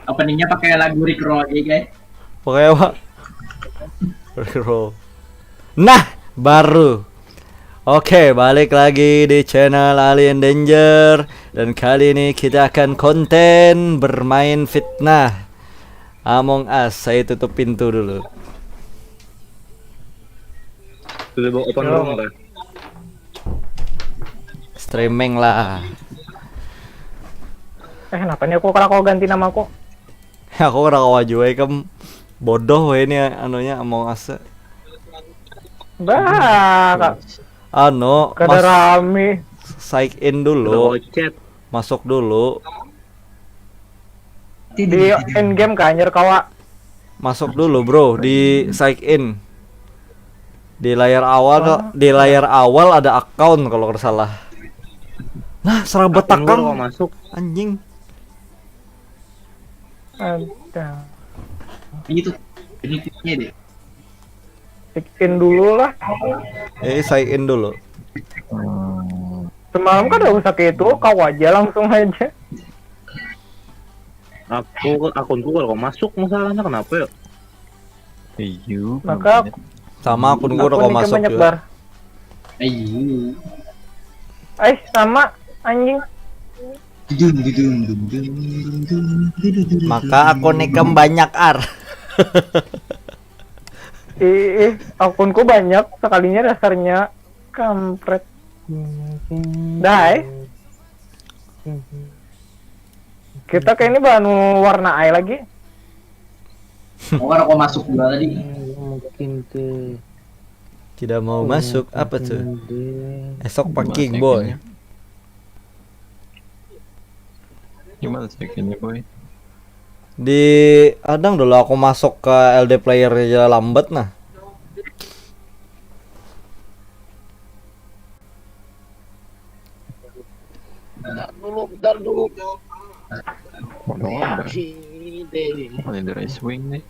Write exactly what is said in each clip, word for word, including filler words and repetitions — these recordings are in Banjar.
Openingnya pakai lagu Rickroll aja, guys. Pakai apa? Rickroll. Nah, baru. Oke, balik lagi di channel Alien Danger. Dan kali ini kita akan konten bermain fitnah Among Us. Saya tutup pintu dulu. Sudah bawa open room kah? Streaming lah. Eh, kenapa nih aku kalau kau ganti nama aku? Aku kada kawa jua ikam, bodoh weh ini anunya Among Us. Bah, kak, Anu, kada mas, rame. Sign in Sudah dulu, bawa chat. Masuk dulu, Di end game kan, anjir, kawa. Masuk dulu bro, di sign in. Di layar awal, di layar awal ada account kalau kada salah. Nah, serabat Akun gua takang mau masuk. Anjing. Ada. Ini tuh, ini tipsnya deh. Check in dulu lah. Eh, sign in dulu. Semalam kan gak usah kayak itu, kau aja langsung aja. Aku akunku kalau masuk masalahnya kenapa ya? Iya. Maka Sama akun gua udah akun kau ini kan masuk banyak juga. Bar. Ayo. Eh, sama anjing. Dudung, dudung, dudung, dudung, dudung, dudung, dudung. Maka akun ikam banyak ar. Ih, ih, akunku banyak, sekalinya dasarnya kampret. Dah, eh. Kita kayak ini bahan warna ai lagi. Mau kan aku masuk juga tadi. Mungkin ke Tidak mau masuk apa tuh? deh. Esok Gimana pagi check-innya? Boy. Gimana check-innya, Boy? Di adang dulu aku masuk ke L D player aja lambat nah. Bentar dulu, bentar dulu. Waduh, ada. Sini deh. Mana dari swing nih?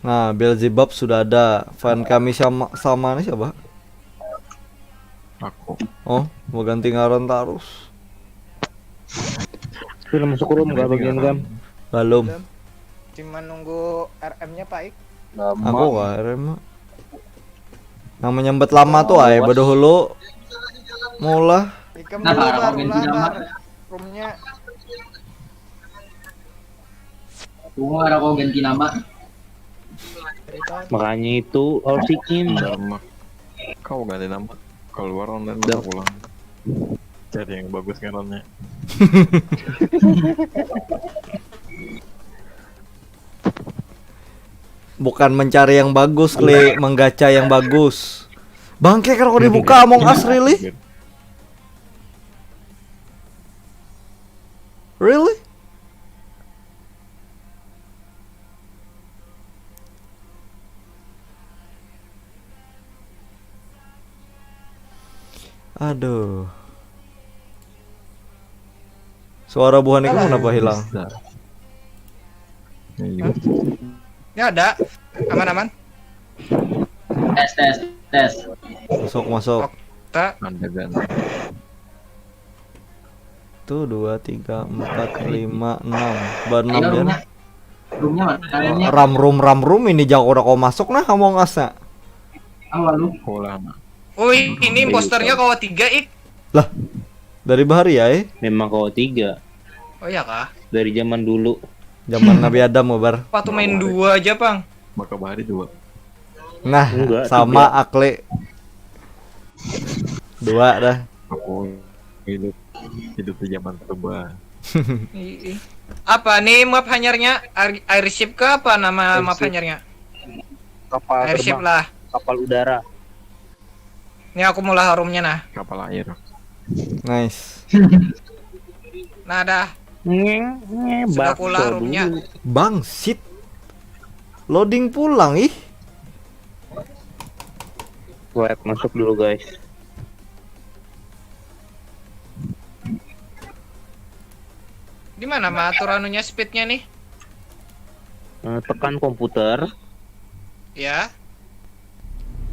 Nah, Beelzebub sudah ada. Fan kami sama sama nih siapa? Aku. Oh, mau ganti ngaran terus. Sudah masuk room gak bagian gam? Belum. Cuma nunggu R M-nya, Pak Ik. Aku kah R M? Nang menyambat lama tuh ay, badahulu maulah. Ikam Nah, dulu, Pak, Bar, ganti ulah, nama. Bar. Room-nya. Tunggu ada kau ganti nama. Cerita. Makanya itu harus sign in. Bentar, Mak. Kau ganti nama. Keluar online, Dah. Pulang. Cari yang bagus ngarannya. Bukan mencari yang bagus, Kli, menggacha yang bagus. Bangke kalau dibuka Among Us, really? Really? Aduh. Suara buhan itu kenapa hilang? Bisa. Iya, Ini ada. Aman-aman. Tes, tes, tes. Masuk, masuk. Tak. Ada kan. Tuh, dua, tiga, empat, lima, enam. Baru enam Ayo dia. Roomnya. Roomnya mana? Kaliannya. Ram room, ram room ini jago udah kau masuk nah Among Us nah. Awal lu. Pulang. Ui, ini imposternya kawa tiga, Ik. Dari bahari ya, eh? Memang kau tiga Oh iya kah? dari zaman dulu. Zaman Nabi Adam, Bar. Waktu main dua aja, Pang. Maka bahari dua. Nah, Enggak, sama tiga. Akli. Dua dah. Aku hidup hidup di zaman purba. Ih, ih. Apa nih map hanyarnya? Air, airship ke apa nama map Airship. Hanyarnya? Kapal Airship terbang, lah. Kapal udara. Ini aku mulai harumnya nah. Kapal air. Nice. Nah dah. Ngeng, ngeng, Sudah bakso pulang roomnya. dulu. Bangsit. Loading pulang ih. Wait, masuk dulu guys. Di mana mah atur anunya speednya nih? Eh, tekan komputer, Ya.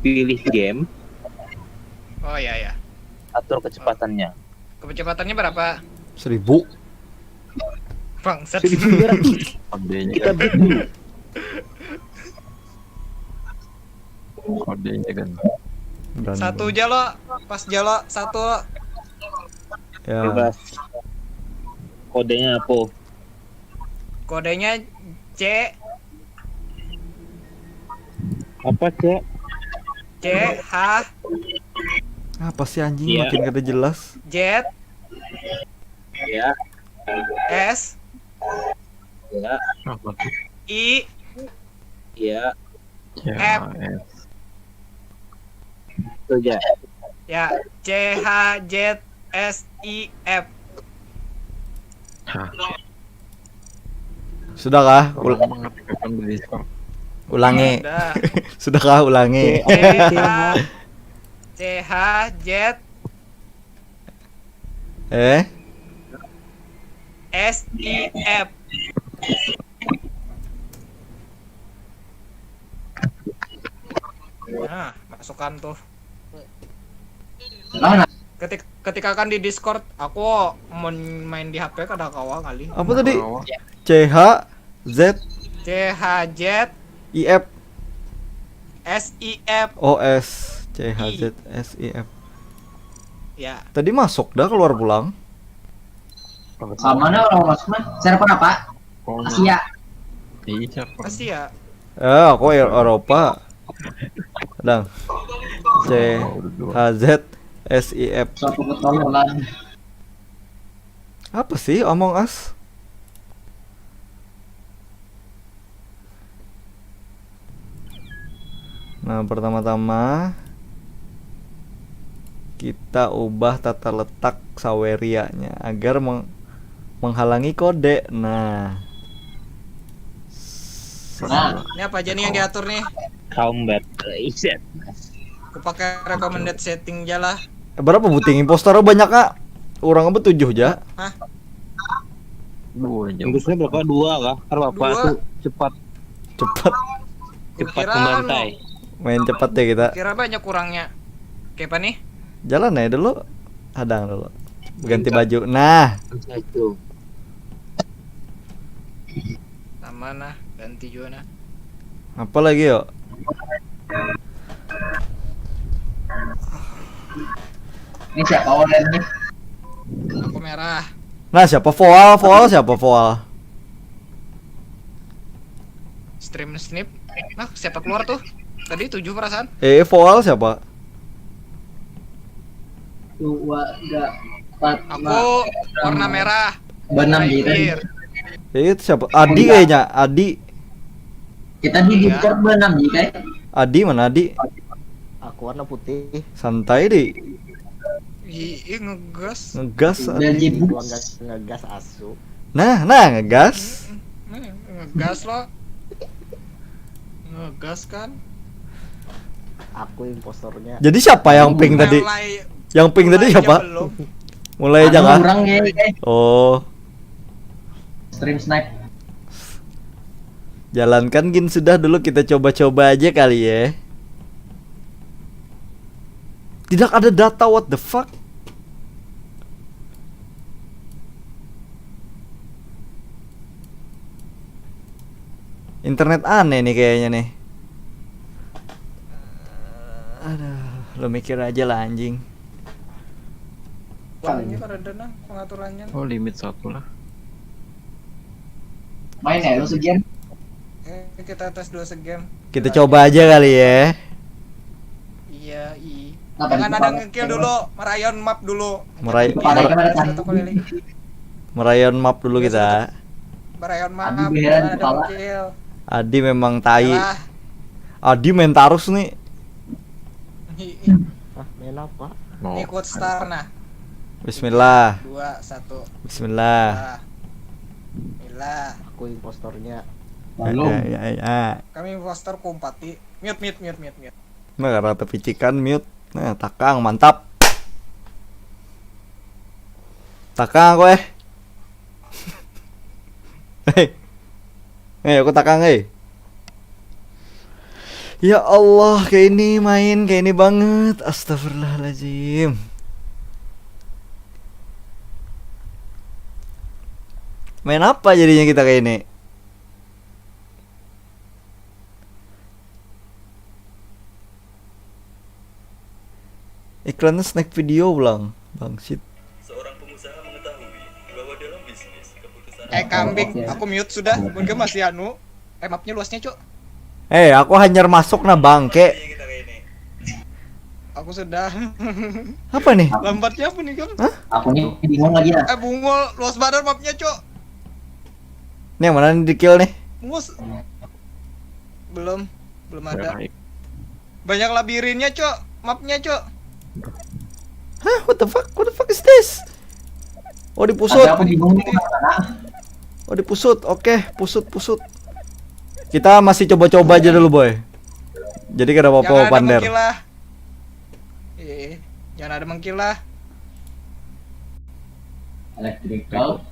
Pilih game, Oh ya ya. Atur kecepatannya. Kecepatannya berapa? Seribu. Bangsat. Kodenya Kita kan. Break dulu. Kodenya kan. Berantem. Satu jalo, pas jalo satu. Ya. Bebas. Kodenya apa? Kodenya C Apa, Cek? C H Apa sih anjing Iya. makin kada jelas? Z Ya, S ya, Apa tuh? I ya. Ya, F. eh, Itu aja. Ya, C H Z S I F. Hah, Sudahkah? orang Ul- mengetikkan di Discord. Ulangi. Dah. Sudahkah? Ulangi. C H C H Z Eh? S I F. Nah, masukan tuh. Ketik ketika kan di Discord, aku mau main di H P kada kawa kali. Apa tadi? Kawa. C H Z C H Z I F. S I F. Oh, S. C H Z S I F. Ya, Tadi masuk dah, keluar pulang. Apa sih? Ah, mana orang masuk mah? Server apa? Oh, Asia. Iya, siapa? Asia. Eh, aku Eropa. Dang. C Oh, udah dua. H Z S I F. Suatu ketololan. Apa sih Among Us? Nah, pertama-tama kita ubah tata letak Saweria-nya agar meng- menghalangi kode. Nah. Nah, Ini apa aja nih yang diatur nih? Combat reset. Aku pakai recommended setting aja lah. Eh, berapa buting impostor banyak, Kak? Orang apa tujuh ja? Dua jam. Inggrisnya berapa? Dua kah? Kan apa Dua. Tuh cepat Cepat. cepat Kira membantai. Main cepat ya kita. Kira banyak kurangnya. Kayak apa nih? Jalan aja dulu. Hadang dulu. Ganti baju. Nah, Satu. Sama nah, ganti juga nah. Apa lagi yuk? Ini siapa orang ini? Aku merah. Nah, siapa Voal? Voal siapa Voal? Stream snip. Nah, siapa keluar tuh? Tadi tujuh perasaan. Eh, Voal siapa? Dua, enggak, empat, Aku warna merah. Benam gitu. Terakhir. Eh, itu siapa? Adi kayaknya. Adi. Kita di Iya. Discord benam gitu. Adi mana Adi? Aku warna putih. Santai di. Ih, ih, ngegas. Ngegas. Udah jadi Gua nggak ngegas asu. Nah, nah ngegas. Nih, ngegas lo. Ngegas kan? Aku impostornya. Jadi siapa yang pink tadi? Mulai- Yang pink tadi mulai siapa? aja belum. Mulai aja kah? Orang ya. Oh, Stream snipe. Jalankan gin sudah dulu, kita coba-coba aja kali ya. Tidak ada data, what the fuck? Internet aneh nih kayaknya nih. Aduh, lo mikir aja lah anjing. Bukannya kada ada nang pengaturannya. Oh, limit satu lah. Main ya lu segame. Eh, kita tes dulu segame. Kita coba aja kali ya. Iya, i. Apa Jangan di ada depan? ngekill dulu, merayon map dulu. Meray- Pakai mer- kamera Satu tadi. kali lagi. Merayon map dulu kita. Merayon map, Adi beheran jangan ada kepala. ngekill. Adi memang tai. Yalah. Adi main tarus nih. Ah, main apa? Mau. Ini quote star nah. Bismillah. Dua, satu. Bismillah. Nah, Bismillah. Aku impostornya. Belum. Ya, ya, ya. Kami impostor kumpati. Mute, mute, mute, mute, mute. Nah, rata picikan mute. Nah, takang mantap. Takang aku eh. Hei. Hei, aku takang eh. Ya Allah, kayak ini main, kayak ini banget. Astagfirullahaladzim. Main apa jadinya kita kayak ini? Iklannya snack video ulang, bangsit. Seorang pengusaha mengetahui bahwa dalam bisnis keputusan Eh kambing, aku mute sudah. Mun masih anu, eh mapnya luasnya cuk. Eh, aku hanyar masuk nah bangke. Yang kita kayak ini. Aku sudah. Apa nih? Lambatnya apa nih kam? Aku nih bingung lagi nah. Eh bungul, luas banar mapnya cuk. Ini yang mana nih di kill nih? Mus. Belum, belum ada. Baik. Banyak labirinnya cuk, mapnya cuk. Hah, what the fuck? What the fuck is this? Oh, dipusut. Ada aku bingung nih kemana. Oh, dipusut. Oke, pusut, pusut. Kita masih coba-coba aja dulu, boy. Jadi kada apa-apa, Jangan ada pander. Mengkilah. Eh, jangan ada mengkilah. Electrical.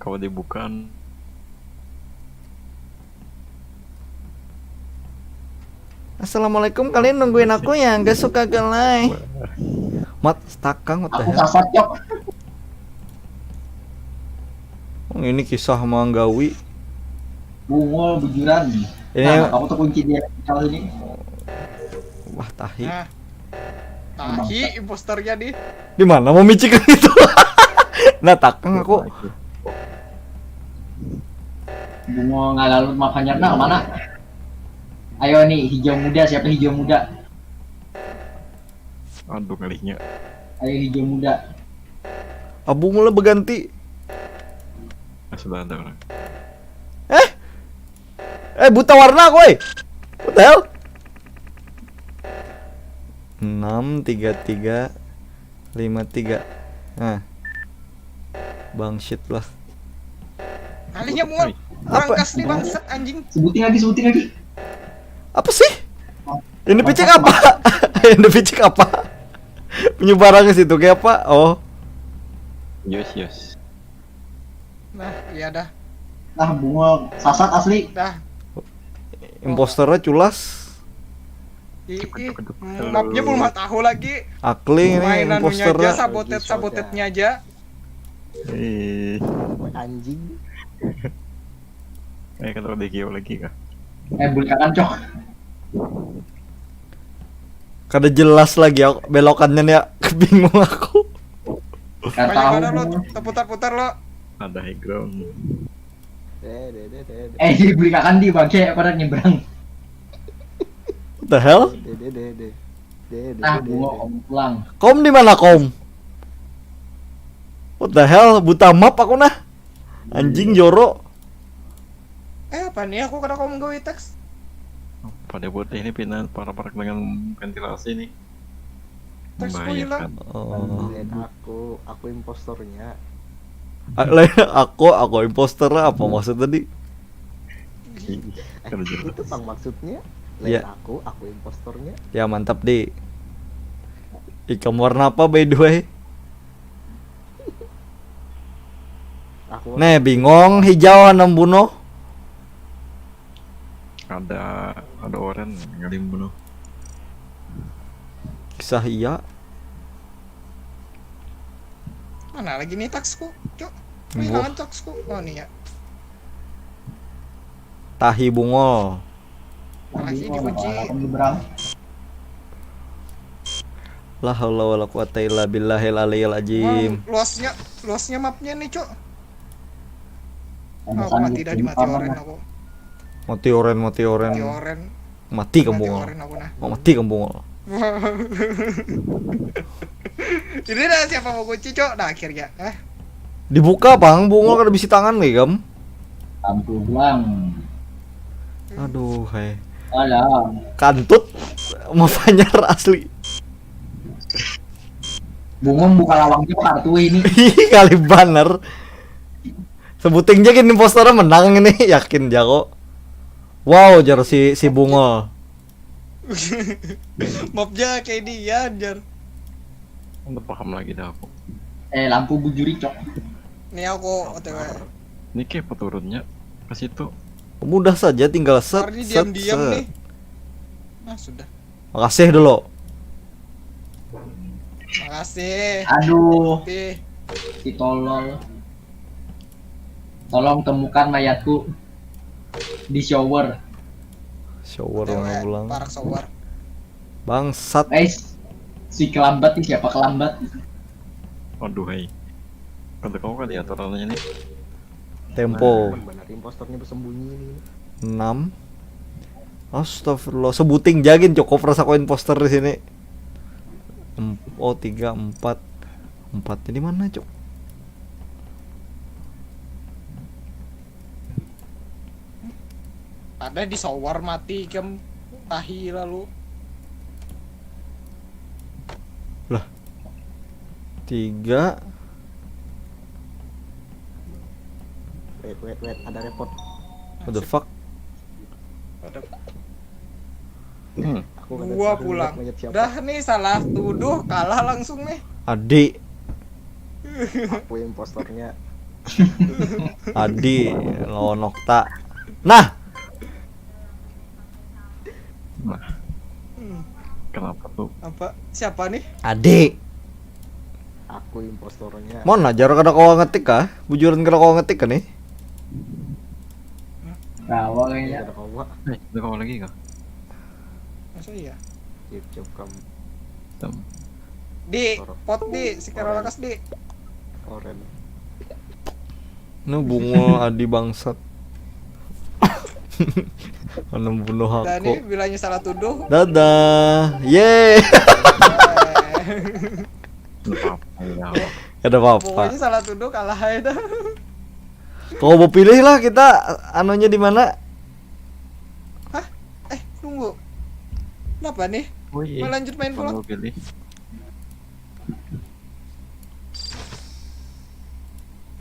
Kalau dibukaan Assalamualaikum, kalian nungguin aku ya? Gak suka gelai. Mat, takang, what the Aku hell? Sasat cok. Oh, ini kisah manggawi. Bungul bujuran. Ini Nah, aku tuh kunci dia kalau ini. Wah, tahi. Nah. Tahi imposternya di. Di mana mau micik itu? Nah, takang aku. Bungul ngalalut makanya nah mana? Ayo nih hijau muda, siapa hijau muda? Aduh ngalihnya. Ayo hijau muda. Abu mulai berganti. Nah, sudah ada orang. Eh, buta warna aku, eh. What the hell? Enam tiga tiga lima tiga. Nah. Bangsit lah. Alihnya mual. Apa? Rangkas nih bangsat anjing. Sebutin lagi, sebutin lagi. Apa sih? Yang dipicik apa? Yang dipicik apa? Punya barang ke situ kayak apa? Oh, Yes, yes. Nah, iya dah. Nah, Bungul Sasat asli. Dah. Imposternya culas. Ih, Cukup, ih. cukup, cukup. Mapnya belum tahu lagi. Akli ini Main anunya imposternya. aja, sabotet-sabotetnya aja. Eh, Anjing. eh kalau di Geo lagi kah? Eh, bukakan cok. Kada jelas lagi aku belokannya nih ya. Bingung aku. Gak Banyak tahu. Mana lo, terputar-putar lo. Ada high ground. Deh, deh, deh, deh, deh. Eh, dibukakan di bangke pada nyebrang. What the hell? Deh, deh, deh, deh. Deh, deh, Nah, deh, Bungul deh. Kom pulang. Kom di mana, Kom? What the hell? Buta map aku nah. Anjing joro. Eh apa nih aku kena kom gawe teks. Pada putih ini pindah parak-parak dengan ventilasi nih. Teksku hilang. Membahayakan. Oh. Lain aku, aku impostornya. Ah, lain aku, aku imposter apa maksud tadi? Eh, Kerja. Itu pang maksudnya. Ya. Lain aku, aku impostornya. Ya mantap di. Ikam warna apa by the way? Aku Nih bingung hijau enam bunuh. Ada ada oren ngalim bunuh. Kisah iya. Mana lagi nih taksku, cuk? Wah. Kehilangan taksku. Oh nih ya. Tahi bungol. Masih dikunci. Kom nyebrang. La haula wala quwata illa billahil aliyil Wow, ajim. Luasnya, luasnya mapnya nih cuk. Ada Aku sana mati dah di di mati kamar oren lah. Aku. Mati oren, mati oren. Mati oren. Mati Mati kembung. Oren aku nah. Oh, mati kembung. Jadi dah siapa mau kunci cuk? Nah akhirnya. Eh. Dibuka pang bungol kada bisi tangan lagi kam. Lampu pulang. Aduh, hai. Alah. Kantut mafanyar asli. Bungul buka lawangnya kartu ini. Ih, kali banar. Sebuting aja gini posternya menang ini, yakin jago. Wow, jar si si bungol. Mapnya kayak dia anjir. Udah paham lagi dah aku. Eh, lampu bujuri cok. Nih aku OTW. Ini kayak peturunnya ke situ. Mudah saja, tinggal set, Hari ini set, diam-diam set. Nih. Nah sudah. Makasih dulu. Makasih. Aduh, Ih, si tolol. Tolong temukan mayatku di shower. Shower Cewek, pulang. Parak shower. Bangsat. Guys, si kelambat nih, siapa kelambat? Waduh, hai. Kada kau kali ya aturannya nih. Tempo. Benar impostornya bersembunyi ini. Enam. Astagfirullah, sebuting jagin cukup rasa koin poster di sini. Em- oh, tiga, empat. Empat ini mana, Cuk? Ada di shower mati kem tahi lalu. Lah. Tiga. Wait, wait, wait, ada report. What the fuck? Ada Hmm. Aku kada dua tahu pulang. Mayat siapa. Dah nih salah tuduh kalah langsung nih. Adi. Aku impostornya. Adi lawan Okta. Nah, Nah, Hmm, kenapa tuh? apa? Siapa nih? Adi. Aku impostornya. Mon ajar kada kawa ngetik kah? Bujuran kada kawa ngetik kah nih? Rawa Ya, kayaknya. kada kawa. Eh, udah kau lagi kah? Masa iya? Cip, cip, kamu. Tem. Di pot di sekarang lakas di. Oren. Nu bungul Adi bangsat. Mana bunuh Dan ini aku. bilanya salah tuduh. Dadah. Yeay. Nggak apa-apa ya. Kada apa-apa. Pokoknya salah tuduh kalah aja dah. Kau mau pilih lah kita anunya di mana? Hah? Eh, tunggu. Kenapa nih? Oh iya. Mau lanjut main pulang? Mau pilih.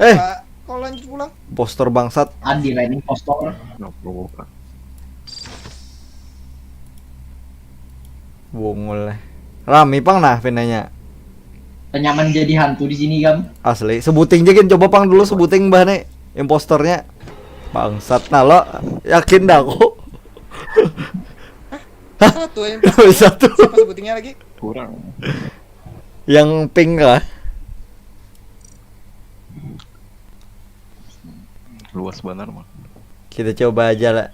Eh, Pak, kau lanjut pulang. Poster bangsat. Adi lah ini impostor. Nggak perlu buka. Bungul lah. Rami pang nah pinanya. Tenyaman jadi hantu di sini, Gam. Asli. Sebuting jagin, coba pang dulu sebuting bah nih impostornya. Bangsat nah lo. Yakin dah aku. Satu yang Bisa tuh. Siapa sebutingnya lagi? Kurang. Yang pink kah? Luas benar mah. Kita coba aja lah.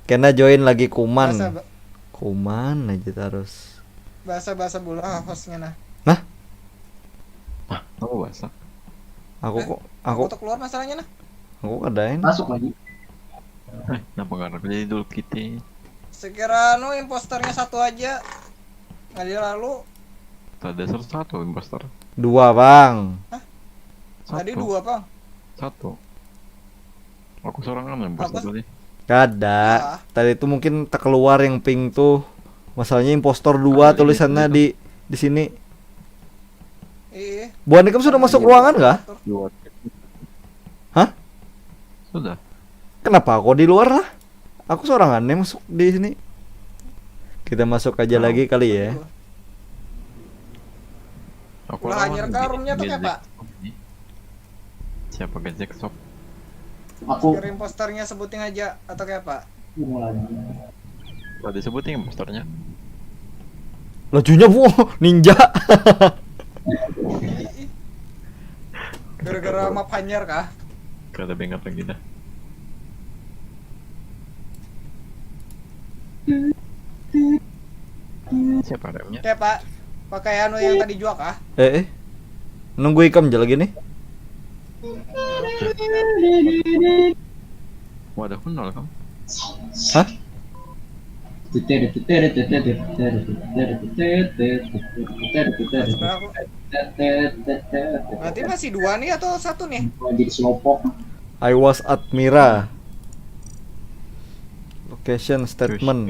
Kena join lagi kuman. Bahasa ba- Kuman aja terus. bahasa bahasa bola hostnya nah. Apa bahasa? Aku kok Aku aku tak keluar masalahnya nah. aku kadain. Masuk lagi. Eh, kenapa nggak ada jadi dulu kita? Sekira anu imposternya satu aja. Kali lalu Tadi satu satu imposter. Dua bang. Satu. tadi dua pang. Satu. Aku sorangan imposter Apa? tadi. Kada. Ah. Tadi itu mungkin tak keluar yang pink tuh. Masalahnya impostor dua Ada di tulisannya situ. di di sini. Iya. Buan ikam sudah masuk ruangan kah? Dua. Hah? Sudah. Kenapa aku di luar lah? Aku sorangan nih masuk di sini. Kita masuk aja Oh. lagi kali ya. Aku Ulah lawan hanyar Ge- karungnya tuh kayak Gejek apa? Shop nih. Siapa Gejek Shop? Aku Sekira imposternya sebuting aja atau kayak apa? Bingung lagi. Tadi sebutin imposternya. Lajunya bu ninja. Gara-gara map hanyar kah? Kada bengat lagi dah. Siapa remnya? Kayak apa? Pakai anu yang tadi juga kah? Eh, eh. Nunggu ikam aja lagi nih. Wadah pun nol kan? Hah? Tetere, tetere, tetere, tetere, tetere, tetere, tetere, tetere, tetere, Sebelah aku. tetere, tetere. Berarti masih dua nih atau satu nih? Mau jadi selopok. I was Admira. Location statement.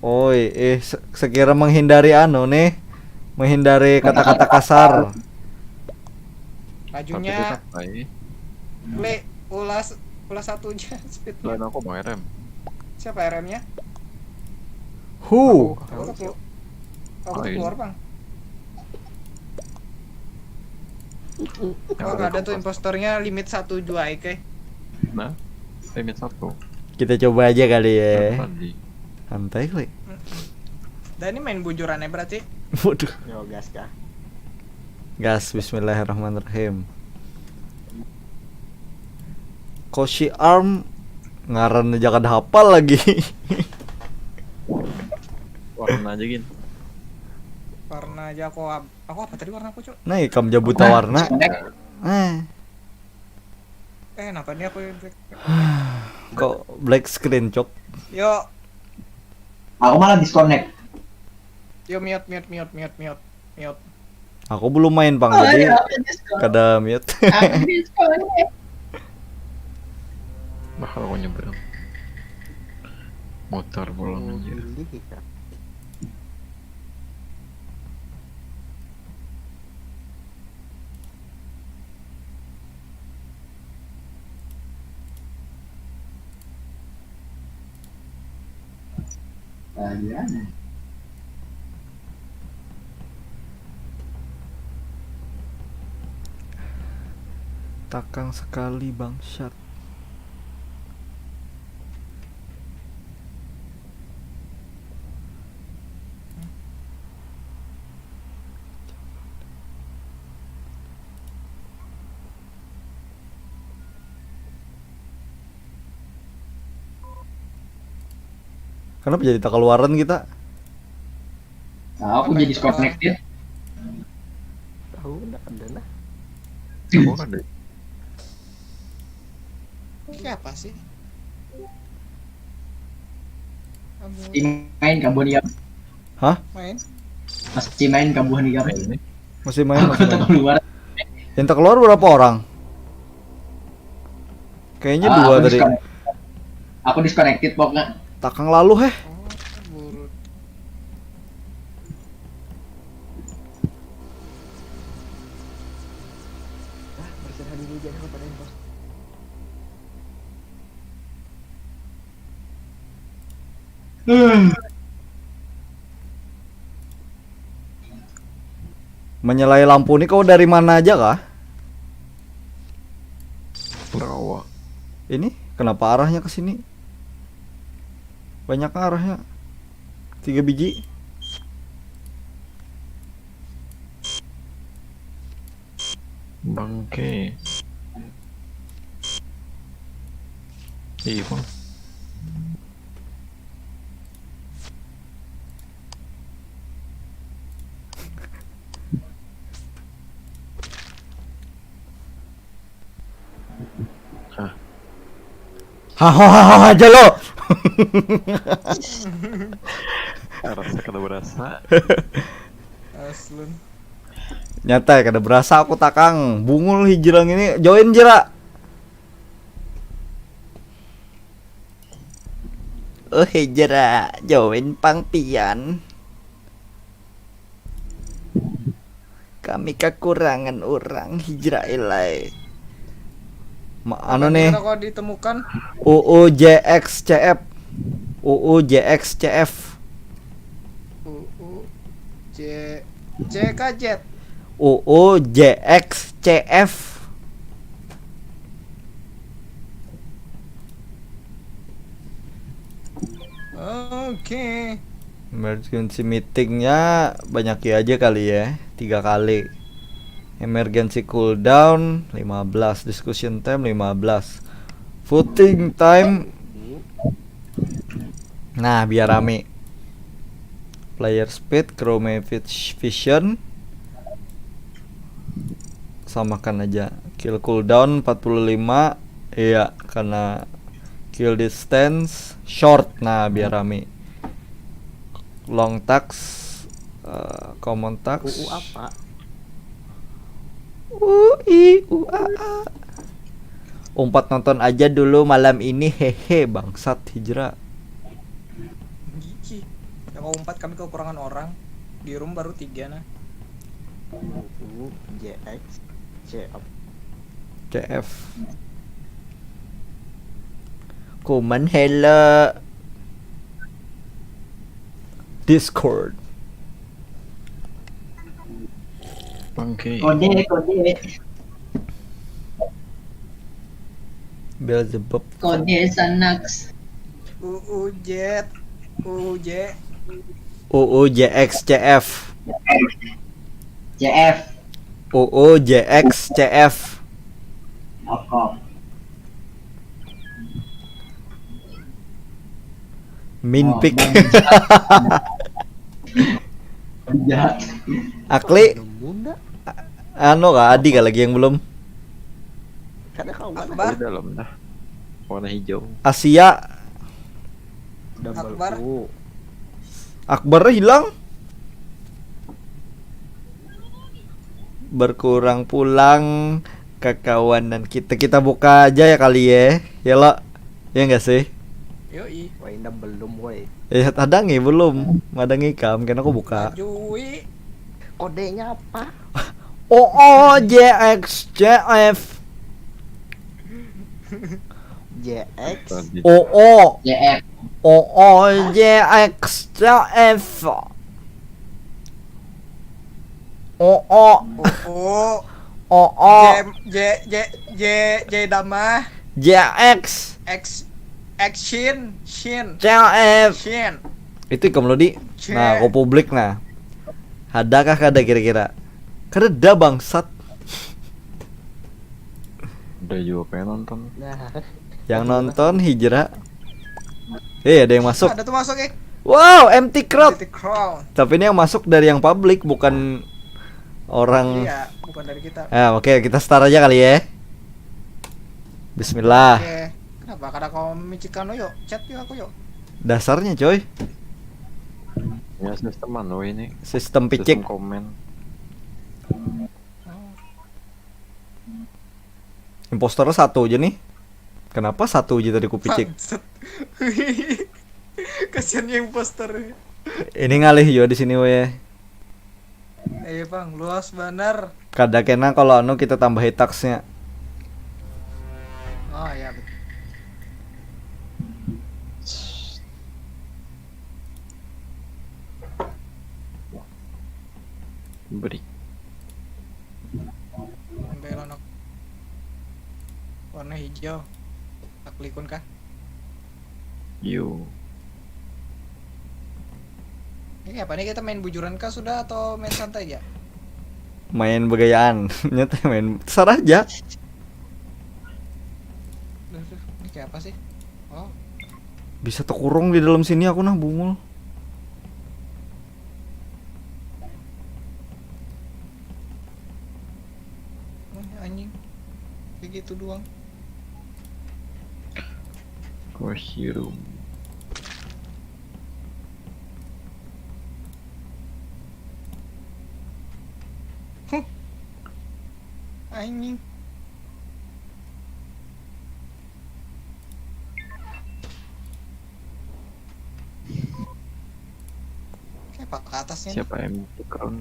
Oi, eh se- sekira menghindari anu nih, menghindari kata-kata kasar. Lajunya klik ulas ulas satu aja speednya. Lain aku mau R M. Siapa R M-nya? Who? Aku tuh kelu- aku tuh Lain. Keluar bang. Yang Oh udah ada tuh kompas. Impostornya limit satu jua I Q. Nah, limit satu. Kita coba aja kali ya. Tadi. Santai kali. Dan ini main bujurannya berarti. Waduh. Yo gas kah? Gas, bismillahirrahmanirrahim. Koshi Arm ngaran aja kada hafal lagi. Warna aja gin. Warna aja aku ab- aku apa tadi warna aku, Cok? Nah, ikam jabuta warna. Disconnect. Eh, Eh, kenapa ini aku yang black? Kok black screen, Cok? Yo, Aku malah disconnect. Yo, mute, mute, mute, mute, mute, mute. Aku belum main, Pang, Oh, jadi ya, aku disconnect. Kada mute. Aku disconnect. Bah, aku nyebrang. Motor pulang anjir. Pilih ya. Kalian. Takang sekali, bangsat. Kenapa jadi tak keluaran kita? Nah, aku jadi disconnected. Tahu ndak ada nah. Aku ada. Siapa sih? Kamu Masih main kabuhan ya. Hah? Main? Masih main kabuhan ya. Ini. Masih main, Aku masih tak main. Keluar. Yang tak keluar berapa orang? Kayaknya Ah, dua aku tadi. Disconnect. Aku disconnected pokoknya. Takang lalu, heh. Oh, burut. Ah, berserah diri aja aku pada bos. Menyalai lampu ini kau dari mana aja kah? Rawa. Ini kenapa arahnya ke sini? Banyak arahnya. Tiga biji. Bangke. Iya, Bang. Hah. Hahaha aja lo. Rasa kada berasa. Aslun. Nyata ya, kada berasa aku takang. Bungul hijrang ini. Join jera. Oh, hijrah, join pang pian. Kami kekurangan orang, hijrah ilai. Ma, anu nih, Mana kau ditemukan? U U J X C F. U U J X C F. U U J C K Z. U U J X C F. Oke. Emergency meetingnya banyak ya aja kali ya, tiga kali. Emergency cooldown lima belas, discussion time lima belas, voting time. Nah, biar rame. Player speed, chroma vision, samakan aja. Kill cooldown empat puluh lima. Iya, karena kill distance short. Nah, biar rame. Long task, eh, common task. U U apa? U I U A A. Umpat nonton aja dulu malam ini, hehe, bangsat hijrah. Gigi. Ya, kalau empat kami kekurangan orang. Di room baru tiga nah. U U J X C F. C F. Kuman hello. Discord. Bangke. Kode, kode, Beelzebub. kode Sanax. U U Z, U U J. U U J X C F. C F. U U J X C F. Rokok. Minpik. Jahat. Akli, Nemu ndak? Anu kah, Adi kah lagi yang belum? Kada kawan. Di dalam dah. Warna hijau. Asia, Double Akbar. U. Akbar hilang. Berkurang pulang kekawanan kita. Kita buka aja ya kali ya. Ya lo. Ya enggak sih? Yoi. Wah, indah belum, woi. Ya tadangi belum. Madangi kam kena aku buka. Jui. Kodenya apa? O O J X J F. J X. O O J F. O O J X J F. O O Oh, O O J J J J J Damah. J X X X Shin Shin J F. Shin. Itu ikam lo di. Nah, aku publik nah. Adakah kada kira-kira? Kada ada bangsat. Udah juga pengen nonton. Nah, Yang nonton hijrah. Eh, ada yang masuk. Ada tuh masuk eh. Wow, empty crowd. City Crown. Tapi ini yang masuk dari yang publik, bukan orang. Iya, bukan dari kita. Ah, oke, kita start aja kali ya. Bismillah. Oke. Kenapa kada kau micik anu yuk? Chat yuk aku yuk. Dasarnya, coy. Ya sistem anu ini. Sistem picik. Sistem komen. Impostor satu aja nih. Kenapa satu aja tadi ku picik? Bangsat. Kasiannya imposter. Ini ngalih juga di sini weh. Iya bang, luas banar. Kada kena kalau anu kita tambahi taksnya. Oh ya betul. Beri. Ambil anak warna hijau. Tak likun kah? Yo. Ini apa nih, kita main bujuran kah sudah atau main santai aja? Main begayaan. Nyata main, serah aja. Duh, duh, ini kayak apa sih? Oh, Bisa terkurung di dalam sini aku nah, bungul. Wah, anjing. Kayak gitu doang. Cozy room. Anjing. Kayak apa ke atasnya nih? Siapa yang crown?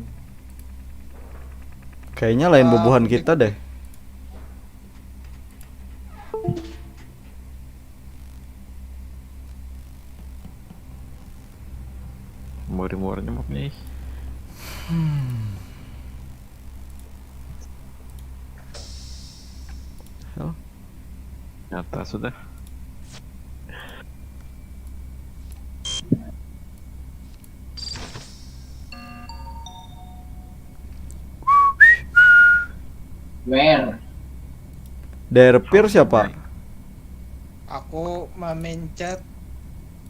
Kayaknya lain Ah, bubuhan oke. Kita deh. Mori-morinya mau nih. Oh. Nyata sudah. Where? Derpir siapa? Aku memencet.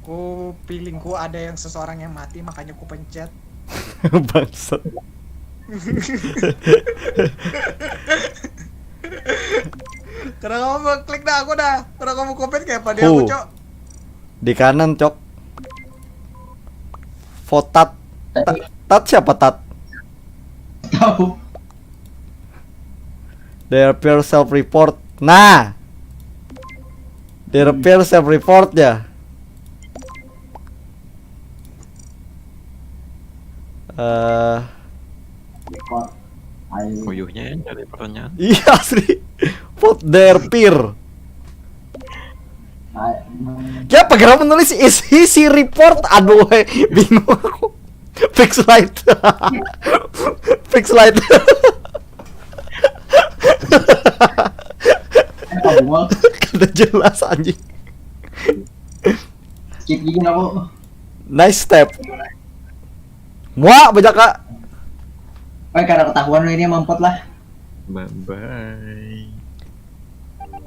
Ku pilihku ada yang seseorang yang mati, makanya ku pencet. Bangsat. Karena kamu klik dah aku dah. Karena kamu kopet kayak apa dia Who? Aku cok. Di kanan, cok. Votat. Ta- Tat siapa, Tat? Tahu. Derpir self report. Nah. Derpir self report ya. Eh, Report. Ayo. Uyuhnya yang cari pertanyaan. Iya, asli. Vote Derpir. Ayo. Ya, apa gerak menulis is he si report? Aduh, weh, bingung aku. Fix light. Fix light. Apa bungul? Kada jelas, anjing. Skip gigi aku. Nice step. Muak, bajaka. Weh, kada ketahuan weh, ini mampet lah. Bye bye.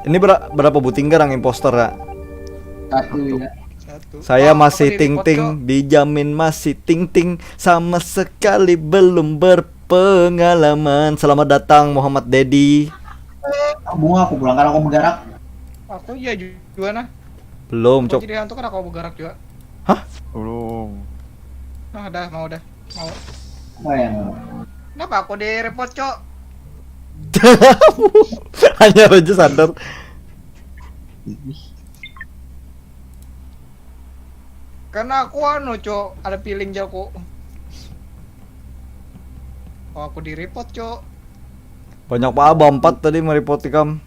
Ini ber- berapa buting garang imposter ya? Satu ya. Saya masih ting-ting, dijamin masih ting-ting, sama sekali belum berpengalaman. Selamat datang Muhammad Dedi. Bunga aku pulang karena aku bergerak. Aku iya juga nah. Belum, Aku cok. Jadi hantu kan aku bergerak juga. Hah? Belum. Nah, dah mau dah. Mau. Apa yang Kenapa aku di report, Cok? Hanya aja sadar. Karena aku anu, Cok, ada feeling jago. Oh, aku di report, Cok. Banyak apa abah empat tadi meripot ikam.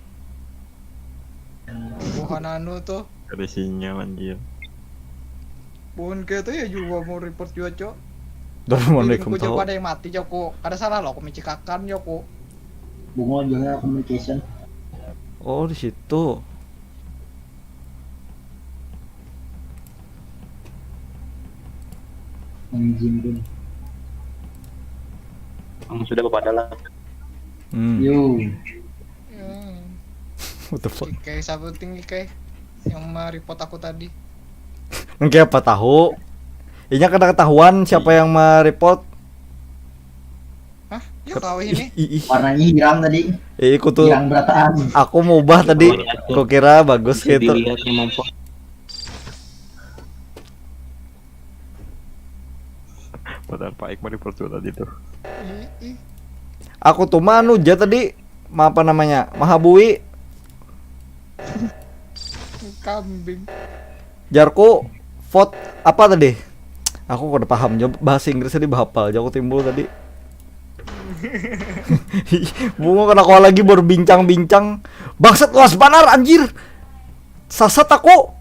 Bukan anu tuh. Ada sinyal anjir. Bukan kayak itu ya juga mau report juga, Cok. Dari mana ikam Feelingku jago tahu? Ada yang mati, Cok. Ada salah lo, aku mencikakan, Cok. Bunga juga communication. Oh, di situ. Anjing pun. Kamu sudah bapak dalam. Hmm. Yo. Hmm. What the fuck? Ikai, siapa penting Ikai yang mau report aku tadi? Engke apa tahu? Inya kada ketahuan siapa yang meripot. Hah? Ya tahu ini. Ih, ih. Warnanya hilang tadi. Eh, aku tuh Hilang berataan. Aku mau ubah tadi. Kukira bagus gitu. Dilihat yang mampu. Padahal Pak Iqbal di percuma tadi tuh. Ih, ih. Aku tuh manu ja tadi. Ma- Apa namanya? Mahabui. Kambing. Jarku vote apa tadi? Aku kada paham jawab bahasa Inggris tadi bahapal jawab timbul tadi. Bunga kena kau lagi berbincang-bincang. Bangsat luas banar anjir. Sasat aku.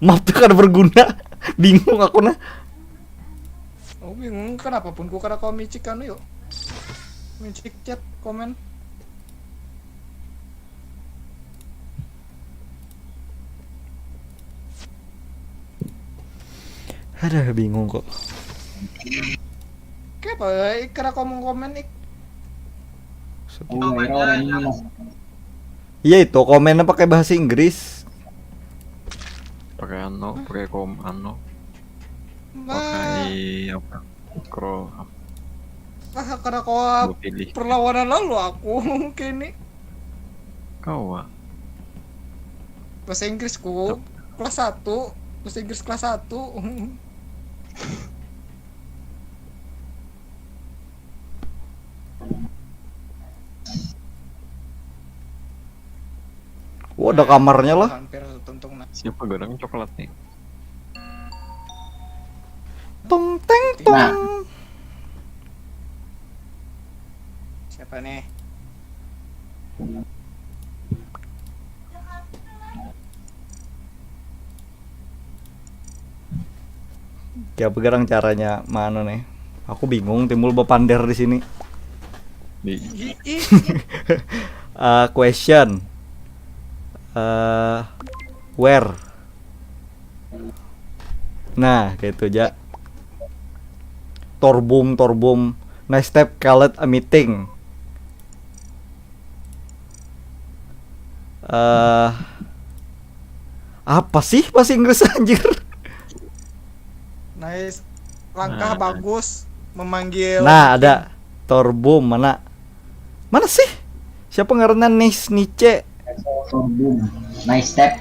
Map tuh kada berguna. Bingung aku nah. Aku bingung kenapa pun ku kada kau micik anu yuk. Micik chat komen. Aduh bingung kok. Kenapa? Kada kau mau komen ik? Oh, akhirnya orang ini mas. Iya itu komennya pakai bahasa Inggris. Pakai ano, pakai kom ano, Nah, pakai apa? Scroll up. ah kada kau Gua pilih. Perlawanan lalu aku kini. Kau ah. Bahasa Inggrisku kelas satu, bahasa Inggris kelas satu. Wah ada kamarnya lah. Hampir tuntung nah. Siapa garang coklat nih? Tong teng tong. Siapa nih? Kayak apa garang caranya mana nih? Aku bingung timbul bapander di sini. Di Ih, ih, Eh, question. Eh, where? Nah, kayak itu aja. Torbum, torbum. Nice step, called a meeting. Eh, apa sih bahasa Inggris anjir? Nice. Langkah Nah. Bagus memanggil. Nah, ada Torbum mana? Mana sih? Siapa ngarannya Nis Nice? Boom. Nice step.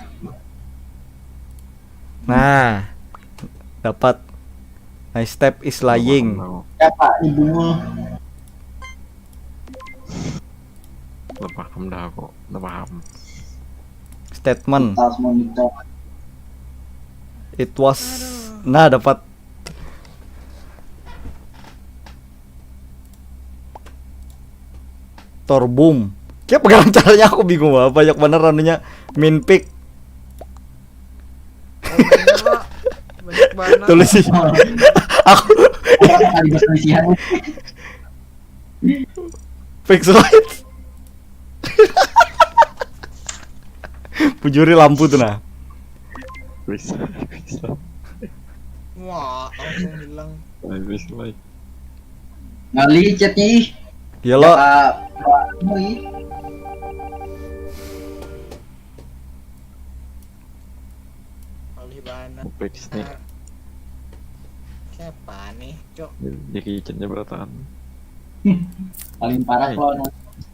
Nah, dapat. Nice step is lying. Tahu. Siapa ibumu? Udah paham dah aku, udah paham. Statement. Tas monitor. It was. Nah, dapat. Torbum. Kayak pegang caranya aku bingung banget. Banyak bener anunya. Min pick. Komennya, Pak. Banyak banget. Tulis sih. Aku Berapa kali berselisihan? Pixelite. Pujuri lampu tuh nah. Bisa, bisa. Wah, langsung hilang. Habis like. Ngali chatnya ih. Ya lo. Pak, Pak, ih. Fix nih. Siapa nih, Cok? Jackie Chan-nya berataan. Paling parah Hai. Kalau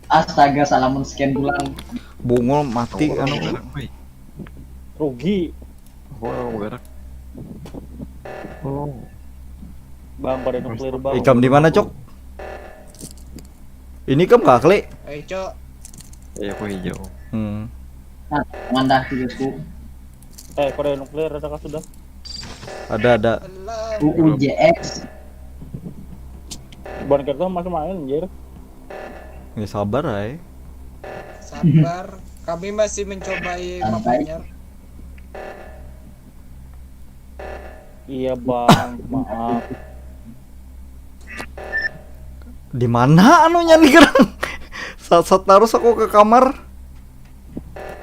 astaga, salamun scan pulang. Bungul mati Aku anu. Bergerak, woi. Rugi. Aku orang bergerak. Oh, Bang, pada nuklir, Bang. Ikam di mana, Cok? Ini kam kakli? Ayo, Cok. Ya, aku hijau. Hmm. Mandah tugasku. Eh, Korea nuklir ada kah sudah? Ada, ada. Alah, U U J X. Bukan kita masih main, anjir. Ya sabar ae. Sabar. Kami masih mencobai Santai. Makanya. Iya, Bang. Maaf. Di mana anunya nih, gerang? Sat-sat terus aku ke kamar.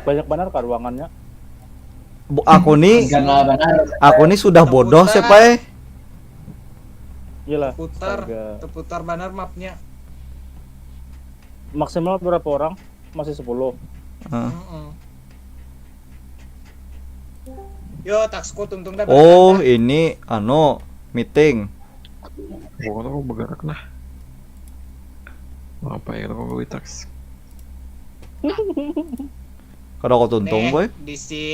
Banyak benar kah ruangannya? Bu, aku nih, Ganal benar. aku nih sudah bodoh, Teputar. Sepai. Iyalah. Putar, Astaga. Teputar benar mapnya. Maksimal berapa orang? Masih sepuluh. Heeh. Heeh. Yo, taksku tuntung dah. Oh, Bertambah. Ini anu meeting. Pokoknya aku bergerak nah. Apa ya, aku taks? Kada aku tuntung, Nih, boy. Di si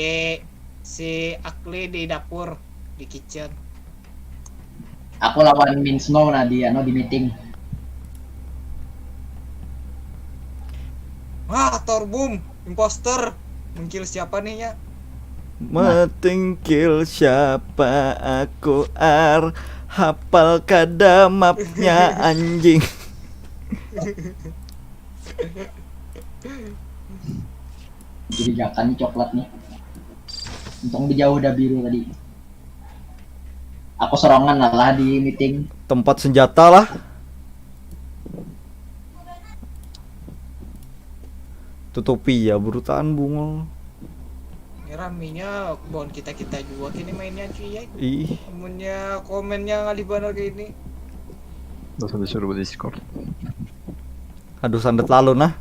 si Akli di dapur, di kitchen. Aku lawan Min Snow nah di anu di meeting. Wah, Torbum, imposter. Mengkill siapa nih ya? Metingkil siapa aku ar hapal kada mapnya anjing. Jadi jakan coklat nih. Untung dijauh dah biru tadi. Aku sorangan lah di meeting. Tempat senjata lah. Tutupi ya berutaan bungul. Ini raminya bon kita kita juga kini mainnya cuy ya. Ih, Amunnya komennya ngalih banar kayak ini. Langsung disuruh di Discord. Aduh sandet lalu nah.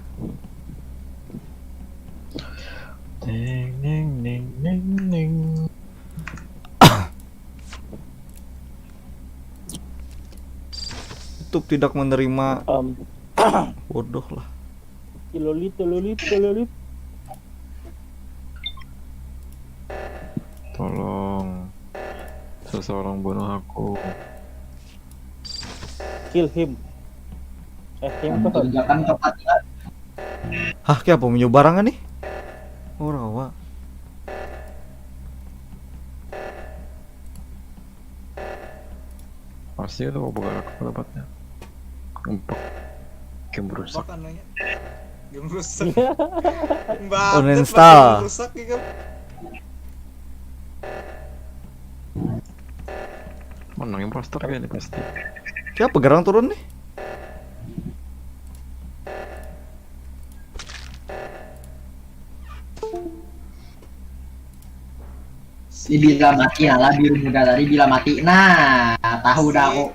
Neng neng neng neng neng. YouTube tidak menerima. Em, Bodoh lah. Telolit, telolit, telolit. Tolong, seseorang bunuh aku. Kill him. Eh, him tuh. Kerjakan coklat lah. Hah, kayak apa menyebarangan nih? Orang apa? Pasti itu mau bergerak pendapatnya. Empuk. Game rusak. Apa anunya? Game rusak. Mbak, Uninstall. Game rusak ya kan? Menang imposter kayak ini pasti. Siapa gerang turun nih? Ini bila mati lah biru muda tadi bila mati. Nah, tahu dah aku.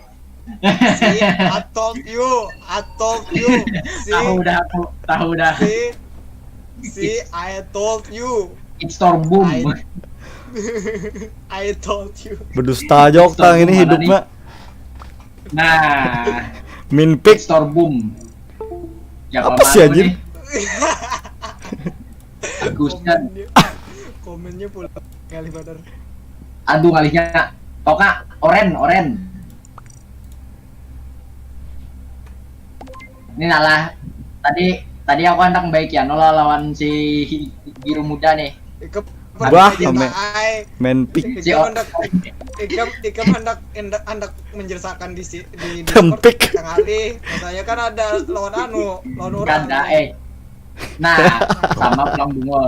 See, I told you, I told you. See, Tahu dah aku, tahu dah. see, see, I told you. It's Torbum. I, I told you. Berdusta aja Oktang ini Mana hidup nih? mak. Nah, Min pick. It's Torbum. Siapa Apa sih, malu anjir? Nih? Agusan. Komennya, komennya pula kali bener. Aduh ngalihnya. Toka, oren, oren. Ini nalah. Tadi tadi aku hendak baik ya nola lawan si biru muda nih. Ikam Bah, kita ame- ai. Main pick. Ikam hendak, ikam, ikam hendak, hendak, hendak menjelaskan di si di Tem Discord pick. tengah hari. Masalahnya kan ada lawan anu, lawan orang. Ganda eh. Nah, sama pulang bungul.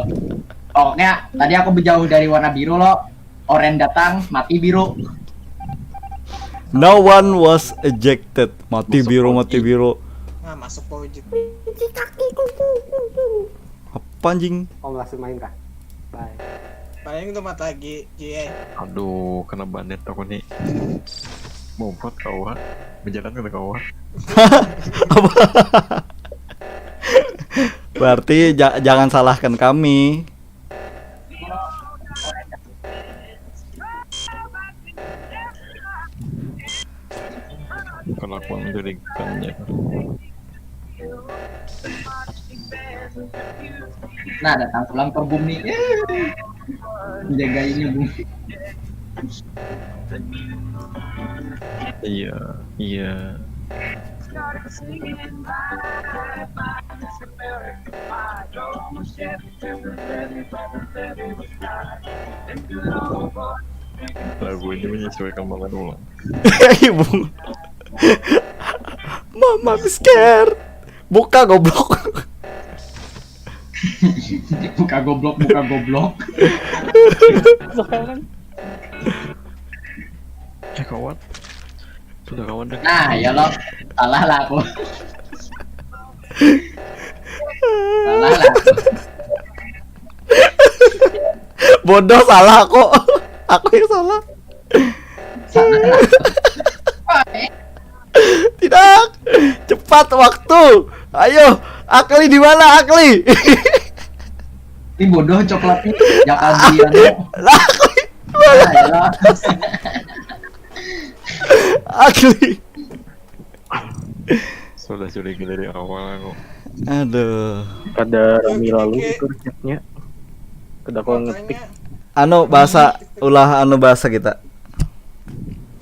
Pokoknya tadi aku berjauh dari warna biru lo. Oren datang, mati biru. No one was ejected. Mati Masuk biru, P U B G. Mati biru. Nah, masuk P U B G. Apa anjing? Om langsung main kah? Bye. Paling tuh mata lagi, J I. Aduh, kena banet aku nih. Mumpet kawa, berjalan kena kawa. Apa? Berarti ja- jangan salahkan kami. Kelakuan mencurigakannya. Nah, datang pulang ke bumi. Menjagainya bumi. Iya, iya. Lagu ini menyesuaikan banget ulang. Ibu. Mama scared. Buka goblok. Buka goblok, buka goblok. Eh kawan, sudah kawan deh. Nah, ya lo, salah lah aku. Salah lah aku. Bodoh, salah kok. Aku yang salah. Salah lah. Tidak. Cepat waktu. Ayo, Akli di mana, Akli? Ini bodoh coklatnya. Jangan dia. Lah, Akli. Nah, ya lo. Akli. Sudah curiga dari awal aku. Aduh. Kada rami Oke, lalu oke. itu resepnya. Kada kawa ngetik. Makanya Anu, bahasa, ulah anu, bahasa kita.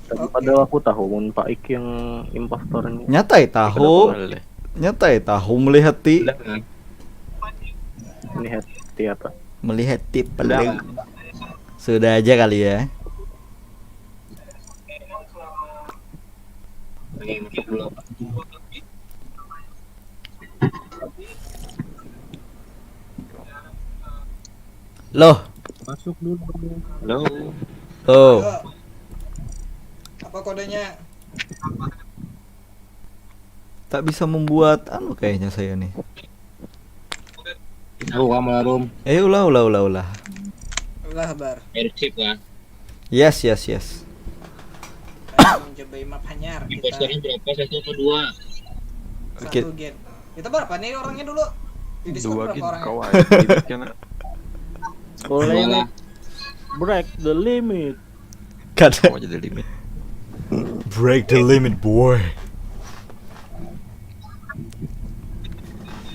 Tapi padahal aku tahu mun Pak Ik yang impostornya. Nyatai tahu. Boleh. Nyatai tahu melihat ti. Ini hati apa? Melihat ti paling. Sudah aja kali ya. Loh, Masuk dulu. Halo. oh, Apa kodenya? Tak bisa membuat anu kayaknya saya nih. Aku kamu larum. Eh, ulah, ulah, ulah, ulah. Ulah, Bar. Airship lah. Yes, yes, yes. Ayo, mencoba map hanyar kita. Imposternya berapa? Satu atau dua? Oke. Satu gen. Kita berapa nih orangnya dulu? Di Discord Dua berapa gin orangnya? kau aja limit kena. Boleh nih. Break the limit. Kada. Kau aja the limit. Break the limit, boy.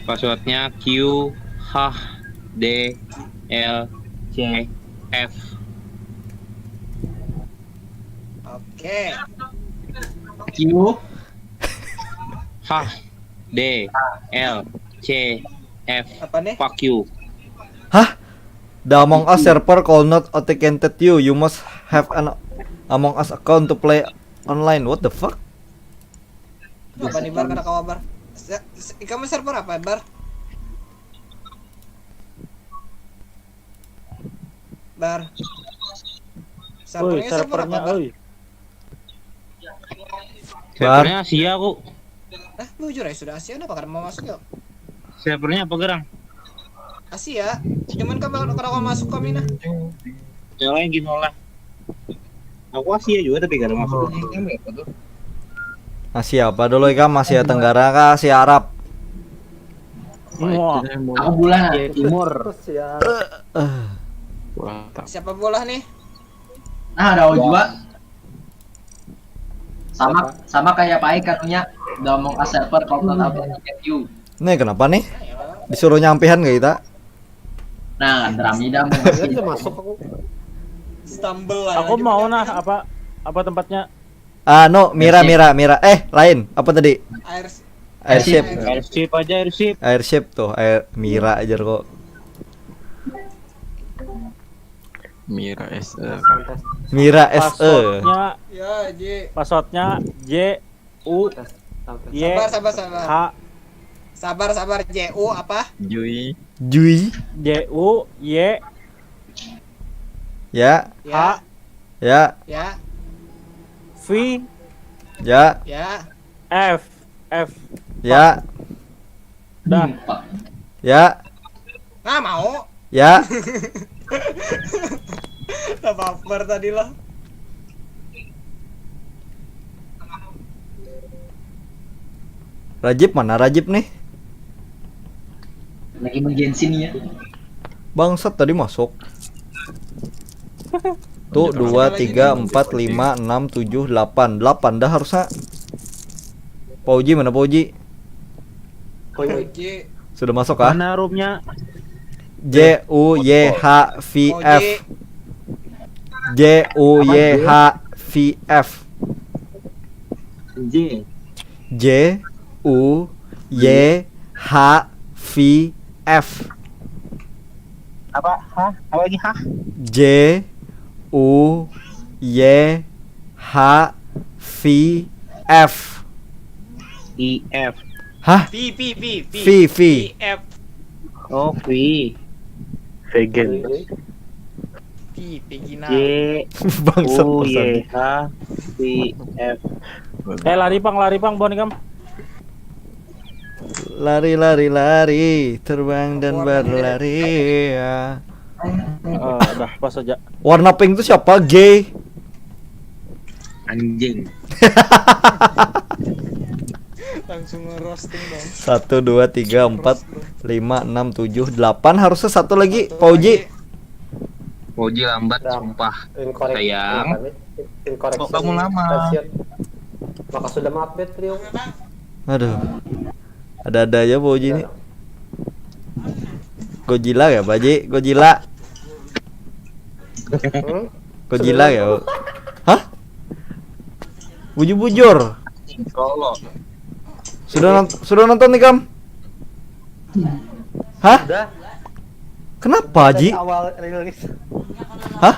Passwordnya Q H D L C F. Oke. Q. H D L C F. Apa nih? Fuck you. Hah? The Among Us server call not authenticated you. You must have an Among Us account to play online. What the fuck? Apa nih, Bar? Kada kawa, Bar. Se- se- Kamu server apa, Bar? Bar. Woi, Servernya server apa, servernya Bar? Oi. Bar. Servernya Asia aku. Eh, bujur ya, sudah Asia apa kada mau masuk ya? Servernya apa gerang? Asia. Cuman kan kalau kada mau masuk kami nah. Yang lain gini lah. Aku Asia juga tapi kada masuk. Yang apa tuh? Asia apa dulu ikam? Asia Tenggara kah? Asia Arab? Wah. Aku bulan. Asia Timur. Eh, Wah, tak Siapa bola nih? Nah, ada juga. Sama sama kayak Pak Eka punya. The Among Us server call not authenticated you. Nih kenapa nih? Disuruh nyampihan gak kita? Nah, drami dah mau Kalian udah masuk aku. Stumble lah. Aku mau nah apa apa tempatnya? Ah, no, Mira, Mira, Mira. Eh, lain. Apa tadi? Air Airship. Airship aja airship. Airship tuh, air Mira aja kok. Mira S E. Mira S E. Passwordnya ya, J. Passwordnya J U Y Sabar, sabar, sabar. H Sabar, sabar. J U apa? Jui. Jui. J U Y Ya, Ya. ya, Ya. V ya, Ya. F F. ya, Dah. ya, Nah, mau. Ya. Udah baper tadi lah. Rajib mana Rajib nih? Lagi menggensin ya. Bangsat tadi masuk. Tuh dua, tiga, empat, lima, enam, tujuh, delapan, delapan dah harusnya. Pak Uji, mana Pak Uji? Konyol. J. Sudah masuk kah? Mana roomnya? J U Y H V F. J U Y H V F. J. J U Y H V F. Apa? Hah? Apa lagi? Hah? J U Y H V F. I F. Hah? V, V, V, V. V, V. F. Oh, V. Vegan. V, Vegina. J Bangsat U pesan. Y H V F. Eh, lari pang, lari pang, bon ikam. Lari, lari, lari, terbang dan Warna berlari. Ya. Eh, udah, pas aja. Warna pink itu siapa? Gay. Anjing. Langsung nge-roasting dong. Satu, dua, tiga, empat, lima, enam, tujuh, delapan, harusnya satu lagi. Pak Uji. Uji lambat, Dah. sumpah. Incorrect. Sayang. Apa nih? Incorrect. Kok kamu lama? Maka sudah mengupdate, Trio. Aduh. Ada-ada aja Pak Uji ini. Godzilla ya, Pak Ji? Godzilla. Hmm? Godzilla ya, Bu? Hah? Bujur-bujur. Solo. Sudah non- sudah nonton nih, Kam? Hah? Udah. Kenapa, Dari Ji? Awal rilis. Hah?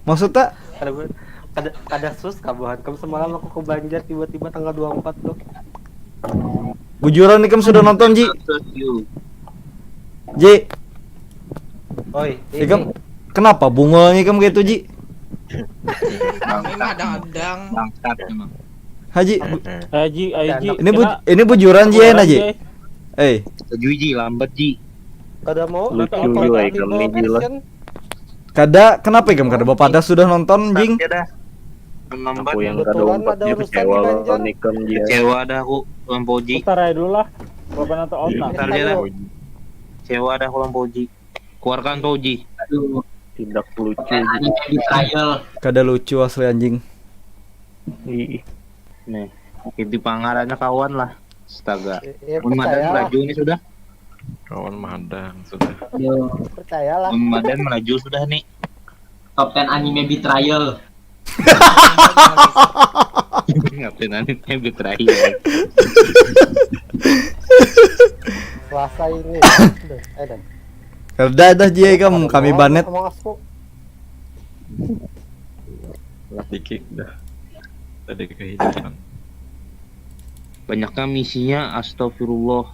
Maksudnya Kada ber- kada kada sus kabuhan. Kamu semalam aku ke Banjar tiba-tiba tanggal dua puluh empat tuh. Bujuran nih, Kam, sudah nonton, Ji? Versus you. Ji, Oi, ikam kenapa bungul nih, Kam, kayak itu, Ji? Ini mah adang-adang. Bangsat emang. Haji, Aji, Aji. Ini bu ini bujuran, Ji, enak, Ji. Eh, Setuju, Ji, lambat, Ji. Kada mau. Lucu Kada juga mau ikam nih, version. Gila. Kada, kenapa ikam kada bapadah sudah nonton, Jing? Ya dah. Lambat. Aku yang kada Kebetulan umpat ada dia urusan kecewa di lawan Banjar. Nikam dia. Kecewa dah aku, Bang Poji. Putar aja dulu lah. Bapak nonton out nah. Bentar dia dah. Kecewa dah aku, Bang Poji. Keluarkan Poji. Tidak lucu. Anime betrayal. Kada lucu asli, anjing. Ih, Nih, itu pangarannya kawan lah. Astaga. Ya, Mun madan percaya lah. Melaju nih sudah. Kawan madang sudah. Aduh, Percayalah. Mun madan Melaju sudah nih. Top ten anime betrayal. Ngapain aneh betrayal? Selasa ini. Duh, eh dan. Kada dah, Ji, ikam, kami banet. Among Us ku. Dikik dah. Tadi kehidupan. Banyaknya misinya, astagfirullah.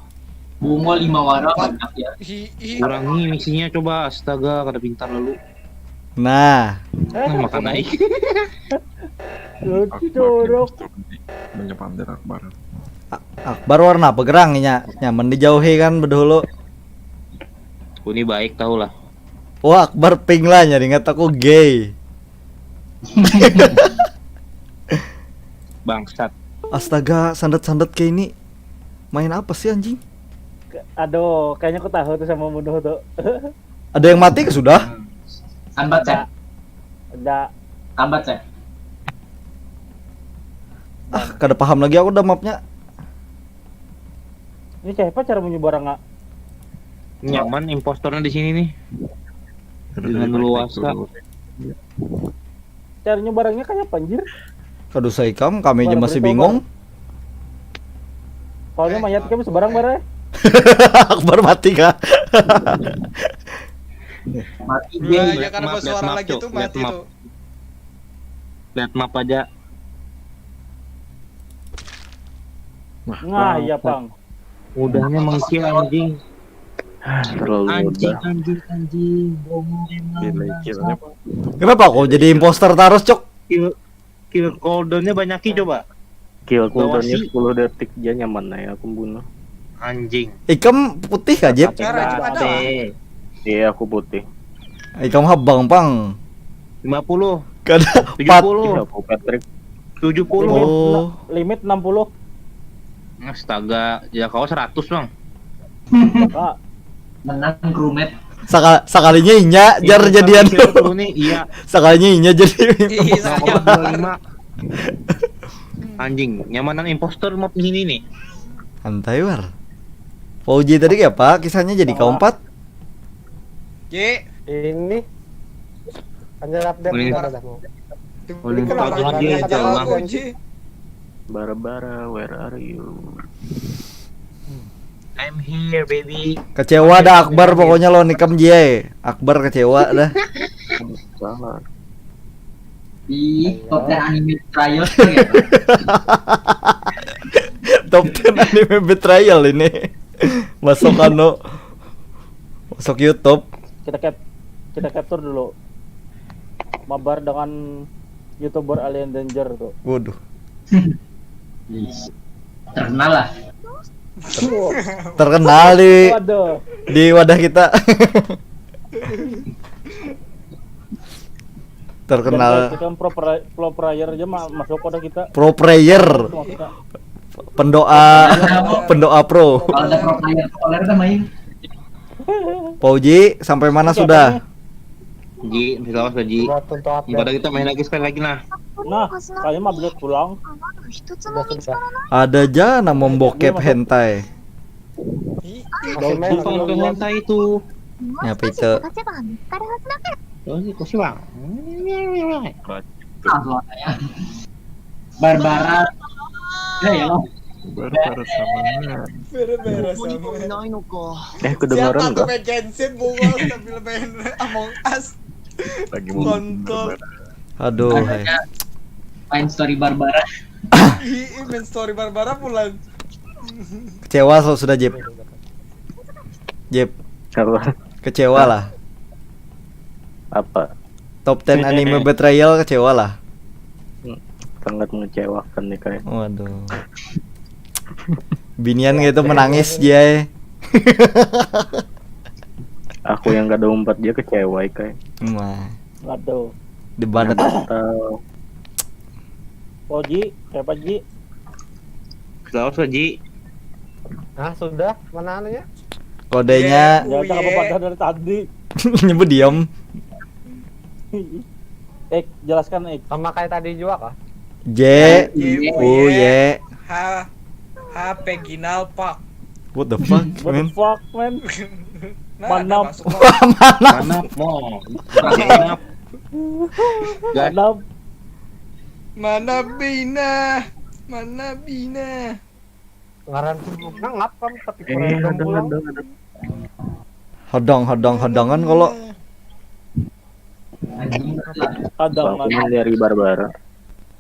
Bungo lima wara banyak ya. Hi, hi. Kurangi misinya coba, astaga, kada pintar lalu. Nah, Nah, makan naik. Lucu Akbar dong. Punya pandir Akbar. Akbar warna apa gerang nya? Nyaman dijauhi kan bedahulu. Aku ini baik, tahu lah. Wah, Akbar pink lah, nyari ingat aku gay. Bangsat. Astaga, sandet-sandet kayak ini. Main apa sih, anjing? Aduh, kayaknya aku tahu tuh sama munuh tuh. Ada yang mati ke sudah? Sambat cek. Ada. Sambat cek. Ah, kada paham lagi aku dah mapnya. Ini siapa cara menyebarang nggak? Nyaman impostornya di sini nih. Aduh, Dengan tadi luasa. baik-baik dulu. Cara nyebarangnya kayak apa anjir? Kada usah ikam, kami aja Mana masih berita bingung. Soalnya mayat kami sebarang barang. Akbar mati kah? Mati Dua dia. aja karena Maaf, bersuara maaf, lagi Cok. tuh Lihat mati map. tuh. Lihat map aja. Nah, iya pang. Mudahnya mengkill, anjing. Terlalu Anjing, mudah. Anjing, anjing. Bongo emang. Delay killnya. Kenapa kok jadi imposter terus, Cok? Kill, kill cooldownnya banyakin coba. Kill Bawa cooldownnya sih. Sepuluh detik aja nyaman ya aku bunuh. Anjing. Ikam putih kah, Jep? Cara cuma ada lah. Iya, aku putih. Ikam habang, pang. Lima puluh, Kada tujuh pat. puluh, Iya, aku Patrick. tujuh puluh. Oh. Limit enam puluh. Astaga, ya kau seratus, Bang. Kak, Menang crewmate. Sakal sakalinya inya jar Iya, jadian. kau turun nih, iya. Sakalinya inya jadi. Ih, Nah, saja. dua lima. Anjing, nyamanan impostor map sini nih. Santai, War. Fauji tadi kayak apa? Kisahnya jadi keempat? Ji, Ini hanya update Mending- bentar dah mau. Mending Kenapa Fauji ada aja kata lah. Fauji? Barbara, where are you? I'm here, baby. Kecewa dah Akbar pokoknya lawan ikam, Jai. Akbar kecewa dah. Salah. Ih, top ten anime trial tuh ya. Top ten anime betrayal ini. Masuk anu. Masuk YouTube. Kita cap kita capture dulu. Mabar dengan YouTuber Alien Danger tuh. Waduh. Terkenal lah. Terkenal di Waduh. di wadah kita. Terkenal Kita pro, pro player aja ma- masuk pada kita. Pro player, Masuk kita. Pendoa, pendoa pro. Kalau ada pro player, pro player udah main. Fauji, sampai mana sudah? Ji, masih lawas lah, Ji. Buat untuk update. Pada kita main lagi sekali lagi nah. Nah, kayaknya mau update pulang. Sudah sudah. Ada aja nak membokep hentai. Masih main Bukan lagi. Untuk hentai itu. Nyapa itu? Oh, ini kursi bang. Langsung aja. Barbara. Ya ya lah. Barbara sama. Barbara sama. Eh, kedengeran Siapa tuh gak? main Genshin bungul sambil main Among Us? Lagi mau Kontol. Barbara. Aduh, hai. Ada main story Barbara. Ih, main story Barbara pulang. Kecewa so sudah, Jip. Jip, Apa? Kecewa lah. Apa? Top ten anime betrayal, kecewa lah. Sangat mengecewakan nih, kayak. Waduh. Binian gitu menangis, Jai. Aku yang gak ada umpat dia kecewa, kayak. Wah, Aduh. debat. Tahu. Oh Ji, siapa Ji? Lawas lah, Ji. Nah, sudah, mana anunya? Kodenya Ya, tak apa-apa dari tadi. Nyebut diam. Ek, jelaskan Ek. Sama kayak tadi juga kah? J U Y. Ha, ha Peginal Pak. What the fuck, What the man? Fuck, man? Nah, Manap. Ada masuk, Pak. Mana mau? Jenap. Manap. Mana Bina? Mana Bina? Ngaran sebelumnya ngap kan tapi Eh, kurang ada, pulang. ada, ada. Hodong, hodong, hodongan kalau Kadang Aku mah dari Barbara.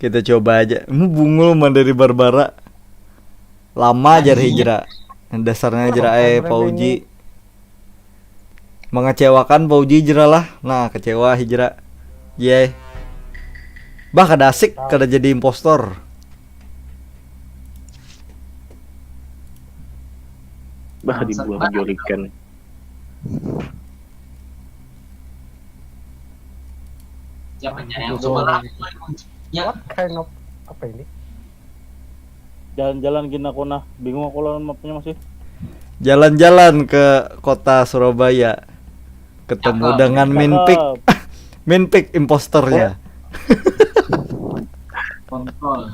Kita coba aja. Mu bungul mah dari Barbara. Lama aja hijrah. Dasarnya hijrah eh Fauji. Mengecewakan Fauji hijrah lah. Nah, kecewa hijrah. Yeh. Bah, kada asik, kada jadi impostor. Bah, dibuang jolikan. Siapa nyari yang coba lah. Ya, What kind of apa ini? Jalan-jalan gina aku nah, bingung aku lawan mapnya masih. Jalan-jalan ke kota Surabaya. Ketemu Cakep. Dengan Minpik. Minpik imposternya. Kontrol.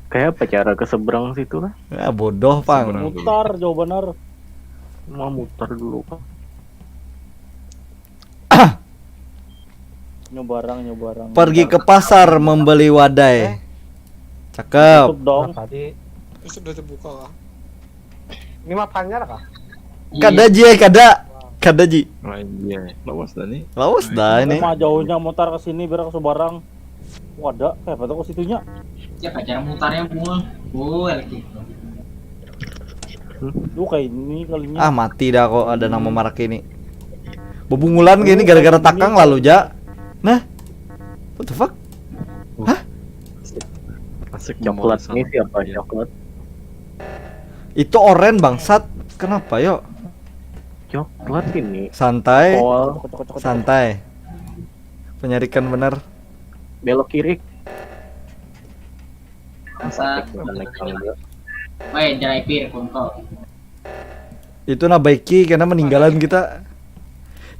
Kayak apa cara ke seberang situ lah? Ah, bodoh, pang. Mutar jauh bener. Mau mutar dulu, Pak. Nyobarang, nyobarang. Pergi ke pasar membeli wadai. Cakep. Tutup dong. Nah, tadi Sudah terbuka lah. Ini mah hanyar kah? Kada ji, kada. Kada ji. Lain dia. Lawas dah nih. Lawas dah ini. Cuma jauhnya mutar ke sini biar ke sebarang. Wadah, kayak apa tuh ke situnya? Siapa cara mutarnya, Bung? Oh, lagi. Lu kayak ini kalinya. Ah, mati dah kok ada nama marak ini. Bebungulan kayak ini gara-gara takang lalu ja. Nah. What the fuck? Asik coklat nih, siapa coklat? Itu oren bangsat. Kenapa yo? Coklat ini. Santai. Pol. Cocok, cocok, cocok. Santai. Penyarikan bener. Belok kiri. Masa. Naik tangga. Weh, driver kontol. Itu nah baiki karena meninggalan kita.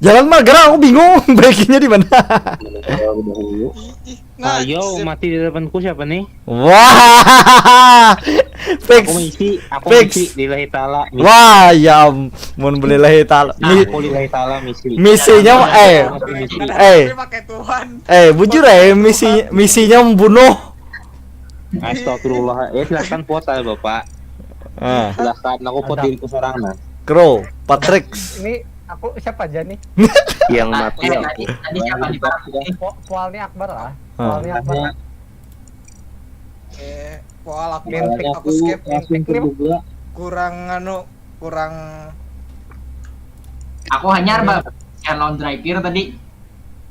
Jalan mah, gerak, aku bingung. Baiknya di mana? Terlebih dahulu. Ih, ih, Ayo, ngajak. Mati di depanku siapa nih? Wah. Aku Fix. misi, aku Fix. misi lillahi ta'ala. Misi. Wah, ya ampun, belillahi ta'ala. Mi- Aku lillahi ta'ala misi. misinya eh Aku misi. eh Tapi pakai Tuhan. eh bujur ya, misi misinya membunuh. Astagfirullah. Ya silahkan vote lah Bapak. Ah, Silahkan aku vote diriku seorang nah. Crow, Patrick. Ini aku siapa aja nih? Yang mati ya. Tadi siapa di bawah? Po- Poalnya Akbar lah. Ah. Poalnya Akbar. Eh, poal aku, Mintik. aku skip. Langsung Ini terbuka. Kurang anu, kurang Aku hanya bab yang lawan driver tadi.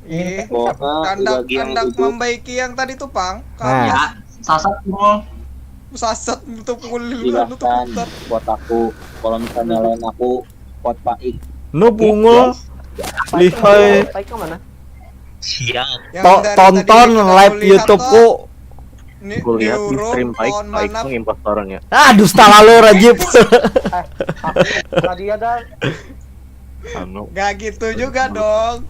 eh Mintik siapa? kandak Bagi yang kandak duduk. Membaiki yang tadi tuh, Pang. Nah. Ya, sasat semua. Sasat nutup kulit, Silahkan nutup putar. Vote aku. Kalau misalnya lawan aku, vote Pak Ik. Nu bungo. Lihai. Paik ke mana? Siap. Yang To- dari tonton tadi kita live lihat YouTube tuh, ku. Ni, Aku lihat di diurung stream Pak Ik, lawan Pak Ik mana? Tuh impostornya. Ah, dusta lalu Rajib. Tadi ada Anu, Gak gitu juga dong.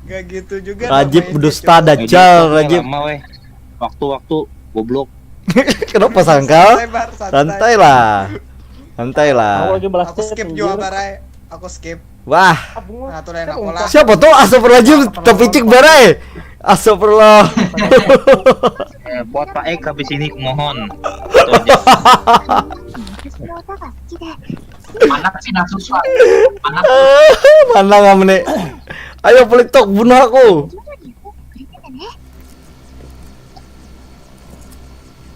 Gak gitu juga. Rajib Dong, dusta Cok. dajal, Ini Rajib. Lama weh. Waktu-waktu goblok. Kenapa sangkal? Santai, Bar, santai. Santai lah. Santai Aku lah. lagi balas Aku chat, skip anjir. Jua, Barai. Aku skip. Wah, Ah, bungo. Nah, tuh lah, Itu aku lah. siapa tuh? Astagfirullahaladzim, terpicik barai. Astagfirullah. Eh, vote Pak Ik habis ini kumohon. Mana sih nasus Pak? Mana? Mana kamu nih? Ayo, Politok, bunuh aku.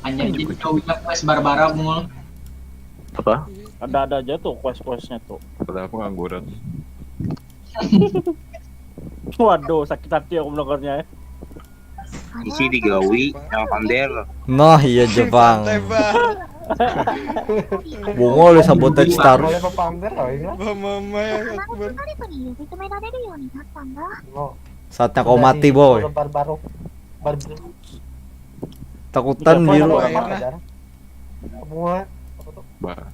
Hanya jadi kau ingat quest Barbara mul. Apa? Ada-ada aja tuh quest-questnya tuh. Padahal pengangguran. Waduh, sakit hati aku mendengarnya ya. Isi digawi yang pander. Nah, iya Jepang. Santai, Bar. Bungo oleh sabotage terus. Boleh pamer lah ini. Bah, mama ya Akbar. 誰かに呼び止められるようになったんだ。 Bungo. Saatnya kau mati, boy. Baru-baru. Baru Takutan Siapa biru. yang Akhirnya. pamer? Semua apa tuh? Bah.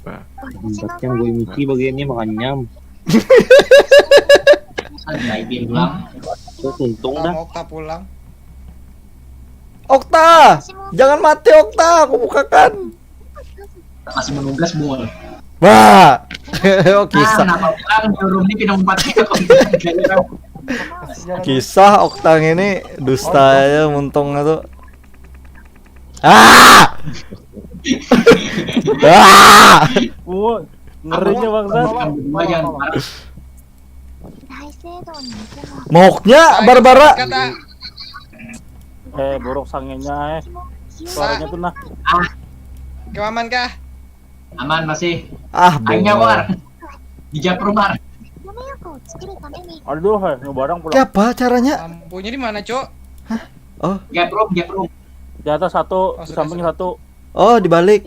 Bah.私の Yang gue misi bagiannya makan nyam. Ada bilang Gue untung dah. Sama Okta pulang. Okta, jangan mati Okta, aku bukakan. masih menugas mul. Wah. Oh, Nah, kisah. Kenapa bilang nyuruh ini pindah empat kilo? Kisah Okta ini dusta aja muntung tuh. Ah! Ah! Wah, ngerinya bangsat. Bukan berdua jangan marah.大聖堂に行けば Maunya Barbara. Kata Eh, buruk sangenya eh. Suaranya tuh nah. Kemaman kah? Aman masih. Ah, Aingnya bengong. War. Di Japrum War. 夢欲を作るために Aduh, eh, ngebarang pulang. Kayak apa caranya? Lampunya di mana, Cok? Oh, Japrum, Japrum. Di atas satu, Oh, di sudah, samping sudah. Satu. Oh, dibalik.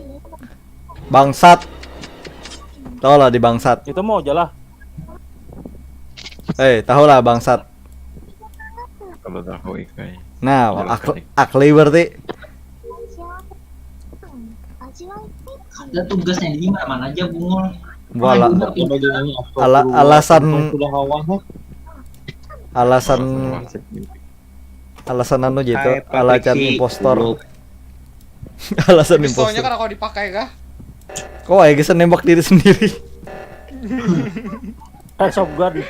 Bangsat. Tahu lah di bangsat. Itu mau aja lah. Eh, tahu lah bangsat. Kalau tahu ikai. Nah, Jelas akli, tadi. akli berarti. 味わいたいって Ada tugas yang di mana mana aja bungul. Wala, Aduh, ala, alasan Sudah kawan tuh. alasan Masuk mimpi. alasan anu gitu, Hai, Patrick alasan sih, impostor. goblok. Alasan Pistolnya impostor. Kalau dipakai kah? Kok aja bisa nembak diri sendiri? Airsoft gun.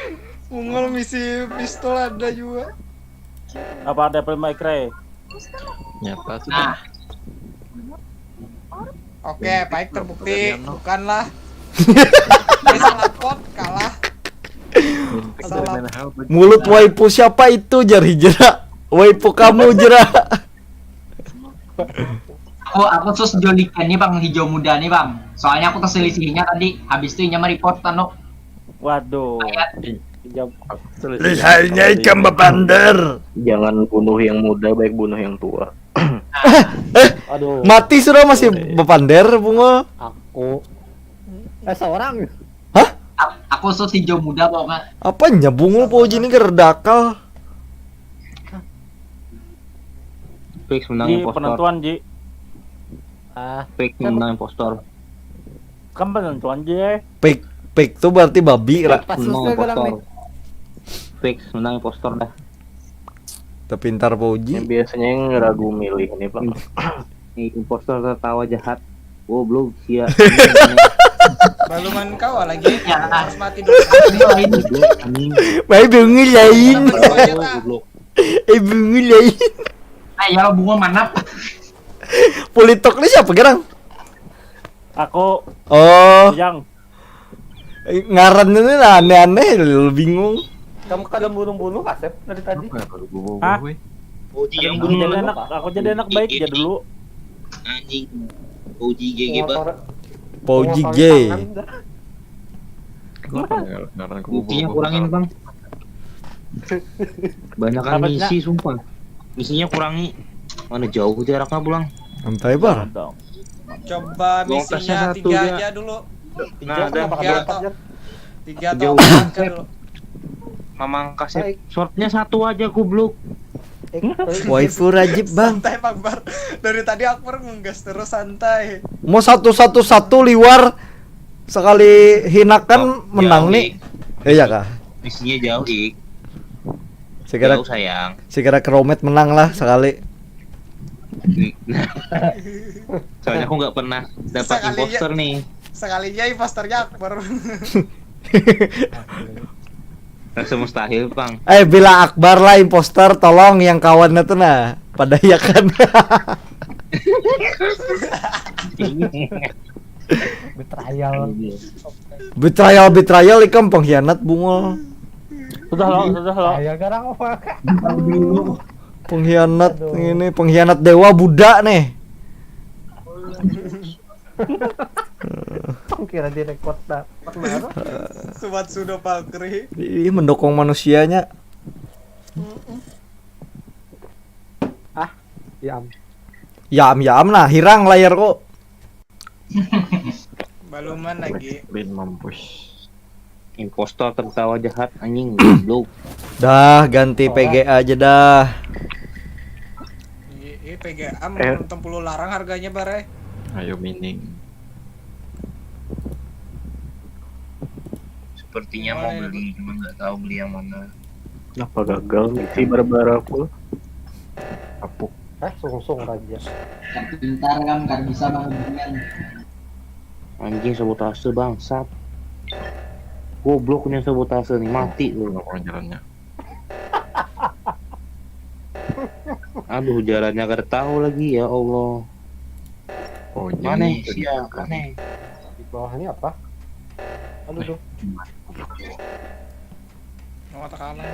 Bungul misi pistol ada juga. Apa ada Devil May Cry? Nyata sih. Nah, Oke, baik terbukti Kalian, no. Bukanlah. Ini salah pot, kalah. Minta Salah. Criminal Hell bagi Mulut waipu siapa itu, jar Hijrah? Waipu kamu, Jrah. aku aku sus jolikannya bang hijau muda nih bang. Soalnya aku terselisihnya tadi. Habis itu inya mereport anu. Waduh. Kayak Jam Lihatnya ikan Bapander. Jangan bunuh yang muda, baik bunuh yang tua. Aduh. Mati sudah masih bapander, Bungo. Aku. Eh seorang. aku sus hijau muda pokoknya. Apa nyabungul po ini gerdakal? Fix menang Di impostor. Penentuan, Ji. Ah. Fix menang impostor. Kan penentuan, Ji. Pig, pig tuh berarti babi lah. Pas Menang susah bilang impostor. Nih. Fix menang impostor dah. Terpintar Pak Uji. Yang biasanya yang ragu milih ini, Pak. Ini impostor tertawa jahat. Goblok sia. Baluman kawa lagi. Harus mati dulu. Goblok anjing. Baik bunyi lain. Kenapa dua aja, Ta? Goblok. Eh bunyi lain. Nah, ya lo bunga manap. Politok ni siapa gerang? Aku Oh, yang ngarannya ni lah aneh-aneh, lu bingung. Kamu kada bunuh-bunuh Asep dari tadi. Hah? Uji yang Aku bunuh jadi lah. Anak, aku jadi anak baik ya dulu. Anjing. Uji G G, Pak. Motor Pak Uji motor G. tangan dah. Kenapa ya ngaran Misinya kurangin, Bang. Banyakan Apa, misi, sumpah. Misinya kurangi. Mana jauh jaraknya pulang. Santai bar. Dong. Coba Longkasnya misinya satu, tiga Jar. Aja dulu. Nah, dah. Tiga atau tiga atau Jauh. empat kan dulu. Mamangkas ya. Shortnya satu aja, goblok. Waifu Rajib bang. Santai Bang Bar. Dari tadi Akbar ngegas terus, santai. Mau satu satu satu liwar sekali hinakan Oh, menang jauh, nih. Ik. Iya kah? Misinya jauh, Ik. Sekira Jauh, sayang. sekira Keromet menang lah sekali. Soalnya aku nggak pernah dapat Sekalinya- imposter nih. Sekalinya imposternya Akbar. Rasa mustahil, Bang. Eh bila Akbar lah imposter, tolong yang kawannya tuh nah pada ya kan. Betrayal. Betrayal betrayal ikam pengkhianat bungul. Sudah lo, sudah lo. Saya garang apa? Pengkhianat Aduh. Ini pengkhianat dewa Buddha nih. Kira direkod dah. Sobat sudah Palkri. Ih mendukung manusianya. Ah, ya am. Yam yam nah hirang layar kok. Baluman lagi. Bin mampus. Impostor tertawa jahat, anjing, goblok. Dah ganti P G A aja dah. Iya, iya, P G A Eh. Enam puluh larang harganya, Barai. Ayo mining. Sepertinya mau beli, cuma nggak tahu beli yang mana. Kenapa gagal misi barbar aku? Apuk. Eh, sungsung raja. Pintar kan, kan bisa bangun. Anjing, sabotase bangsat. Goblok punya sabotase nih, mati lu. Kenapa jalannya? Aduh, jalannya kada tahu lagi, ya Allah. Oh, Mana jadi sih ya? Mana? Di bawah ini apa? Aduh, duh. Mau tekanan.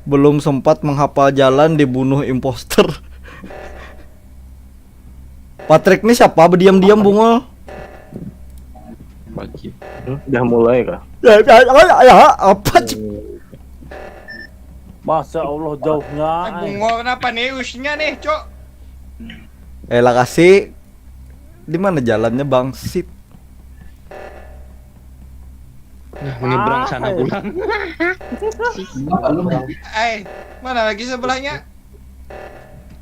Belum sempat menghafal jalan dibunuh imposter. Patrick nih siapa berdiam-diam bungul? Wajib. Hmm, udah mulai kah? Ya, ya, ya, ya, apa sih? Masya Allah jauhnya. Eh, bungul kenapa nih usnya nih, Cok? Eh, lah kasih di mana jalannya bangsit? Nah, menyeberang sana Ah, pulang. Eh, mana lagi sebelahnya?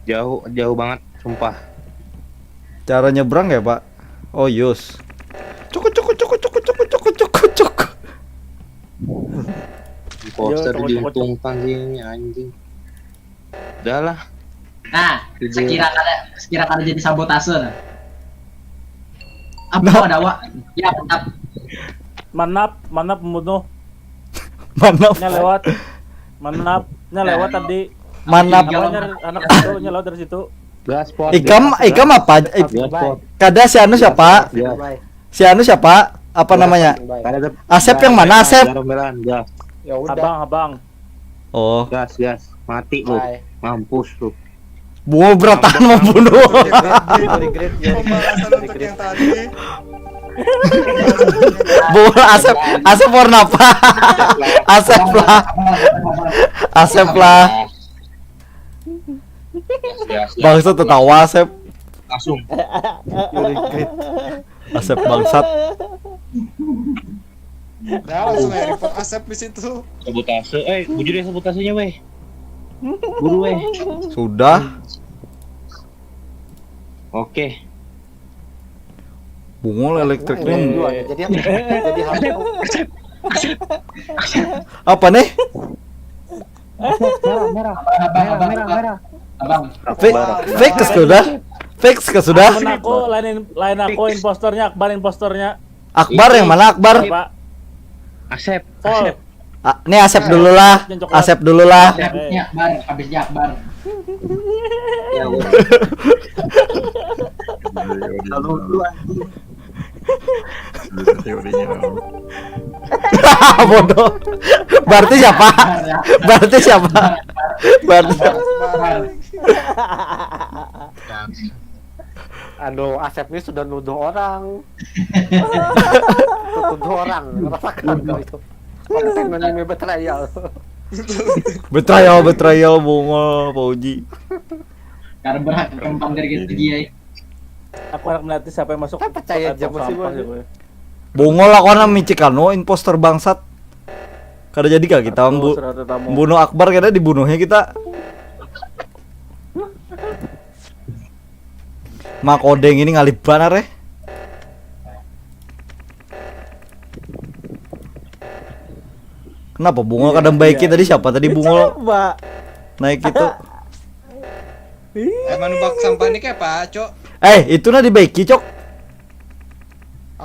Jauh, jauh banget, sumpah. Cara nyebrang ya, Pak? Oh, yus. Cukup cukup cukup cukup cukup cukup cukup cukup. Imposter Iya, cocok, diuntungkan sih ini, anjing. Udah lah. Nah, Tidur. sekira kada, sekira kada jadi sabotase nah. Apa Nah. Ada awak? Ya, mantap. Manap, manap membunuh. Mana? Nya lewat. Manap, nya lewat tadi. Mana? Apanya anak itu nya lewat dari situ. Gaspol. Ikam, ikam apa? Ik- Gaspol. Kada si anu siapa? Ya. Bye. Si anu siapa? Apa namanya? Bye. Kada ada. Asep yang mana, Asep? Jalan-jalan, gas. Ya udah. Abang, abang. Oh, Gas, gas. Mati lu. Bye. Mampus lu. bungo berataan membunuh. Regret, regret, ya, Pembalasan regret, untuk regret. Yang tadi. Bungo Asep, Asep warna apa? Asep lah. Asep lah. Gas, gas, gas. Bangsa tertawa Asep. Langsung. Regret. Asep bangsat. Dah langsung aja report Asep di situ. Sabotase. Eh, bujur ya sabotasenya, weh. Buru, weh. Sudah. Oke. Bungo elektrik Ini nih. dua, jadi jadi hal Apa nih? Merah, merah. Abang, abang, abang, abang. Merah. Abang. Fix, fix kah sudah? Fix kah sudah? Lain aku, lain, lain aku impostornya, Akbar impostornya. Akbar yang mana Akbar? Apa? Asep, Pol. Asep. Ah, nih Asep dulu lah. Asep dulu lah. Habisnya Akbar, habisnya Akbar. Ya, gua Kalau lu anjing. Teorinya. Bodoh. Berarti siapa? Berarti siapa? Berarti siapa? Akbar. Aduh, Asep ini sudah nuduh orang. Tuduh orang, rasakan kau itu. Konten anime betrayal. Betrayal, betrayal, bunga, Pak Uji. Karena berhak kempang dari kita dia. Aku harap melihat siapa yang masuk. Saya percaya Kota aja masih sampah boleh. Sih, gue. Bungol lah kau nang micik anu imposter bangsat. Kada jadi kah kita Aku mbu- sudah ada tamu. Bunuh Akbar kada dibunuhnya kita. Mak Odeng ini ngalih banar eh. Kenapa Bungol kada baiki tadi, siapa tadi Bungol Coba. Naik itu? Emang bak sampah ini kayak apa, Cok? Eh, itu nah dibaiki, Cok.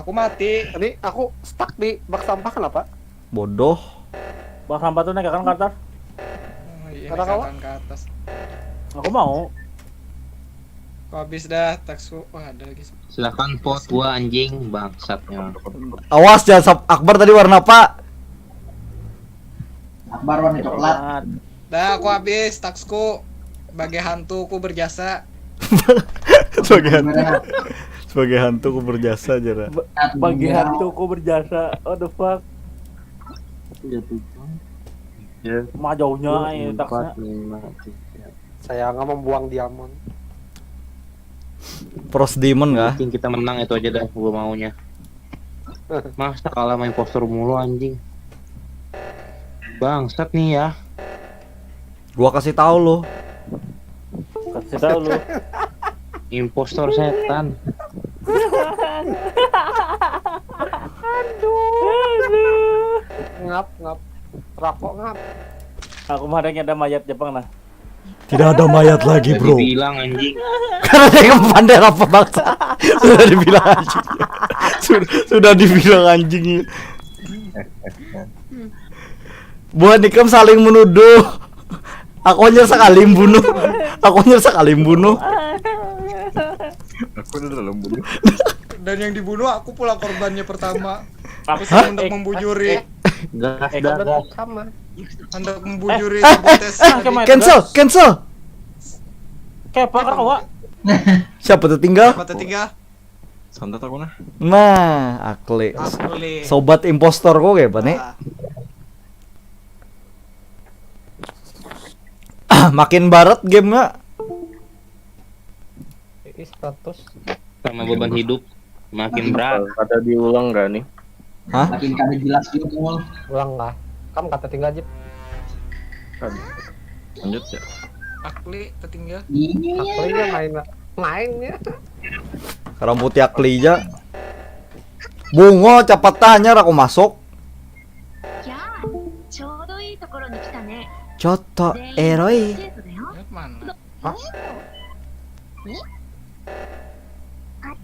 Aku mati. Ini aku stuck di bak sampah, kenapa? Bodoh. Bak sampah tuh naik kan, Kartar? Oh, iya, Kata kawan? Misalkan ke atas. Aku mau. Kok habis dah taksku? Wah, ada lagi. Silahkan pot gua, anjing, bangsat emang. Awas, jangan sap Akbar tadi warna apa? Akbar warna coklat. Banget. Dah, aku habis taksku. Sebagai hantu, aku berjasa. Sebagai hantu, Gimana? Sebagai hantu ku berjasa aja, Ra. Bagi hantuku berjasa. What the fuck? Ya. Mah jauhnya ini Empat, taksnya. Lima, tiga. Saya nggak membuang diamond. Pros Demon kah? Mungkin kita menang itu aja dah, gua maunya. Masa kalah main impostor mulu, anjing. Bangsat nih ya. Gua kasih tahu lo. Kasih tahu lu. Impostor setan. Ngap, ngap. Rokok ngap. Aku mah ada mayat Jepang nah. Tidak ada mayat lagi, Udah bro. Dibilang, anjing. Karena saya kemander apa, bangsa? Sudah dibilang anjing. Sudah, sudah dibilang anjing. Buhan ikam saling menuduh. Aku hanya sekali membunuh. Aku hanya sekali membunuh. Aku udah dalam bunuh. Dan yang dibunuh aku pula korbannya pertama. Aku Aku untuk membujuri. Gas Eh, dah, gas. Sama. Untuk membujuri Eh, sabotes. eh, eh, Cancel, cancel. Kayak apa kau, Wak? Siapa tertinggal? Apa tertinggal? Santet aku nah. Nah, Akli. Akli. Sobat impostor kok kayak apa nih? Ah, Makin barat gamenya. Ini status. Sama beban hidup makin berat. Ada diulang gak nih? Hah? Makin kada jelas juga, Mul. Ulang lah. Kamu kata tinggal aja. Lanjut ya. Akli tertinggal. Iya. Aku ini main main ya. Rambut Akli aja. Bungo, cepat tanya aku masuk. やあ、ちょうどいいところに来たね。 Coto 全員 eroi. 生徒だよ。 Lihat mana? ええの？え？頭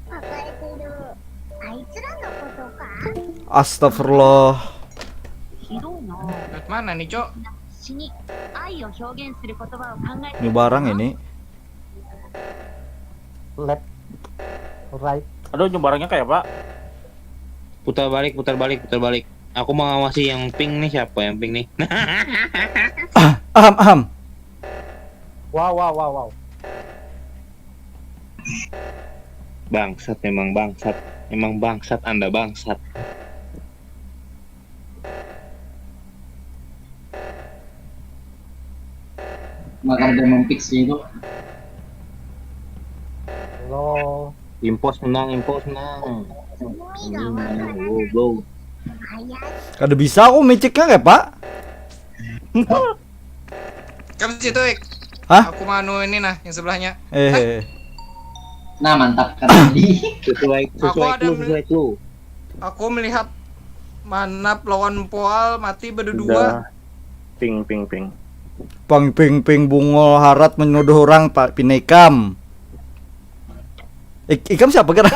抱えてるあいつらのことか？ Astagfirullah. ひどいな。 Lihat mana nih, Cok? 死に愛を表現する言葉を考えて Ini barang ini. Left, right. Aduh, nyebarangnya kayak apa? Putar balik, putar balik, putar balik. Aku mengawasi yang pink nih, siapa yang pink nih? Aham, aham. Wow, wow, wow, wow. Bangsat, memang bangsat. Memang bangsat, Anda bangsat. Makanya dia memfix itu. Halo. Impos menang, impos menang. Ini menang, go, go. Kada bisa aku miciknya kayak, Pak. Kamu situ, Ik. Hah? Aku mau anu ini nah, yang sebelahnya. Eh, Nah, mantap kan tadi. Sesuai, Aku sesuai ada clue, meli- sesuai clue. Aku melihat Manap lawan Poal mati berdua. Udah. Ping, ping, ping. Pang ping ping bungul harat menuduh orang, Pak, pina ikam. Ik- ikam siapa, Gerang?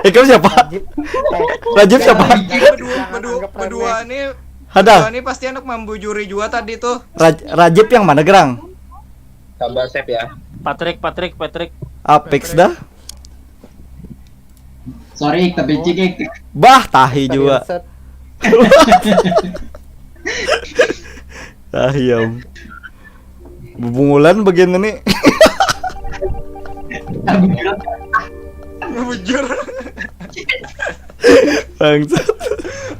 Ikam siapa? Rajib. Eh, Rajib siapa? Jadi berdua berdua berdua nih Ada. Berdua nih pasti anak membujuri juga tadi tuh. Raj- Rajib yang mana, Gerang? Sabar, Sep, ya. Patrick, Patrick, Patrick. Apex dah. Sorry, tapi cik. Bah, tahi juga. Set. Tahi, am. Bubungulan bagian ini. Bujur. Bangsat.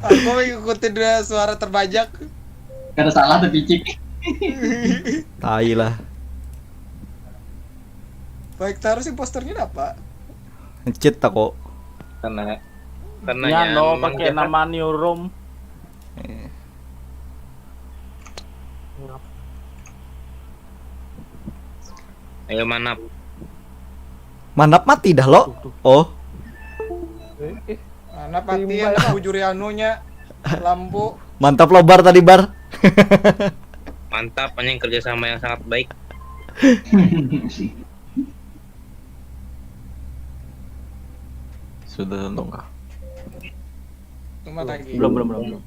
Aku mengikuti dua suara terbajak. Kada salah, tapi cik. Tai lah. Baik, terus imposternya apa? Cheat aku. Karena karena Ya, no, memang pakai jahat. Nama new room. Ayo, manap. Manap mati dah lo. Oh. Mana mati ya, bujuri anunya lampu. Mantap lo, Bar, tadi, Bar. Mantap, anjing, kerjasama yang sangat baik. Sudah tentu kah? Cuma lagi. Belum, belum, belum, belum.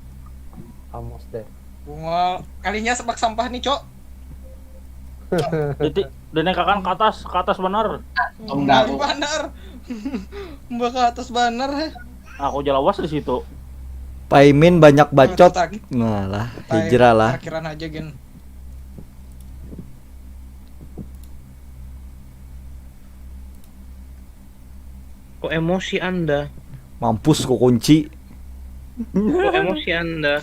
Almost there. Bunga kalinya sepak sampah nih, Cok. Titik, dan kakan ke atas, ke atas benar. Tong daru. Banar. Mbak ke atas banar. Aku jalawas di situ. Paimin banyak bacot. Terakhir. Nah lah, hijrah lah. Parkiran aja, Gen. Kok emosi Anda? Mampus, ku kunci. Kok emosi Anda?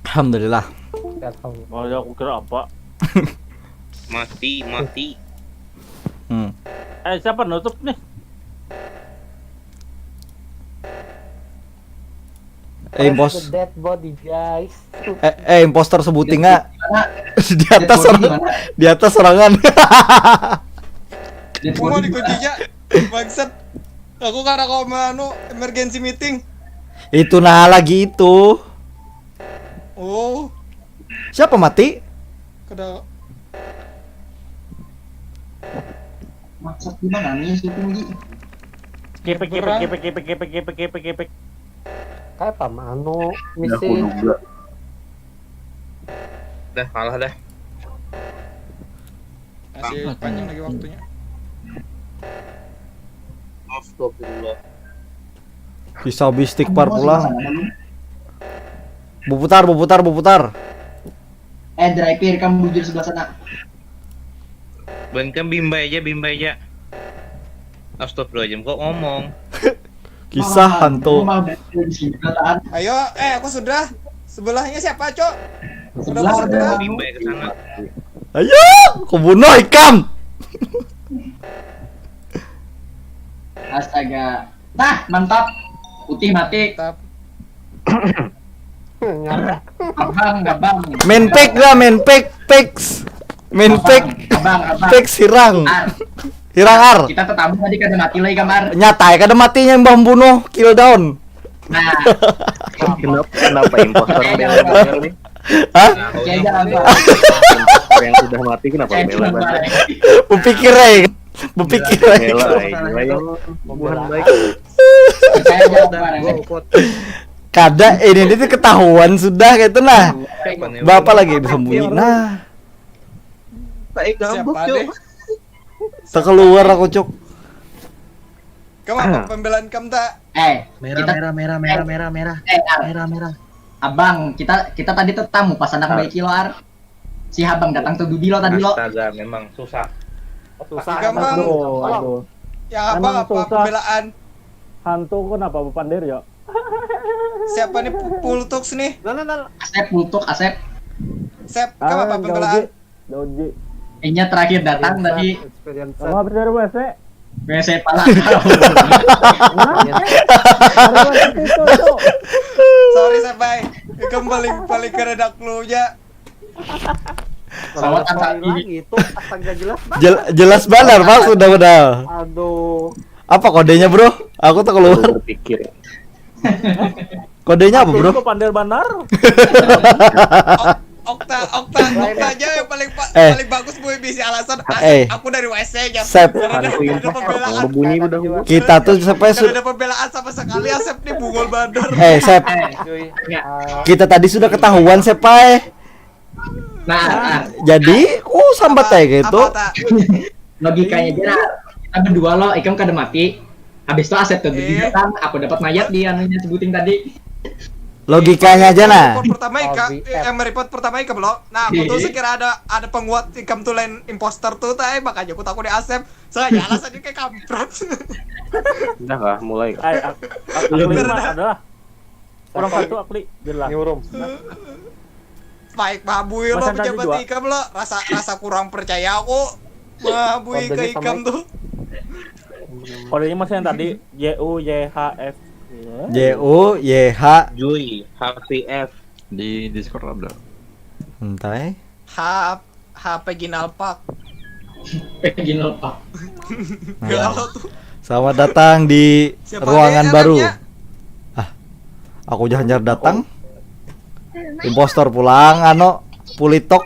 Alhamdulillah. Alhamdulillah. Malah aku kira apa? Mati, mati. Hmm. Eh, siapa nutup nih? Eh, impos The dead body, guys. eh, eh, imposter sebuting nggak? Di atas Dead body orang, mana? Di atas sorangan. Dead Bunga body. Dikuncinya. Bangsat. Aku karena kau anu emergency meeting. Itu nah lagi itu. Oh, Siapa mati? kada Maksud gimana nih, syuting, Ji? Kepek, kepek, kepek, kepek, kepek, kepek, kepek, kepek. Kayak apa mah anu Ya, aku misi juga. Dah, kalah dah. Masih panjang lagi waktunya. Astagfirullah. Bisa habis istighfar pulang. Buputar, buputar, buputar. Eh, driver, kamu bujur sebelah sana. Ban kan bimbai aja, bimbai aja. Astagfirullahaladzim, kok ngomong? Kisah hantu. Mau di sini, perkataan. Ayo, eh aku sudah. Sebelahnya siapa, Cok? Sebelah ada. Bimbai ke sana. Ayo, aku bunuh ikam. Astaga. Nah, mantap. Putih mati. Mantap. Nyata. Abang, abang. Main pick lah, main pick, picks. Main pick, Abang, abang. picks hirang. Ar, Hirang, Ar. Kita tetamu tadi kada mati lagi, Kamar. Nyata ya kada matinya, imbah membunuh, kill down. Nah, Kenapa, kenapa imposter bela-bela nih? Hah? oke aja lah, Bang. Imposter yang sudah mati kenapa Oke, bela-bela? Bang. Bupikir, eh. Bupikir, eh. Bela, eh. Gila, ya. Buhan baik. Oke aja, Bang. Gua vote. Kada, ini, ini tuh ketahuan sudah kayak itu nah. Bapak lagi bersembunyi. Nah, Baik, Siapa gabuk, deh? Cuk. Tak keluar aku, Cuk. Kamu apa pembelaan kamu tak? Eh, Merah, kita, merah, merah, merah, merah, merah. eh, Ar, Merah, merah. Abang, kita kita tadi tetamu pas anak Ar. baik kilo, Ar. Si Habang datang tuh dudi lo tadi lo. Astaga, memang susah. Susah. Gampang. Aduh, aduh. Ya apa Emang apa susah. Pembelaan? Hantu kenapa bepander ya? Siapa nih Pu- Pultux nih? Nah, nah, nah. Asep, Pultuk, Asep. Sep, kamu apa Ah, pembelaan? Doji. Kayaknya terakhir datang tadi. Experience. Kamu habis dari W C? W C pala. Dari W C itu, itu. Sorry, Sep, bye. Kembali balik ke redak lu aja. Sawat Sorry angkat lah, ini. itu astaga jelas banget. Jel- jelas benar, Pak, sudah, sudah. Aduh. Apa kodenya, Bro? Aku tak keluar. Berpikir. Kodenya apa, bro? Kok pander banar? Okta, Okta, Okta aja yang paling pa- Eh. paling bagus, boy, bisa alasan Eh. aku dari W C aja. Sep. Ada pembelaan. Berbunyi udah. Kita tuh sampai su- Ada pembelaan sama sekali, Asep nih bungul bandar. Eh, Sep. Kita tadi sudah ketahuan, Sep, eh. Nah, nah, Jadi, oh, sambat kayak gitu. Apa, tak? Logikanya aja lah. Kita berdua lo, ikam kada mati. Habis itu Asep tuh Iya. datang, aku dapat mayat di anunya sebuting tadi. Logikanya aja nah. Report pertama ikam, R B F. eh, report pertama ikam lo. Nah, aku tuh sekira ada ada penguat ikam tuh lain imposter tuh, tay, makanya aku takut di Asep. Soalnya alasannya kayak kampret. Udah kah, mulai kah? Ay, ak- ak- akli mah adalah orang satu akli jelas. Nyurum. Baik, mabui lo Masa tadi pejabat dua. Ikam lo, rasa rasa kurang percaya aku. Mabui Kodenya ke ikam sama. Tuh. Kodenya masih yang tadi J U Y H F. Iya. J U Y H. Jui, H P F. Di Discord ada. Entah, eh. H HP Ginal Park. Peggy Nolpak. Nah, Galau tuh. selamat datang di Siapa ruangan nih baru. anaknya? Ah, aku jahanjar datang. Impostor pulang, ano, pulitok.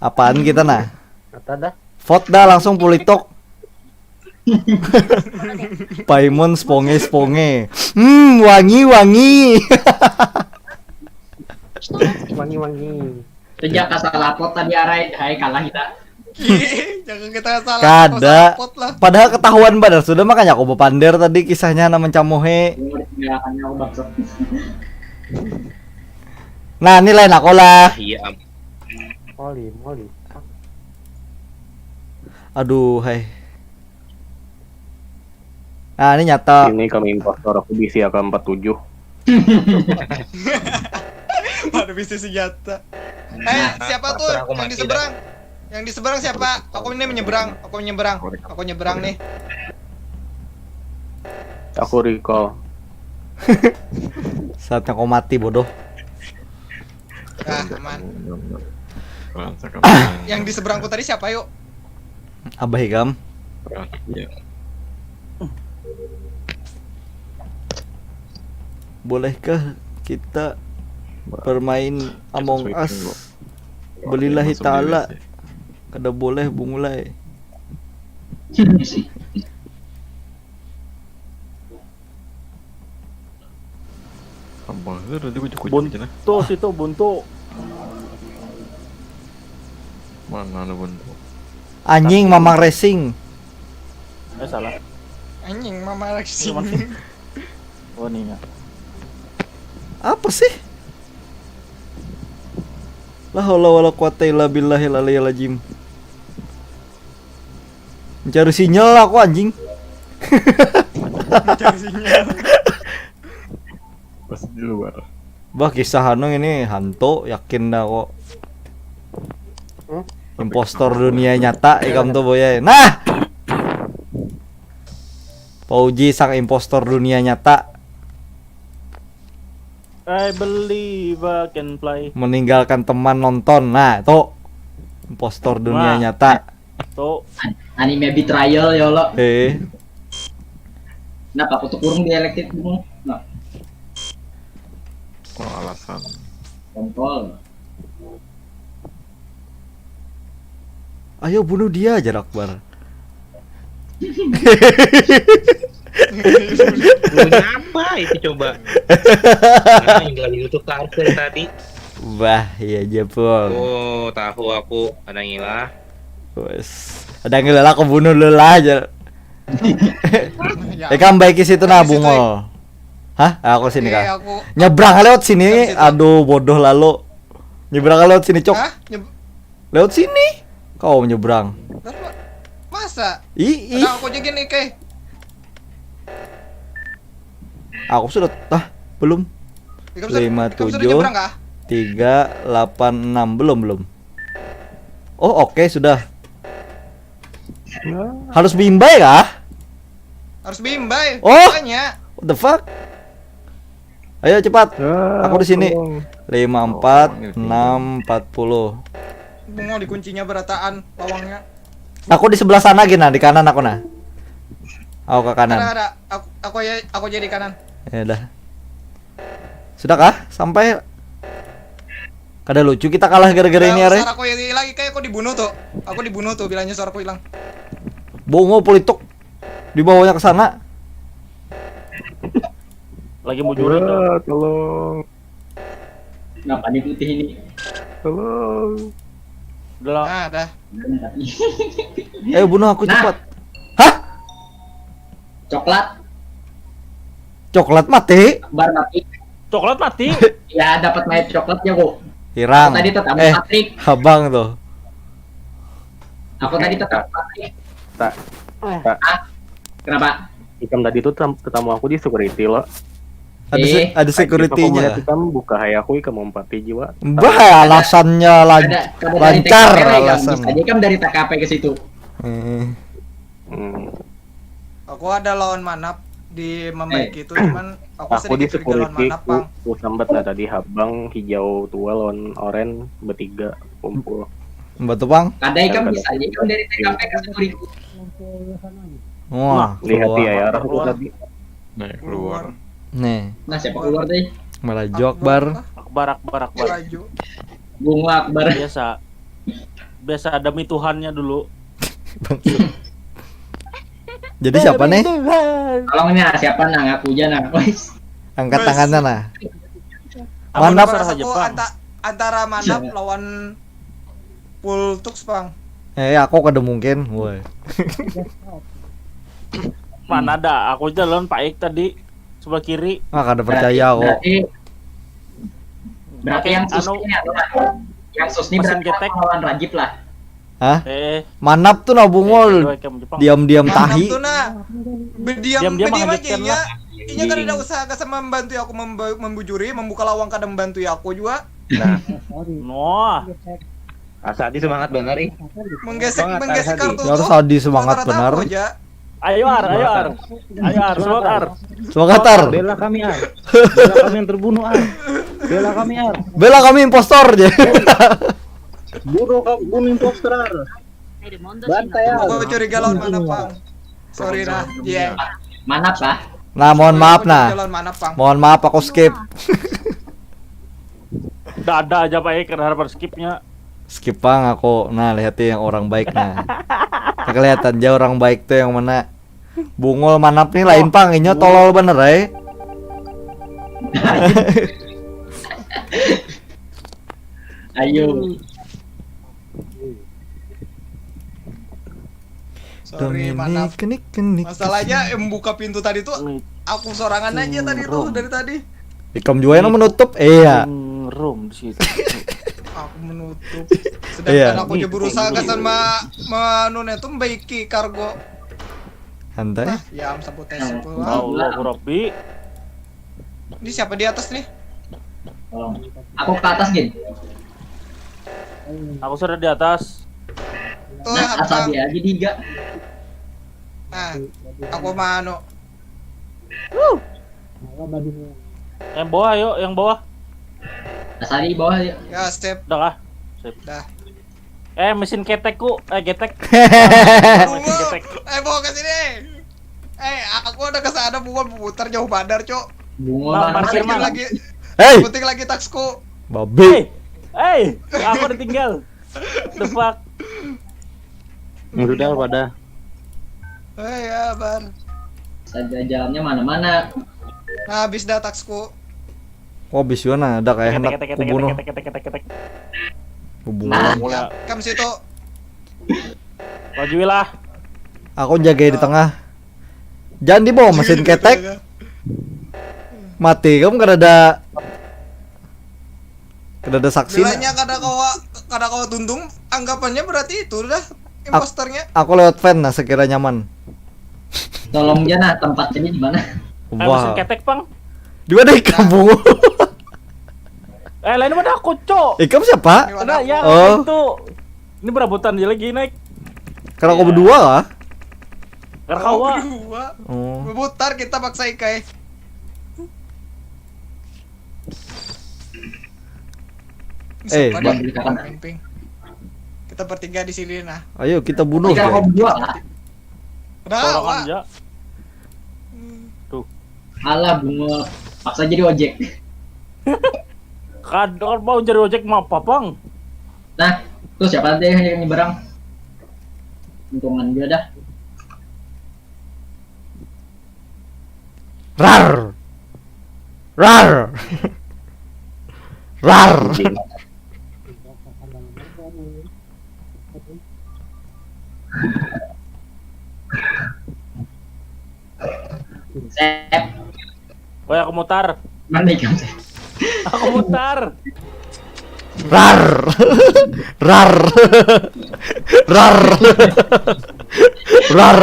Apaan kita nah? Kata dah. Vote dah langsung pulitok. Paimon sponge sponge. Hmm, wangi wangi. Wangi-wangi. Sejak kasar lapot tadi arai, hai kalah kita. Jangan kita salah. Kada. Pot lah. Padahal ketahuan banar sudah, makanya aku bepander tadi kisahnya nama mencamohe. Tinggalkannya aku bangsat. Nah, ini lain aku lah. Iya, am. Moli, moli. Aduh, hai. Nah, ini nyata. Ini kami impostor, aku bisi A K empat tujuh. Pada bisa senjata. Eh, siapa tuh yang di seberang? Yang di seberang siapa? Aku ini menyeberang. Aku menyeberang. Aku nyeberang nih. Aku recall. Saatnya kau mati, bodoh. Nah, aman. Rasakan. Yang di seberangku tadi siapa, yuk? Abah Hikam. Iya. Bolehkah kita bermain Among Us? Belillahi ta'ala. Kada boleh, bungulai. Abang itu tadi kucuk-kucuk Buntu aja lah. Situ buntu. Mana ada buntu? Anjing, Mamang Racing. Eh, salah. Anjing, mama lagi sih. Cuma sih. Oh, nih ya. Apa sih? La haula wala quwata illa billahil aliyil azim. Mencari sinyal aku, anjing. Cari sinyal. Pas di luar. Bah, kisah anu ini hantu, yakin dah kok. Hmm? Impostor dunia nyata ikam tuh, boy. Nah. Pauji sang impostor dunia nyata. I believe I can fly. Meninggalkan teman nonton. Nah, itu impostor dunia Wah. Nyata. Tuh. Anime betrayal ya lo. Eh, Kenapa aku tuh kurung dialektif dulu? Nah, Oh, alasan. kontol. Ayo bunuh dia, jar Akbar. Punya apa itu coba? Nah, yang lagi tutup tarik dari tadi. Bah, iya aja, Pung. Oh, tahu aku ada ngilah. Wes. Ada ngilah, aku bunuh dulu lah aja. Eh, kan baik ke situ nah, bungol. Hah? Aku sini Iya, kah? aku Nyebrang lewat sini. Dari situ. Aduh, bodoh lalu. Nyebrang lewat sini, Cok. Hah? Nyeb- Lewat sini. Kau nyebrang. Masa? Ih, ih. Ada aku aja gini, Keh. Aku sudah, ah, belum. Ikam sudah- Lima ikam sudah tujuh, nyebrang kah? tiga delapan enam, belum, belum. Oh, oke, sudah. Harus bimbai kah? Harus bimbai. Oh. Tanya. What the fuck? Ayo cepat. Ya, Aku di sini. tolong. Lima empat enam empat puluh. Bungol dikuncinya berataan lawangnya. Aku di sebelah sana gini, nah, di kanan aku nah. Aku ke Ada kanan. Ada. Aku aku ya aku jadi kanan. Ya dah. Sudahkah? Sampai? Kada lucu kita kalah gara-gara ini, Nah, are. Suaraku hilang, kayak aku dibunuh tuh. Aku dibunuh tuh bilangnya suaraku hilang. Bungo politik. Dibawanya ke sana. Lagi mau juri tuh. Ya, tolong. Kenapa nih putih ini? Tolong. Udah lah. Nah, dah. Ayo bunuh aku Nah. cepat. Hah? Coklat. Coklat mati. Akbar mati. Coklat mati. Ya, dapat mayat coklat ya, Bu. Hirang. Tadi tetap Eh, Patrick. Habang tuh. Aku tadi tetap Patrick. Tak. Kenapa? Ikam tadi tuh tam- tetamu aku di security lo. Ada se- Eh. ada Aku melihat security-nya. Ikam buka hai aku ikam empati jiwa. Bah, alasannya lan- Ada, ada dari lancar T K P lah, Ikam. alasan. Bisa aja Ikam dari T K P ke situ. Eh, Hmm. Aku ada lawan Manap di membaik Eh. itu, cuman aku Aku di sedikit curiga lawan security Manap, ku, Pang. ku sambat nah tadi habang hijau tua lawan oren bertiga kumpul. Betul, Pang. Ada Ikam Ada. Bisa aja Ikam dari T K P ke security. Wah, Lihat keluar. ya, ya arah aku Keluar. Tadi. Nah, keluar. Nih, Nah, siapa keluar tadi? melaju Akbar. Akbar, Akbar, Akbar. Melaju. Bungo Akbar. Biasa. Biasa demi Tuhannya dulu. Jadi siapa nih? Tolongnya siapa, nah, ngaku aja, nah. Wes. Angkat tangannya nah. Aku Manap. rasa Saja, aku Pang. anta- antara Manap Siapa? Lawan Pultux, Pang. Eh, aku kada mungkin, woi. Mana ada? Aku jalan paik tadi sebelah kiri. Ah, kada percaya aku. Berarti, berarti yang Anu- susni adalah yang susni Mesin berarti ketek. Lawan Rajit lah. Hah? Eh, Manap tuh nah Bungol. dua ikam Jepang. Diam-diam Manap tahi. Tuh nah. Berdiam, Diam-diam berdiam aja menghancurkan inya. lah. Inya kan Iya. Tidak usah kasar membantu aku memba- membujuri, membuka lawang kada membantu aku juga. Nah, Wah, Asadi semangat benar ih. Menggesek Semangat, menggesek Asadi. kartu Ya harus tuh. Adi semangat Rata-rata benar. Aku aja. Ayo Ar, ayo Ar. Ayo Ar, semangat Ar. Semangat Ar. Bela kami Ar. Bela kami yang terbunuh Ar. Bela kami Ar. Bela kami impostor je. Bunuh kami bunuh imposter Ar. Bantai Ar. Aku curiga lawan Manap, Pang. Sorry nah. Iya. Manap lah. Nah, mohon maaf Aku nah. curiga lawan Manap, Pang. Mohon maaf aku skip. Dada aja paik kada harapan skipnya. Skip, Pang, aku. Nah, lihat yang orang baik nah. Kelihatan aja orang baik tuh yang mana. Bungol Manap nih lain, Pang, inya tolol bener ai. Ayo. Sorry, Manap. Kenik kenik. Masalahnya yang buka pintu tadi tuh aku sorangan aja tadi tuh dari tadi. Ikam juga yang menutup. Iya. Room di situ. Aku menutup. Iya. Sedangkan aku aja berusaha kasar ma manu nih tuh membaiki kargo. Santai. Ya am sabotase pula. Allahu Rabbi. Ini siapa di atas nih? Tolong. Aku ke atas gin. Aku sudah di atas. Tuh Nah, asal apa? Dia aja tiga. Nah, aku manu. Yang bawah yuk, yang bawah. Asal di bawah ya. Ya, step. Udah kah? Dah. Eh, mesin ketekku, eh ketek. Bungul. Mesin ketek. Eh, bawa ke sini. Eh, aku udah ke sana, Bungul, memutar jauh bandar, Cok. Bungul Bang, mana? parkir Penting mana? Lagi, Hei, penting lagi taksku. babi. Eh, aku ditinggal. The fuck. Sudah pada. Eh, ya, bar. Saja jalannya mana-mana. Nah, habis dah taksku. Kok habis juga nah, ada kayak hendak Ketek, ketek, ketek, kubunuh. ketek, ketek, ketek, ketek. Kubunuh. Mulai. Kam situ. Majuilah. Aku jaga di tengah. Jangan dibawa mesin ketek. Mati kamu kada ada kada ada saksi. Nah. Bilanya kada kawa kada kawa tuntung, anggapannya berarti itu dah imposternya. Aku lewat fan nah sekira nyaman. Tolong aja nah tempat ini di mana? Eh, mesin Wah. Ketek, Pang. Di mana ikam, Bungul? Eh, lain mana aku, Cok. Ikam siapa? Ada ya Oh. Itu. Ini berabutan aja lagi naik. Kalau aku berdua lah. Karena kawa. Dua. Oh. Memutar kita paksa ikai. Eh, Siapa Bang. nih? Ping, ping. Kita bertiga di sini nah. Ayo kita bunuh Tiga ya. kau berdua lah. Udah, Sorangan Wak. Aja. Tuh. Alah, bunga paksa jadi ojek. Kada mau jadi ojek mah apa pang? Nah, tuh siapa nanti yang nyeberang? Untungan dia dah. Rar. Rar. Rar. Sep. Woi, aku mutar. Mana ikan sep? Aku mutar. Rar. Rar. Rar. Rar.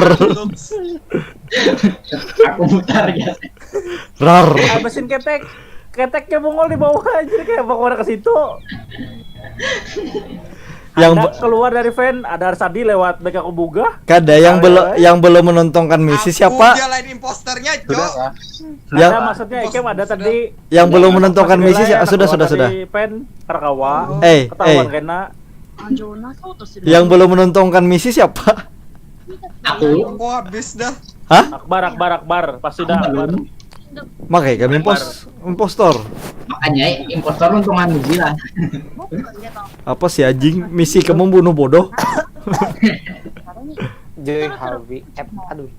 Aku mutar ya. Rar. Ah, mesin ketek. Keteknya bungul di bawah aja, kayak apa orang ke situ. Yang Ada be- keluar dari fan, ada Arsadi lewat back aku bugah. Kada, yang Ayo, belum ayo. Yang belum menontonkan misi Aku siapa? Dia lain imposternya, Jo. Sudah kah? Yang Ada, maksudnya Ikem ada tadi. Yang belum Ada menontonkan Arsadi misi lain, ah, sudah keluar sudah sudah. Dari fan, Karkawa. Eh, Ketahuan eh. Kena. Yang belum menontonkan misi siapa? Aku. Aku habis dah. Hah? Akbar, Akbar, Akbar. Pasti dah Akbar. Makanya kami impos impostor. Makanya impostor untungan uji lah. Apa sih anjing? Misi kamu bunuh bodoh. Joy Harvey F aduh.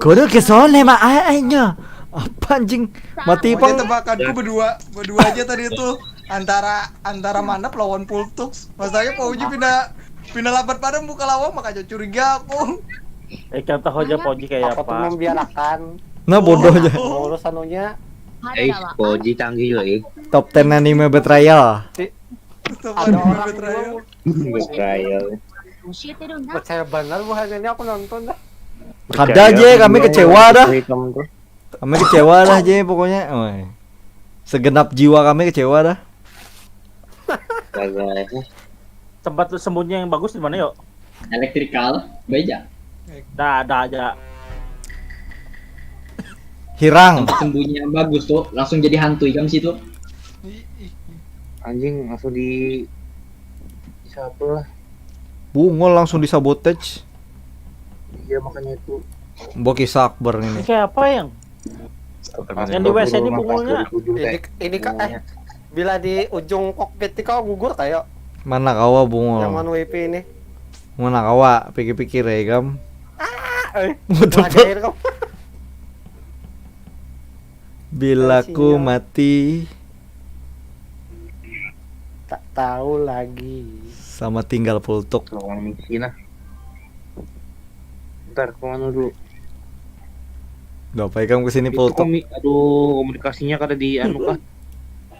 Guru kesone mah aenya. Apa anjing? Mati Pokoknya pang. Tebakanku berdua, berdua aja tadi itu antara antara Manap lawan Pultux. Masanya Pak Uji pindah pindah lambat pada buka lawang makanya curiga aku. Eh, contoh aja Poji kayak Aku tuh apa? Membiarkan Nah bodohnya. Ngurus anunya. Eh, Koji canggih juga eh. Top ten anime betrayal. Itu Ada orang betrayal. Bilang, Betrayal. Percaya benar buhan ini aku nonton dah. Kada aja kami kecewa dah. Kami kecewa dah aja pokoknya. Woi. Segenap jiwa kami kecewa dah. Kagak. Tempat sembunyi yang bagus di mana, yuk? Elektrikal, baja. Dah, ada aja. Hirang. Tempat sembunyi yang bagus tuh, langsung jadi hantu ikam situ. Ih, ih, ih. Anjing langsung di siapa lah? Bungul langsung disabotage. Iya makanya itu. Mbok kisah Akbar Ini ini. kayak apa yang? Yang di W C ini bungulnya. Ini ini kak eh bila di ujung kokpit ini kau gugur kayak Mana kawa yang bungul? One W P ini. Mana kawa? Pikir-pikir ya kam. Eh, What the lagi fuck? Air kau. Bila ku Sial. Mati Tak tahu lagi. Sama tinggal Pultux. Lawan misi nah. Ntar ke mana dulu? Gak apa ikam kesini Itu Pultux. komi- aduh komunikasinya kada di anu kah?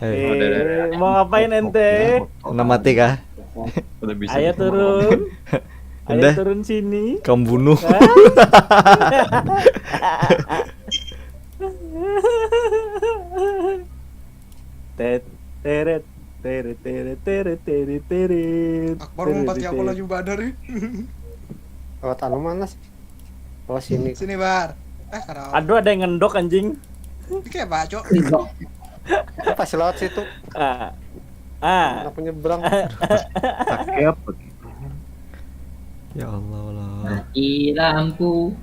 Hei, Eh, mau ngapain ente? Kena mati kah? Udah bisa Ayo nih, turun. Ayo Anda turun sini. kamu bunuh. Tet teret teret teret teret teret teret. Akbar ngumpati aku laju badar nih. Lewat anu mana sih? Oh sini. Sini bar. Eh karau. Aduh, ada yang ngendok anjing. Ini kayak bacok. Pas lewat situ. Ah. Ah. Anak nyebrang. Pakai apa? Ya Allah Allah. Mati lampu.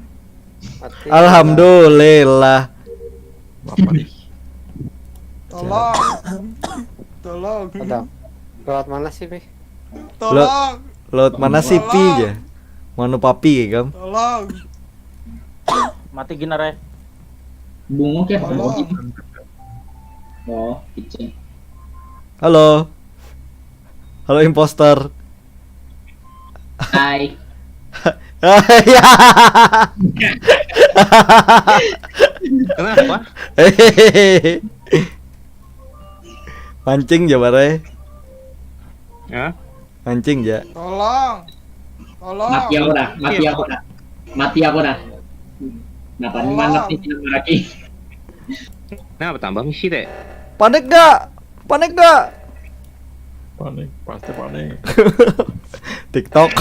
Mati. Alhamdulillah. Apa nih? Tolong. Tolong. Ada. Lewat mana sih, Pi? Tolong. Laut mana sih pi ya? Manu papi ya kam? Tolong. Mati gina, Rek. Bungo kayak apa? Tolong. Oh, kicing. Halo. Halo imposter. Hai. Ya. Kenapa? Mancing ja barai. Ya. Mancing ja. Tolong. Tolong. Mati aku dah, mati aku dah. Mati aku dah. Kenapa ini mana sih lagi? Nah, bertambah misi teh. Panik gak? Panik gak? Panik, pasti panik. TikTok.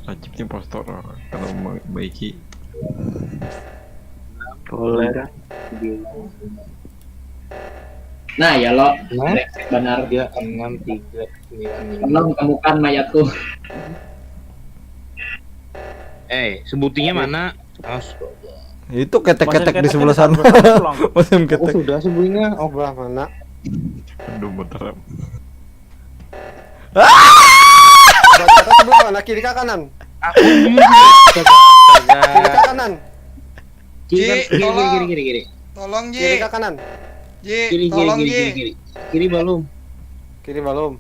Wajib nih impostor kalau membaiki. Toleran. Nah ya lo, Nah. Brengsek benar. Tiga enam tiga sembilan lima. Tolong temukan mayatku. Eh, sebutingnya mana? Astaga. Itu ketek-ketek di Masih sebelah ketek sana. di sebelah sana. Masih Aku ketek. Sudah sebutingnya. Oh, Sebelah mana? Aduh, muter. Baca sebelah mana? Kiri ke kanan? Aku ini. Kiri ke Astaga. Kanan. Kiri, Ji, kiri, tolong. Kiri, kiri, kiri. Tolong Ji. Kiri ke kanan? Ji, Kiri, kiri, tolong kiri, Ji. kiri, kiri. Kiri belum. Kiri belum.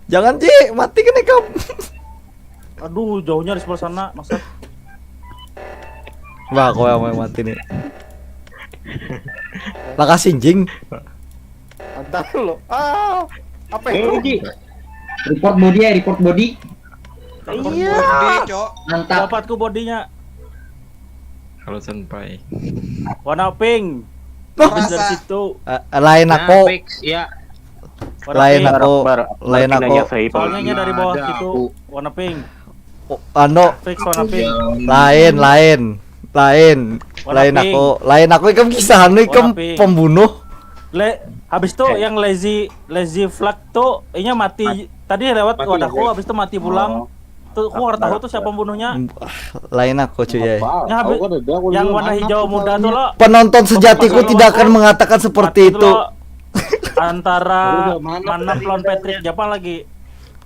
Jangan, Ji, mati kena ikam. Aduh, jauhnya di sebelah sana, maksud. Wah, kau yang mau mati nih. Lakasi, jing. Antar lo. Ah, apa Eh, itu? Ji. Report body ya, report body. Iya. Body, Cok. Mantap. Dapatku bodinya. Halo, senpai. Warna pink. Habis dari Rasa. Situ. Eh, lain Nah, aku. Fix, ya. Warna Lain pink. aku. Akbar, Lain pinanya aku. Saipul. Soalnya dari bawah Ada situ. Aku. Warna pink. Oh, anu, Fix warna pink. lain, lain. Lain. Warna Lain pink. Aku. Lain aku, ikam kisah anu, ikam Warna pink. Pembunuh. Le, habis tuh yang lazy lazy flag tuh, inya mati tadi lewat Mati wadahku, lagi. Habis tuh mati pulang. Tuh, aku nggak tahu tuh siapa pembunuhnya. Lain aku, cuy, ya. Yang habis, Aku ada, aku yang dulu warna mana hijau aku muda tahu. Tuh lo. Penonton sejatiku Mati tidak lo. akan mengatakan seperti Mati itu. Lo. Antara Udah, mana Manap tadi lawan misalnya? Patrick, siapa lagi?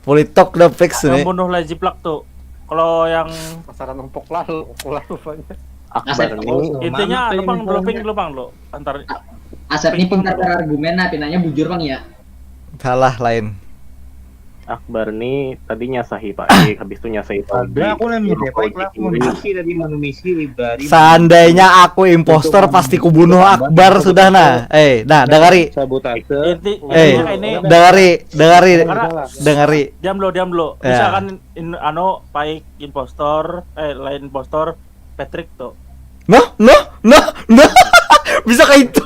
Politok udah fix Yang nih. Bunuh lazy flag tuh. Kalau yang Pasaran empuk lah lo, aku lah rupanya. Akbar nih. Intinya Mana anu, yang Bang, dulu misalnya? Pink dulu, Bang, lo. Antar Asep ini pintar berargumen, nah, pinanya bujur, Bang, ya. Salah, lain. Akbar nih tadi nyasahi Paik, habis itu nyasahi Pak Odi. Ada aku yang Suruh mau Pak Odi lah, kiri. misi dari mana misi dari Seandainya aku imposter, pasti kubunuh Akbar sudah, nah. Eh, nah, dengari. Sabotase. Inti, Eh, intinya kayak ini. Dengari, dengari. Karena- Dengari. Diam dulu, diam dulu. Ya. Misalkan in, anu, Paik impostor, eh, lain impostor, Patrick tuh. Nah, nah, nah, nah. Bisa kayak itu.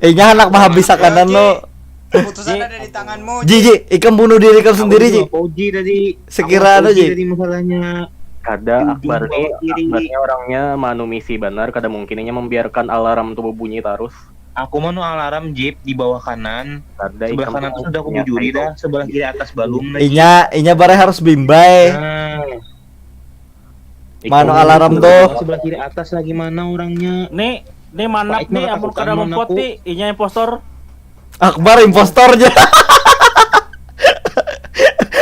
Eh, nya anak mah habis akanan lo. Keputusan ada di tanganmu. Ji, Ji, ikam bunuh diri ikam sendiri, Ji. Fauji tadi. Sekira Aku anu, Ji. Tadi masalahnya Kada, Ujung Akbar nih, bawah kiri. Akbar nih orangnya manumisi banar, kada mungkin inya membiarkan alarm tuh berbunyi terus. Aku mah nu alarm jeep di bawah kanan. Kada, Sebelah ikam kanan tuh tuh sudah aku punya bujuri kayu. Dah, sebelah kiri atas balum lagi. Inya, inya bareh harus bimbai. Nah, Mana Ikam alarm tuh tuh? Sebelah kiri atas lagi mana orangnya? Nih, nih Manap Baik, nih, Manap, amun aku kada aman, mempot aku. Nih, inya impostor. Akbar impostornya.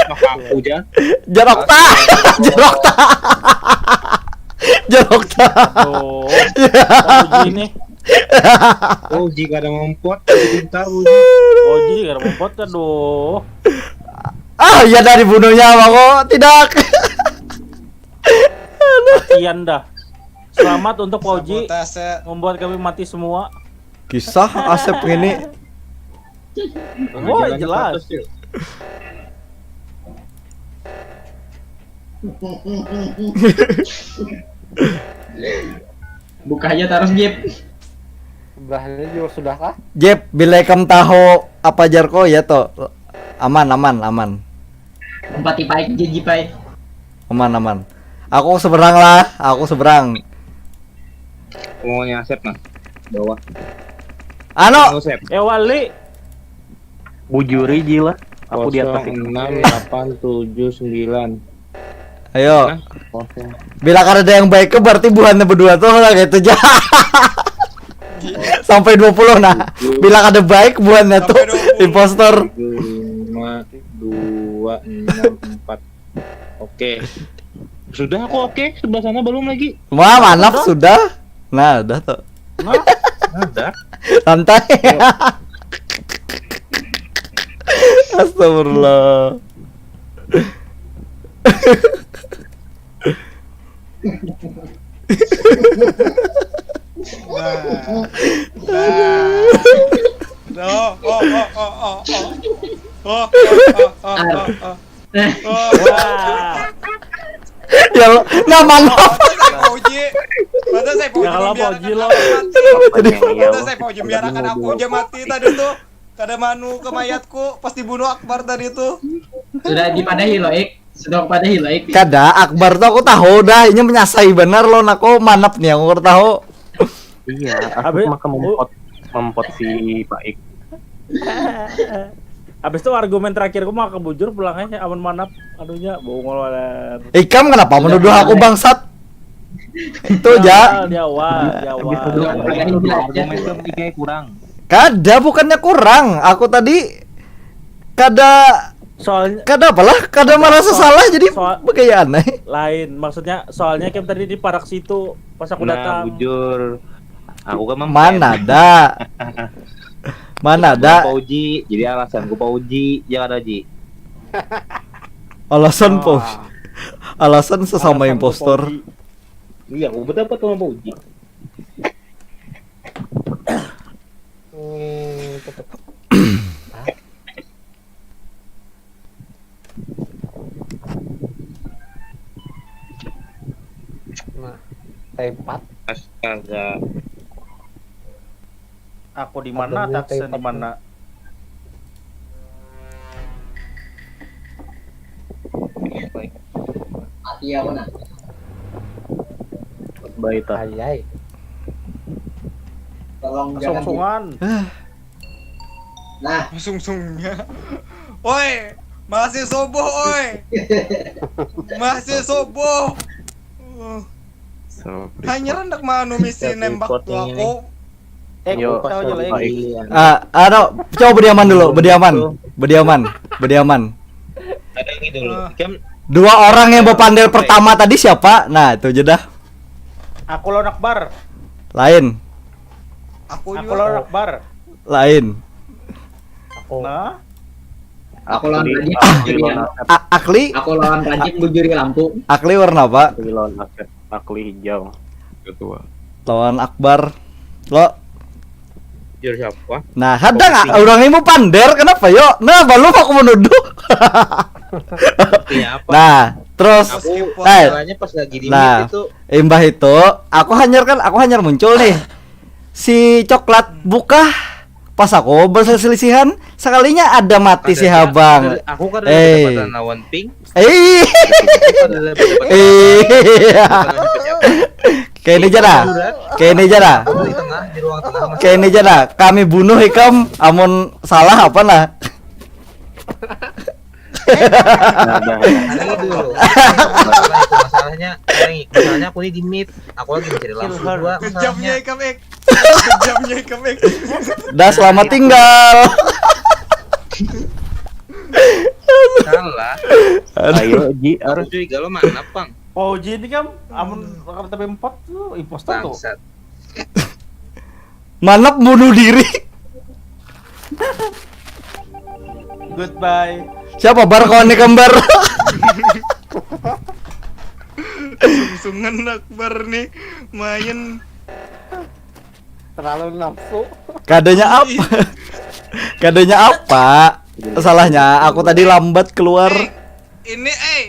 Maka aku aja. Jarok ta. Jarok ta. Jarok ta. Tuh. Uji nih. Oh, jika ada mempot, pintar Uji. Uji kada mempot, aduh. Ah, ya dari bunuhnya apa kok? Tidak. Kian dah. Selamat untuk Pak Uji Sabotase. Membuat kami mati semua. Kisah Asep ini. Oh, jelas. Buka aja terus, Jip. Sebelahnya juga sudah kah? Jep, bila ikam tahu apa jarko ya toh. Aman, aman, aman. Empat tipe aja, Jip, ai. Aman, aman. Aku seberang lah, aku seberang. Maunya Asep nah. Bawah. Anu, Asep. Ya wali. Bujuri Ji lah. Aku di atas ini. Enam, delapan, tujuh, sembilan. Ayo. Oke. Bila kada ada yang baik ke berarti buhannya berdua tuh lah gitu aja. Sampai dua puluh nah. Bila kada baik buhannya tuh Sampai dua puluh. impostor. Lima, dua, enam, empat. Oke. Sudah aku oke, sebelah sana belum lagi. Wah, manap sudah. Nah, udah tuh. Ada. Santai. Astagfirullah. Nah. Nah. Tuh, oh, oh, oh, oh, oh. Oh, oh, oh, oh, oh, oh. Eh, Oh, Wah. Ya lo, nah manap. Masa saya Fauji? Masa saya Fauji Ya, kalau membiarkan Fauji lo. aku mati? Kenapa jadi Yang iya, Masa saya Fauji membiarkan aku aja mati tadi tuh? Kada manu ke mayatku, pas dibunuh Akbar tadi tuh. sudah dipadahi lo, Ik. Sudah aku padahi lo, Ik. Kada, Akbar tuh aku tahu dah, ini menyasai benar lo nako manap nih aku tahu. Iya, aku Abe- maka mempot mempot si Paik. Habis itu argumen terakhirku mah kebujur pulang aja amun manap anunya bungul waler. Ikam kenapa menuduh aku bangsat? Itu ja. Di awal, di awal. Argumen itu tiga kurang. Kada, bukannya kurang. Aku tadi kada Soalnya kada apalah, kada merasa salah jadi Soal- bagaya aneh. lain, maksudnya soalnya kayak tadi di parak situ pas aku Nah, datang. Bujur. Aku kan mem- Mana ada? Mana ada? Pak Uji, jadi alasanku Pak Uji, ya kada Uji. Alasan Ah. pos. Alasan sesama Alasan impostor. Pak Uji. Iya, aku berdapat sama Pak Uji. Hmm, tetep. Nah, tempat. Astaga. Aku di mana? Abangnya Taksa di tempat mana? Mati aku nah. Baik, ah. Ayai. Tolong jangan. Sungsungan. Nah, Sungsungnya. Oi, masih subuh oi. Masih subuh. Uh, Sama hanya rendak manu misi Siap nembak report tuh ini. Aku. Eh, Yo, tahu aja coba lagi. ini. Ah, anu, coba berdiaman dulu, berdiaman. Berdiaman, berdiaman. Ada yang dulu. Ah. Kan Dua orang yang berpandel pertama tadi siapa? Nah, itu aja dah. Aku lawan Akbar. Lain. Aku Aku juga. Lawan Akbar. Lain. Aku. Nah, aku lawan Rajin. A- Akli, Aku lawan Rajin bujuri lampu. Akli warna apa? Aku lawan Asep, Akli hijau. Ketua. Lawan Akbar. Lo. Jur siapa? Nah, kadang orang ini mau pander, kenapa yo? Nah, belum aku menuduh. Iya apa? Nah, terus Aku eh, masalahnya pas lagi di nah. Meet itu. Imbah itu, aku hanyar kan, aku hanyar muncul nih. Si coklat buka, pas aku berselisihan, sekalinya ada mati si Ada- habang. ada- Aku kan Eh. Kedapatan lawan pink. Eh, Aku kan kedapatan eh, lawan siapa-siapa. Kayak ini aja dah. Kayak ini aja dah. Aku di tengah, di ruang tengah. Mas. Kayak ini aja dah. Kami bunuh ikam, amun salah apa nah? Ada dulu. Masalah itu, masalahnya, masalahnya aku ini di Meet. Aku lagi mencari lampu dua. Kejamnya Masalahnya. Ikam Ek. Kejamnya Ikam Ek. Dah, selamat tinggal. Salah. Ayo Ji, Harus harus curiga lo mana pang? Pak Uji ini kan amun tapi empat tuh impostor tuh. Bangsat. Manap bunuh diri. Goodbye. Siapa bar kawan nih kembar? Sungan Akbar nih main. Terlalu nafsu. Kadanya apa? Kadanya apa? Salahnya aku tadi lambat keluar. Ini eh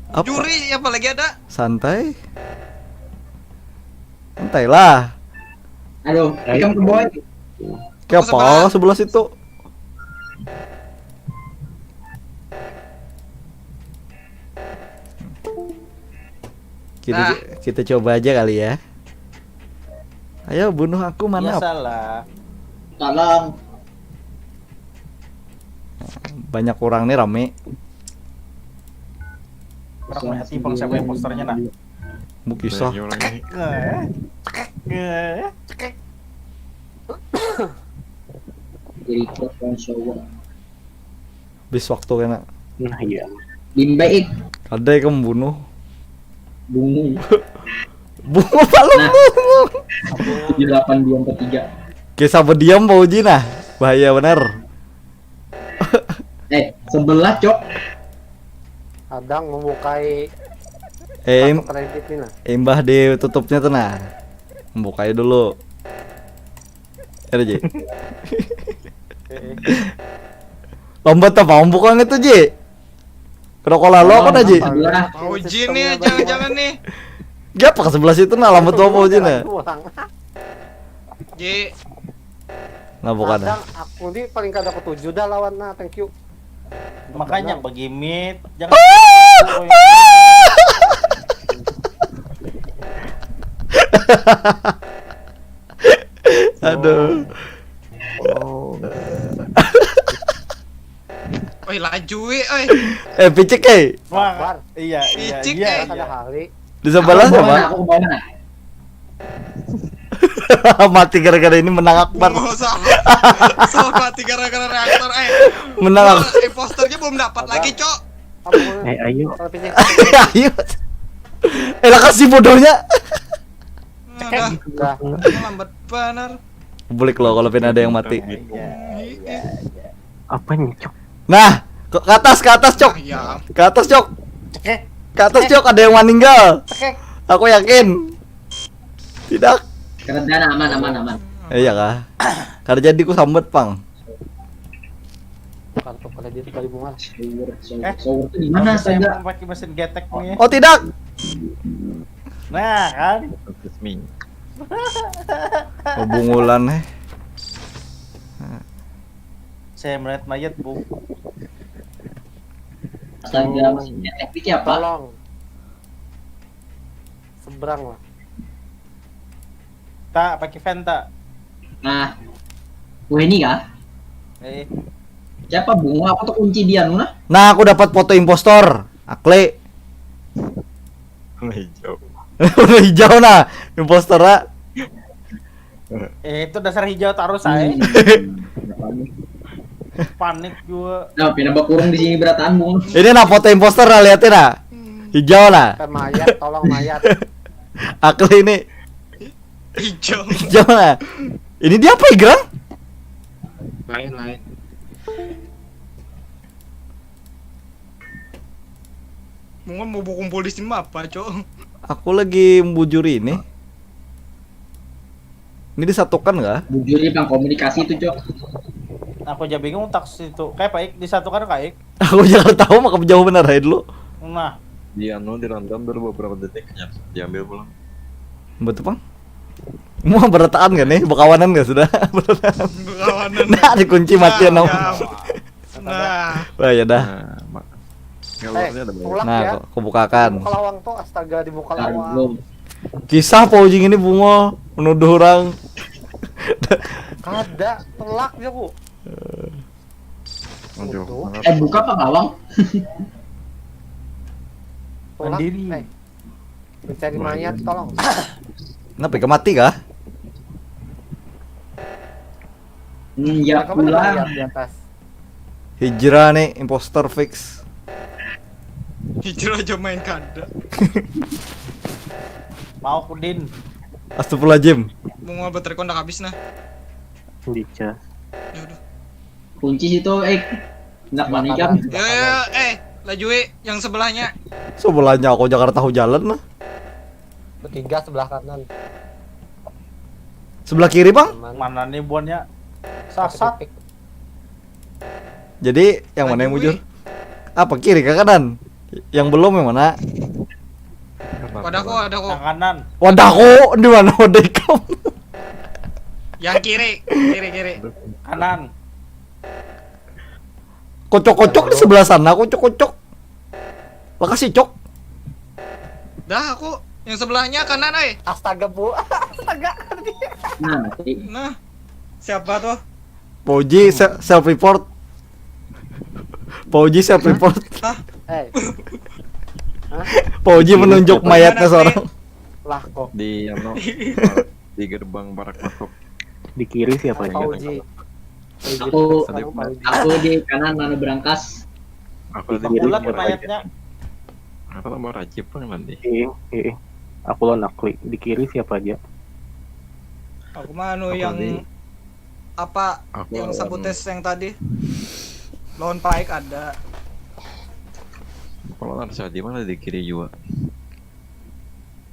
Apa? Juri apa lagi ada? Santai. Santai lah. Aduh, ikam ke bawah. Kayak apa sebelah situ? Kita Nah. Kita coba aja kali ya. Ayo bunuh aku Ya mana? Salah. Tolong. Banyak orang nih rame. Orang melihat timpang siapa impostornya nah. Bukisah. Banyak orang ini. Eh, eh, Jadi ikut konsowa. Bis waktu kena. Nah iya. Bimbaik. Ada yang membunuh. Bungu. Bungu palu Nah. bungu. Tujuh delapan dua empat tiga. Kisah berdiam Pak Uji nah. Bahaya benar. Eh, sebelah cok. Kadang membukai Eh, im- kredit nih nah. Imbah ditutupnya tuh nah. Bukai dulu. Ada Ji. Lambat apa bukannya tuh Ji? Rokok lalo kan Ji? Sebelah. Pak Uji nih jangan-jangan nih. Gak apa ke sebelah situ nah lambat apa Uji nah? Doang. Ji, Nah bukan. Kadang aku nih paling kada ketuju dah lawan nah, thank you. Makanya bagi mid jangan. Aduh. Oh. Jui, oi. Eh, picik, eh. Wah, iya, iya, Picik, iya, eh. Iya. Salah kali. Di sebelah Aku sama. Aku kemana? Mati gara-gara ini, menang Akbar. Bungo salah. Salah mati gara-gara reaktor, eh. Menang aku. Imposternya belum dapat lagi, Cok. Ampun. Eh, ayo. Kalau picik. Ayo. Eh, lah, kasih bodohnya. Nah, Dah. lambat benar. Bulik loh kalau pin ada yang mati. Iya, iya, iya. Apa nih, Cok? Nah, ke, ke atas, ke atas, Cok. Ah, ya. Ke atas, Cok. Cekek, Ke atas, Cok, ada yang meninggal. cekek. Aku yakin. Tidak. Kerendahan aman, aman, aman. Eh, iya kah? Kada jadi ku sambat, pang. Kartu kredit kali bunga. Shower, shower, Eh, shower tuh di mana, Saya astaga? mau pakai mesin getek nih. Oh, tidak. Nah, kan? Excuse me. Oh, bungulan, eh. Saya melihat mayat, Bu. Astaga, mesin getek ini apa? Tolong. Seberang lah. Tak pakai fan tak? Nah. Wah, ini kah? Eh, Siapa bunga? Aku tuh kunci dia, Nuna. Nah, aku dapat foto impostor. Akli. Hijau. Hijau nah, impostor, ah. Eh, itu dasar hijau taruh saya. Hmm. Panik juga. Nah, pindah bakurung di sini berataan, Bung. Ini nah foto impostor nah, liatin nah. Hijau nah. Kan mayat, tolong mayat. Akli ini Hijau. hijau nah. Ini dia apa, Igrang? Lain, lain. Mungkin mau kumpul di sini mah apa, Cok? Aku lagi membujur ini. Ini disatukan kah? Bujur nih, Bang, komunikasi itu, Cok. Aku aja bingung tak situ. Kayak baik disatukan kayak. Aku jangan tahu, maka jauh benar aja dulu. Nah, Di anu, dirandom dulu beberapa detik, ya, diambil pulang. Betul, pang. Mau berataan gak nih? Berkawanan gak sudah? Berkawanan. Nah, dikunci matian Nah, no. ya. Nah, Wah, ya dah. Nah, mak. Eh, Ngalurnya ada banyak. tulak Nah, ya. aku, aku bukakan. Dibuka lawang tuh, astaga, dibuka Nah, lawang. belum. Kisah Paujing ini bungo menuduh orang. Kada, telak ya, Bu. Aduh, Aduh. mana Eh, buka apa lawang? Telak. Mandiri. Eh, mencari mayat, tolong. Kenapa, kemati kah? Hmm, ya Mereka mana pulang. Mayat di atas? Hijrah nih, imposter fix. Hijrah aja main kada. Mau kudin. Astagfirullahaladzim. Mau baterai kondak habis nah. Dica. Ya udah. Kunci situ, eh. Nak manikam. Ya, ya, eh, laju, eh, yang sebelahnya. Sebelahnya aku Jakarta tahu jalan lah. Bertiga sebelah kanan. Sebelah kiri, Bang? Aman. Mana nih buannya? Sasat. Pacific. Jadi yang mana yang Laju, bujur? eh. Apa, kiri ke kanan? Yang belum yang mana? Wadahku, wadahku. Yang kanan. Wadahku, di mana wadah kamu? Yang kiri, kiri, kiri. Kanan. Kocok-kocok sebelah sana, kocok-kocok. Lokasi, Cok. Dah, aku yang sebelahnya kanan, eh. Astaga, Bu. Astaga. Nah, mati. Nah, siapa tuh? Pauji se- self report. Pauji self report. Eh, Pauji menunjuk mayatnya seorang. Lah kok. Di anu, di gerbang parak masuk. Di kiri siapa ya? Pauji. Aku Sekarang Pauji. aku di kanan, mana berangkas. Aku di Kiri Bulat siapa mayatnya. Aku tambah rajib, Bang, nanti. Ih, ih, ih. Aku lawan Akli. Di kiri siapa aja? Aku mah anu Aku yang di- apa Aku yang lawan- sabutes yang tadi. Lawan Paik ada. Kalau harus di mana, di kiri juga.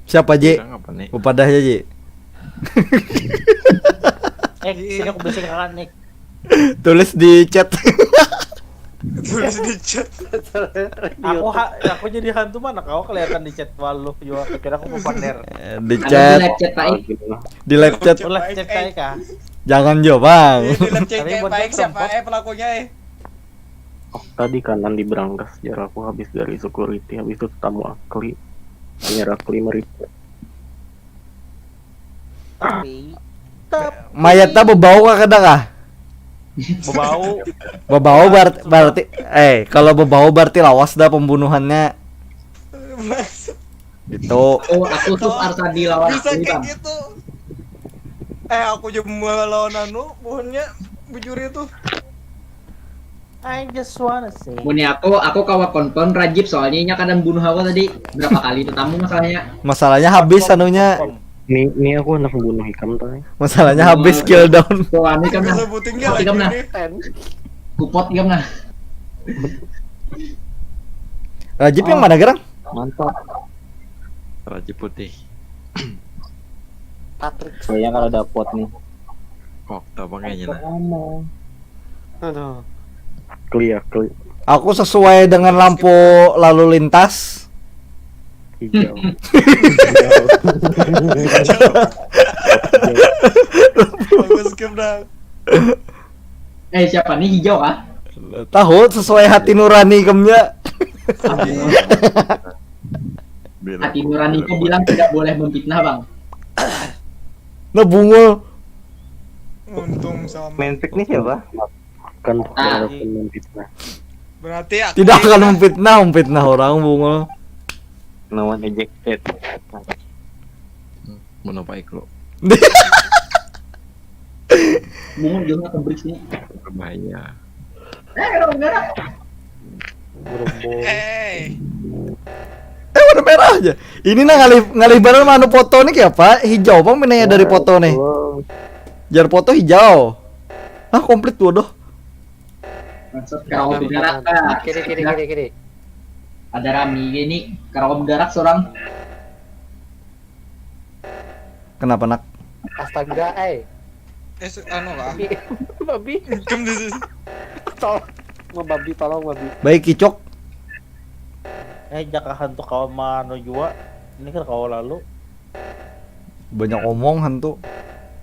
Siapa, Ji? Bilang apa nih? Upadahnya, Ji. Eh, sini aku bisikan nih. Tulis di chat. Tulis di chat. Aku ha, aku jadi hantu mana? Kau kelihatan di chat walu juga. Kira aku mau pamer. Eh, di Ada di chat, live chat, Pak. Ah, gitu lah. di live chat. Ulah chat saya kah? Jangan jo, Bang. Ini live chat Tapi kayak buat Paik, jam siapa keempat. Eh pelakunya, eh? Oh, tadi kanan di berangkas, jar aku habis dari security, habis itu tamu Akli. Nyar Akli meri. Tapi Mayatnya bebau kah, kada kah? Bebau. Bebau berarti, berarti eh kalau bebau berarti lawas dah pembunuhannya. Itu. Oh, aku tuh Arsadi lawan Bisa aku nih, kayak Bang. Gitu. Eh, aku jemur lawan anu, pohonnya bujur itu. I just wanna say. Muni aku, aku kawa konfirm Rajib soalnya inya kadang bunuh aku tadi berapa kali tetamu masalahnya. Masalahnya habis anunya. Ini, ini aku hendak membunuh ikam tuh. Masalahnya habis kill down. Tuh, anu ikam nah. Bisa buting Mati lagi kamu nah. Ini. Kupot ikam nah. Rajib yang mana gerang? Mantap. Raja putih. Patrick. Kayaknya kalau ada pot nih. Kok tak pakainya nah. Aduh. Clear, clear. Aku sesuai dengan lampu lalu lintas. Hijau. Aku skip dah. Eh, siapa nih hijau kah? Tahu sesuai hati nurani kemnya. Bila Hati nurani itu bilang tidak boleh memfitnah, Bang. Nah bungul. Untung sama. Main pick nih siapa? Kan Ah. Pokemon fitnah. Berarti aku Tidak akan memfitnah, memfitnah orang bungul. No one ejected. Mau apa iklo? Bungun juga ke bridge nih. Berbahaya. Eh, orang enggak. Berembung. Eh, Eh warna merah aja. Ini nah ngalih ngalih banar manu foto nih kayak apa? Hijau bang menanya dari foto nih. Oh, Jar foto hijau. Ah komplit tuh doh. Maksud kau bicara ah. Kiri kiri kiri kiri. Ada rami gini, karawa bergerak seorang. Kenapa nak? Astaga, eh. eh se- anu lah. Babi. Babi. Kem di sini. Tolong. Mau babi, tolong babi. Baik kicok. Eh, jaka hantu kawa manu jua. Ini kan kawa lalu. Banyak omong hantu.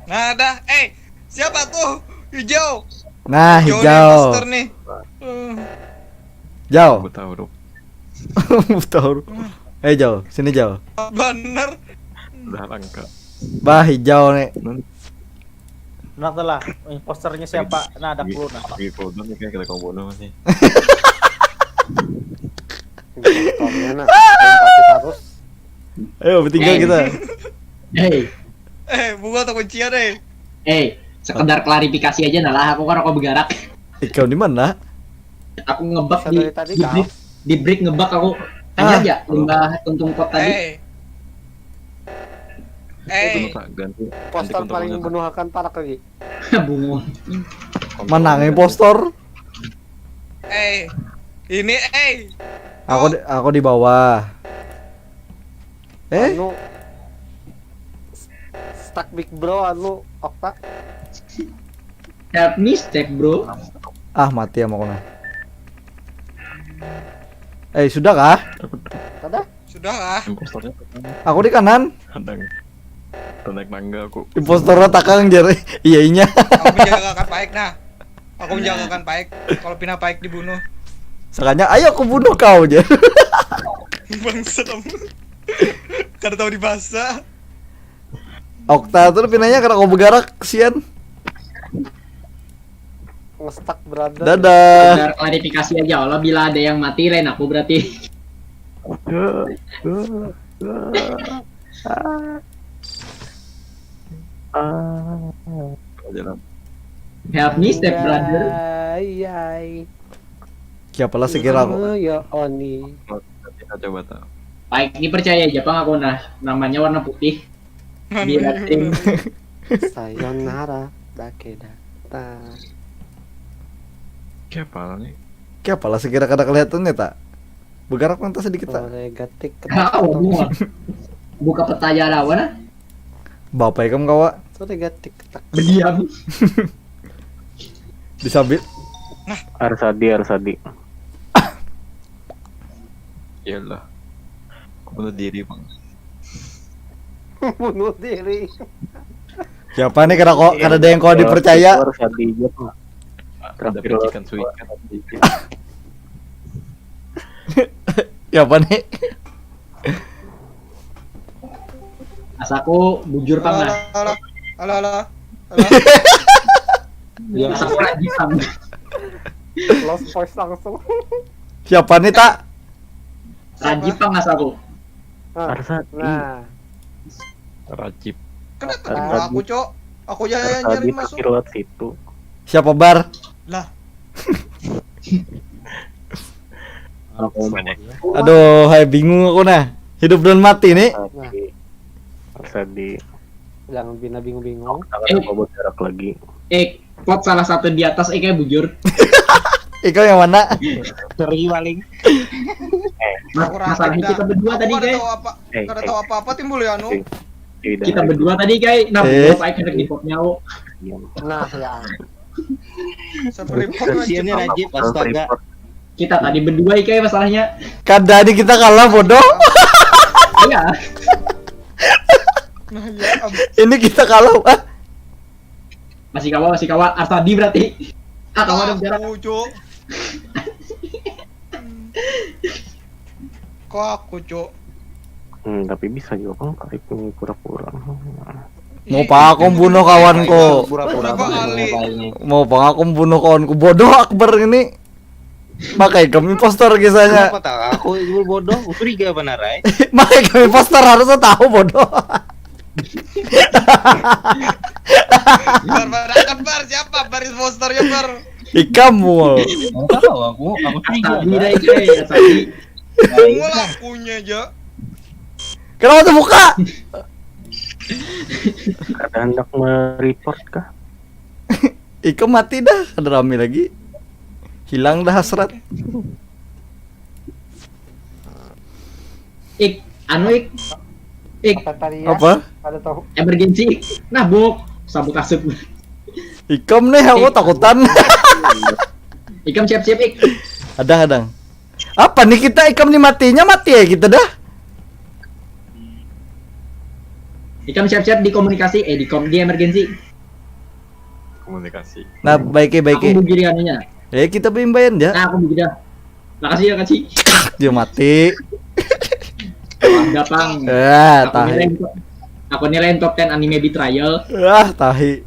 Nah, dah. Eh, siapa tuh? Hijau. Nah Hijau nih, hijau. Master nih. Eh, Jauh. Aku tahu dong. Tahu. Eh jauh, sini jauh. Bener. Udah langka. Bah hijau nih. Nah, telah. Imposternya siapa? Nah, ada clue nah. Di folder nih kayak kita kau bunuh sih. Tomnya nak. Tapi harus. Ayo bertiga Eh. kita. Hei, Eh, buka atau kuncian eh. eh, sekedar klarifikasi aja nah lah, aku kan rokok bergerak. Ikam di mana? Aku ngebug Bisa di dari tadi di kau. break, di break ngebug aku. Hanya Ah. aja limbah tuntung pot tadi. Eh. Eh, Itu ganti. Poster paling benuhakan parak lagi. Bungun. Menang impostor. Eh. Ini eh. Aku di, aku di bawah. Eh, Anu stuck big bro anu Okta. Help me, step bro. Ah mati sama aku nah. Eh sudah kah? Kada? Sudah lah. Impostornya Aku di kanan. Kadang. Naik tangga aku. Impostornya takang jar. Iya inya. Aku menjagakan Paik nah. Aku menjagakan Paik. Kalau pina Paik dibunuh. Sekanya ayo aku bunuh kau jar. Bangsat kamu. Kada tahu dibahasa. Okta tuh pinanya karena kau bergerak kesian. Ngestak brother. Dadah. Biar klarifikasi aja, Allah bila ada yang mati lain aku berarti. Ah. Jalan. Help me, step brother. Ayai. Siapa lah sekira aku. Oh, ya Oni. Kita coba tahu. Baik, ini percaya aja bang aku nah, namanya warna putih. Di rating. Sayonara, dake data. Siapa nih? Siapa lah sekira kada kelihatannya tak? Bergerak nanti sedikit tak? Oregatik Tahu bunga. Buka peta aja lawan ah. Bapak ikam kawa. Oregatik ketak. Berdiam. Disambil. Arsadi, Arsadi. Iyalah. Aku bunuh diri bang. Bunuh diri. Siapa nih kada kok kada ada yang kau dipercaya? Arsadi aja tuh. Ada Terakhir percikan suikan. Siapa nih? Asaku bujur pang Halo, nah. Halo, halo, halo, halo. Halo. Iya. Asa aku Rajipang. Lost voice langsung. Siapa nih, tak? Rajipang asa aku. Nah, Arsadi. Nah, Rajib. Kenapa Tadi tiba aku, Cok? Aku aja yang Tadi nyari masuk. Lewat situ. Siapa, Bar? Lah, Aku Mana? Aduh, hai, bingung aku nah. Hidup dan mati nih. Arsadi. Arsadi. Jangan bina bingung-bingung. Tangan aku bergerak lagi. Eh, Pot salah satu di atas, eh, kayak bujur. Ikam yang mana? Seri paling. aku Masalahnya dah. Kita berdua Aku tadi, kada guys. Tahu apa, Eh, kada eh. Tahu apa-apa timbul ya anu. Tidak. Kita berdua tadi, guys. Nah, Eh. Apa yang kena report nyawa? Nah, ya. Sampai report aja. Kasiannya Rajib, astaga. Kita tadi berdua, guys, masalahnya. Kada, ini kita kalah, bodoh. Iya. Nah, ya ampun. Ini kita kalah. Ah, Masih kawa, masih kawa. Arsadi berarti. Ah, kawa ada bergerak. Aku, Cok. Kok aku, Cok? Hmm, tapi bisa juga kan kayak ini pura-pura. mau pak aku bunuh kawanku. Pura-pura Kenapa banget Ali? mukanya. Mau pak aku bunuh kawanku. Bodoh Akbar ini. Pakai ikam impostor kisahnya. Kenapa tak aku itu bodoh? Aku curiga benar, Rai. Pakai ikam impostor harusnya tahu, bodoh. Bar, bar, akan bar, siapa? Baris posternya, bar. Ikam, Mul. Enggak tahu aku, aku curiga. Astaga, guys, Astaga. Mul akunya aja. Kenapa tuh buka? Ada hendak mereport kah? Ikam mati dah, kada rame lagi. Hilang dah hasrat. Ik, anu, Ik. Ik, Apa tadi ya? Apa? Ada tahu. Emergency, Ik. Nah, bok. Sabotase. Ikam nih, aku takutan. Ikam siap-siap, Ik. Ada, ada. Apa nih kita, ikam nih matinya mati ya kita dah. Ikam siap-siap di komunikasi, eh, di kom, di emergency. Komunikasi. Nah, baik ya, baik Aku ya. Bugiri anunya. Ya, kita bimbain ya. Nah, aku Bugiri dah. Makasih ya, Kaci. Dia mati. Wah, gampang. Ah, Aku nilai tahi. untuk, aku nilai top ten anime betrayal. Ah, tahi.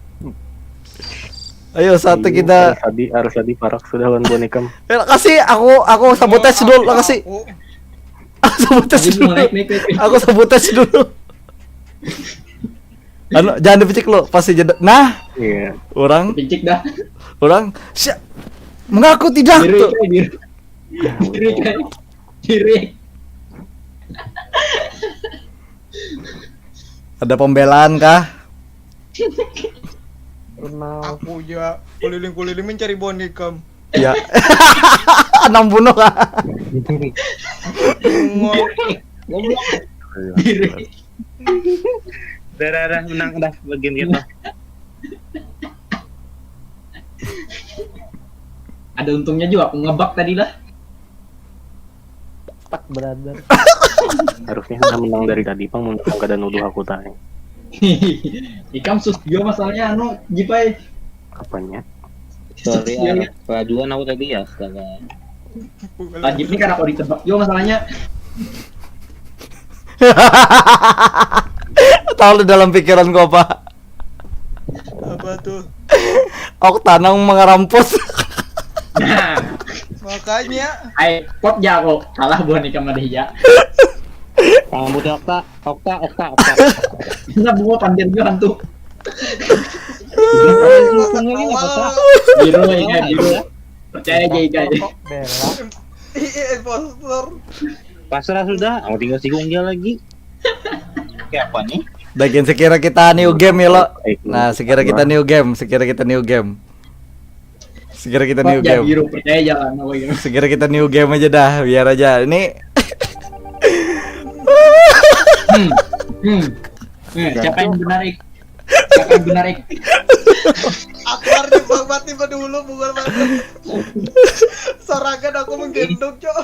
Ayo, satu kita. Arsadi, Arsadi parak sudah lawan buan ikam. Eh, kasih aku, aku sabotage dulu, kasih. Aku. Aku sabotage Tadi dulu. mulai naik, naik, naik. Aku sabotage dulu. Anu, jangan dipicik lo, pasti jeda. Nah, Iya. orang, Picik dah. orang, siap. Mengaku tidak Diri, tuh. Diri. Diri, Diri. Ada pembelaan kah? Kenal. Aku aja kuliling-kuliling mencari buan ikam. Ya. Enam bunuh kah? Bengong. Diri. Dah, dah, dah, menang dah bagian kita. Ada untungnya juga aku ngebug tadi lah. Tak, brother. Harusnya sudah menang dari tadi, pang, mun kada nuduh aku tadi. Ikam sus juga masalahnya anu, Jipai. Apanya? Sorry, Iya, ah, kelajuan aku tadi ya, astaga. Lagi ini karena kau ditebak juga masalahnya. Tahu lu dalam pikiranku apa? Apa tuh? Okta nang mengerampus. Nah, Makanya ai pot ja aku kalah buhan ikam ada hija. Rambut Okta, Okta, Okta, Okta. Nah, bunga pandir juga hantu. Langsung lagi nggak apa-apa. Biru ya, biru. Percaya aja, Ika. Kok bela? Iya, impostor. Pasrah sudah, aku tinggal si Gungga lagi. Kayak apa nih? Bagian sekira kita new game ya lo. Eh, Nah, sekira kita new game, sekira kita new game. Sekira kita new Pot ja game. Biru, percaya aja lah, apa gitu. Sekira kita new game aja dah, biar aja. Ini Hmm. Hmm. Eh, siapa yang benar, Ik? Siapa yang benar, Ik? Aku harus bang mati pada dulu, bukan mati. Sorangan aku menggendong, Cok.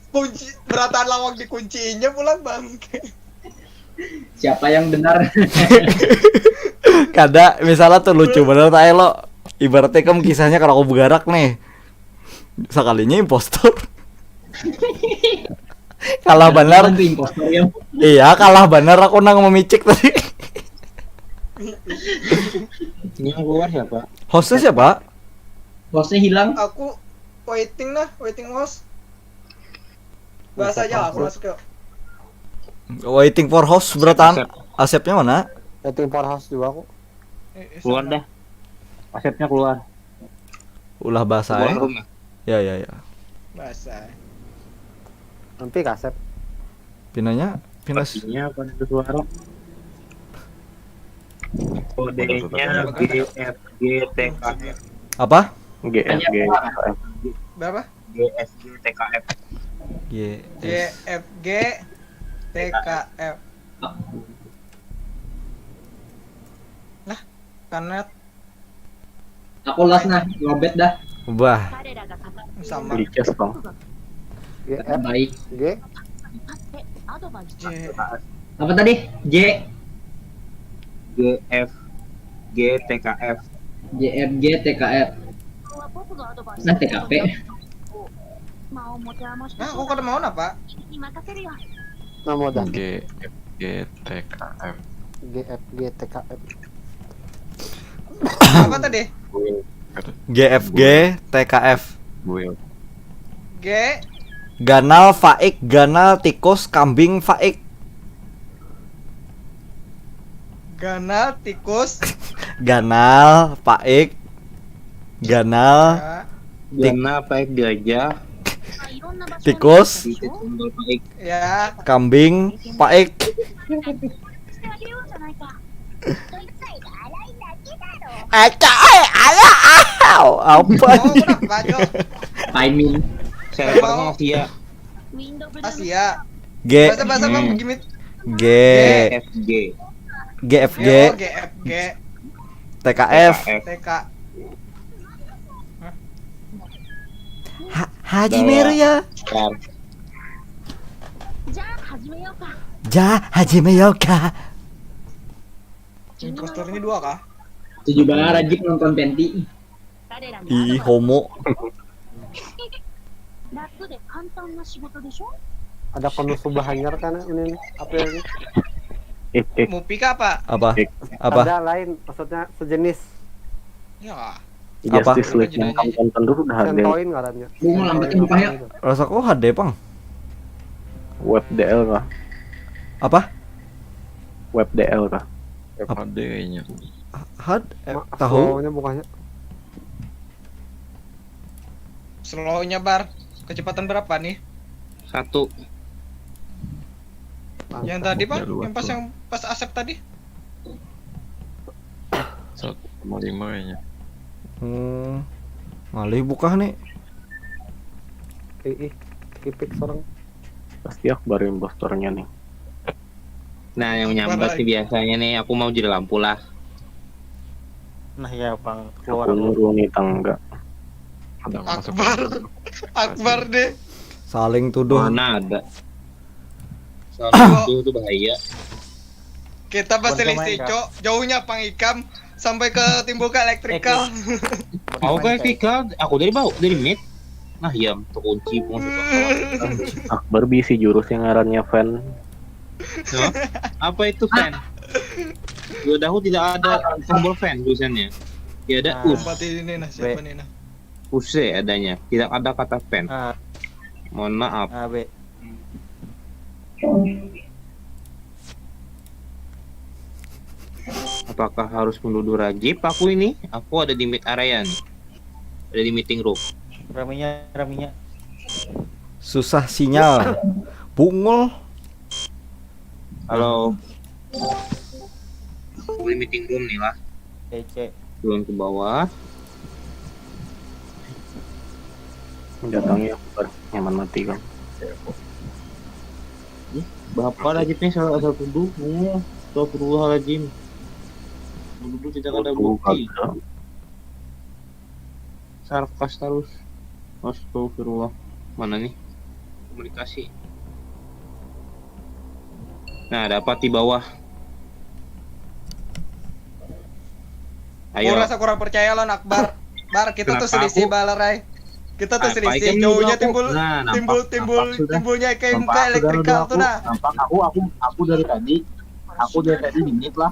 Kunci, berataan lawang dikunciinnya pulang, bangke. Siapa yang benar? Kada, misalnya tuh lucu bener tuh, ayo lo. Ibaratnya kamu kisahnya kalau aku begarak nih. Sekalinya impostor. Kalah benar. Itu impostor ya. Iya, kalah benar aku nang memicik tadi. Ini yang keluar siapa? Hostnya siapa? Hostnya hilang. Aku waiting lah, waiting host. Bahasa aja, aku masuk yuk. Waiting for host berarti. Asepnya mana? Waiting for host juga aku. Eh, eh, Keluar sana. Dah. Asepnya keluar. Ulah bahasa Keluar ya. Rumah. Ya ya ya. Bahasa. Nanti kasep. Pinanya, pinas. Ini apa itu suara? Kodenya G F G T K F. Apa? Hanya G F G. suara. Berapa? G F G T K F. G G S. F G T K F. Lah, karena Aku las nah, lobet dah. Wah, sama Di chest bang. G F Baik. G J Apa tadi? J G F G T K F. J F G T K F. Nah, T K P. Nah, aku kada mau apa? Nama dah G F G T K F. G F G T K F. Apa tadi? G F G T K F. Buil. G Ganal, faik, ganal, tikus, kambing, faik. Ganal, tikus, Ganal, faik, ganal, ya, Ganal, faik, gajah, tikus, titik, sambal, faik. Ya. Kambing, faik. Aca, eh, alah, au, apa Oh, ini? Kenapa, Jo? Paimin. Server Asia. Asia. G, Bahasa bahasa Hmm. apa gimit? G, F G. G F G, G F G T K F, F. T K. Ha- Haji Dalam. Meru ya. Star. Ja, Haji Meyoka. Impostornya dua kah? Tujuh belas rajin nonton Penti. Ih, homo. Ada penuh subahanyar kan ini nih. Apa ini? Ik ik. Mupi kah apa? Apa? Ik. Apa? Ada lain, maksudnya sejenis. Ya. Apa? Justice League yang kamu tonton dulu udah ada. Sentoin ngarannya. Bunga lambat Sentoin tumpah, apa ya. itu? Rasaku H D pang. Web D L kah? Apa? Web D L kah? F H D kayaknya. Had eh, Ma- tahu? Slownya bukannya. Slownya bar. Kecepatan berapa nih? Satu. Yang tadi pak? Udah luas Yang pas tuh. Yang pas Asep tadi? Satu koma lima kayaknya. Hmm. Ngalih buka nih. Ih, ih, kipik seorang. Pasti Akbar impostornya nih. Nah, yang nyambat sih biasanya nih, aku mau jadi lampu lah. Nah ya pang Aku keluar dulu. Nuruni tangga. Udah masuk. Akbar. Akbar deh. Saling tuduh. Mana ada? Soalnya itu, itu bahaya. Kita Bukan berselisih pemain, Kak. cok. Jauhnya pang ikam sampai ke timbul ke elektrikal. Aku kayak Vika, aku dari bawah, dari mid. Nah, ya, terkunci pun. Akbar bisi jurus yang ngarannya fan. Apa itu fan? Di wadahku tidak ada tombol fan tulisannya. Ya ada Nah. us. Tempat ini nah siapa nih nah? Use adanya. Tidak ada kata fan. Ah, Mohon maaf. ah, be. Apakah harus menuduh Rajib aku ini? Aku ada di mid area nih. Ada di meeting room. Raminya, raminya. Susah sinyal. Bungul. Halo. Aku di meeting room nih lah. C C. Turun ke bawah. Mendatangi Akbar nyaman mati kan. Bapak Rajib nih salah asal tuduh. Oh, astagfirullahaladzim. Menuduh tidak ada Waduh, bukti. kagak. Sarkas terus. Astagfirullah. Mana nih? Komunikasi. Nah, dapat di bawah. Ayo. Aku rasa kurang percaya lo Akbar. Bar, kita tuh Kenapa selisih aku? Balarai. Kita tuh Apa selisih ikan jauhnya dulu aku? Timbul Nah, nampak, Timbul nampak Timbul sudah. Timbulnya kayak Nampak muka sudah elektrikal dulu tuh nah. Nampak aku, aku, aku dari tadi, aku dari tadi genit lah.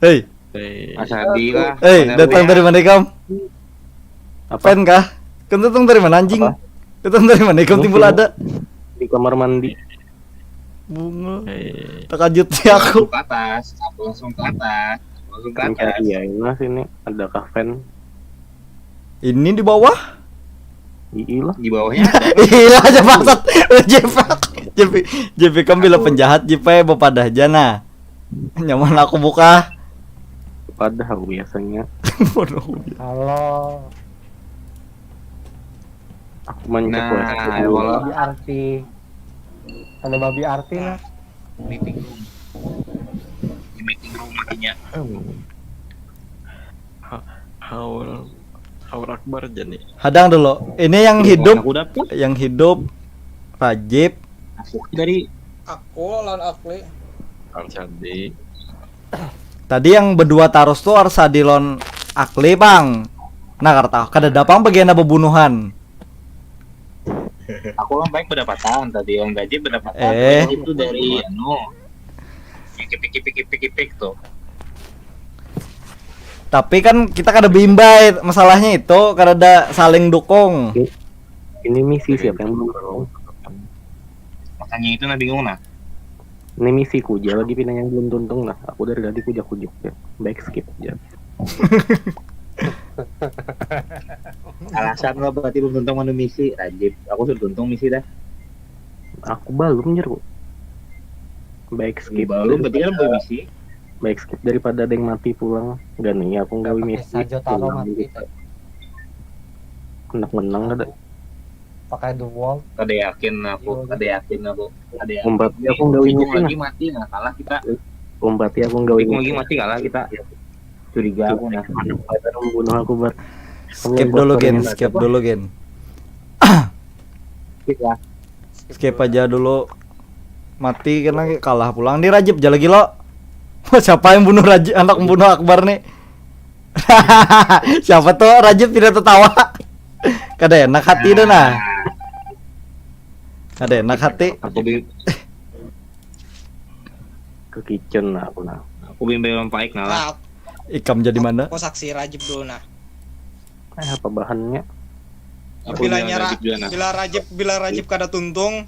Hei, Asadi lah. Hei, datang dari mana ikam? Apa? Fan kah? Kan datang dari mana, anjing? Apa? Datang dari mana ikam timbul ada? Di kamar mandi. Bunga. Eh, Terkejut sih aku. Ke atas, aku langsung ke atas. Aku langsung ke atas. Pencarian lah sini. Adakah fan? Ini di bawah? Ii lah. Di bawahnya ada. Iya aja, bangsat. J P, J P, J P kan bila penjahat, J P bapadah aja nah. Nyaman aku buka. Padahal biasanya Bodoh. Halo. aku mancek Nah, WhatsApp ya dulu. Allah. Babi arti. Ada babi arti nah. Meeting room. Di meeting room artinya. Haul Haul Akbar jadi. Hadang dulu. Ini yang hidup, Aku dapat. Yang hidup Rajib. Aku dari Aku lawan Akli. Kang Sandi. Tadi yang berdua tarus tuh Arsadi lawan Akli, Pang. Nah, kata kada ada pang bagian apa bunuhan. Aku orang baik pendapatan tadi, orang gaji pendapatan. Eh. Itu dari anu. Yang kipik kipik kipik kipik tuh. Tapi kan kita kada beimbai, masalahnya itu kada ada saling dukung. Ini misi siapa yang belum tuntung? Makanya itu nah bingung nah. Ini misi kuja lagi pinanya yang belum tuntung nah. Aku dari tadi kuja kujuk ya. Baik skip aja. Alasan lo berarti belum tuntung mana misi, Rajib. Aku sudah tuntung misi dah. Aku belum jer. Baik skip. Belum berarti kan belum misi. Baik skip daripada ada yang mati pulang. Gak nih aku nggak Pakai misi. sajo taro mati. Menang menang ada. Pakai the wall. Kada yakin aku, kada yakin aku. Kada yakin. Umpat aku nggak Bingung misi nah. Lagi mati nah, kalah kita. Umpat aku nggak Bingung lagi misi. Mati kalah kita. Curiga aku nah. Mana pada membunuh aku bar. Skip dulu gen, skip dulu gen. Kita Skip aja dulu. Mati kena kalah pulang. Ini Rajib aja lagi lo. Siapa yang bunuh Rajib, anak membunuh Akbar nih? Siapa tuh Rajib tidak tertawa? Kada enak hati dah nah. Kada enak hati. Aku bi Ke kitchen lah aku nah. Aku bimbel paik ngalah. Nah, Ikam jadi mana? Aku saksi Rajib dulu nah. Eh, apa bahannya? Aku Bila bimbel nyara, Rajib juga nah. Bila Rajib, bila Rajib kada tuntung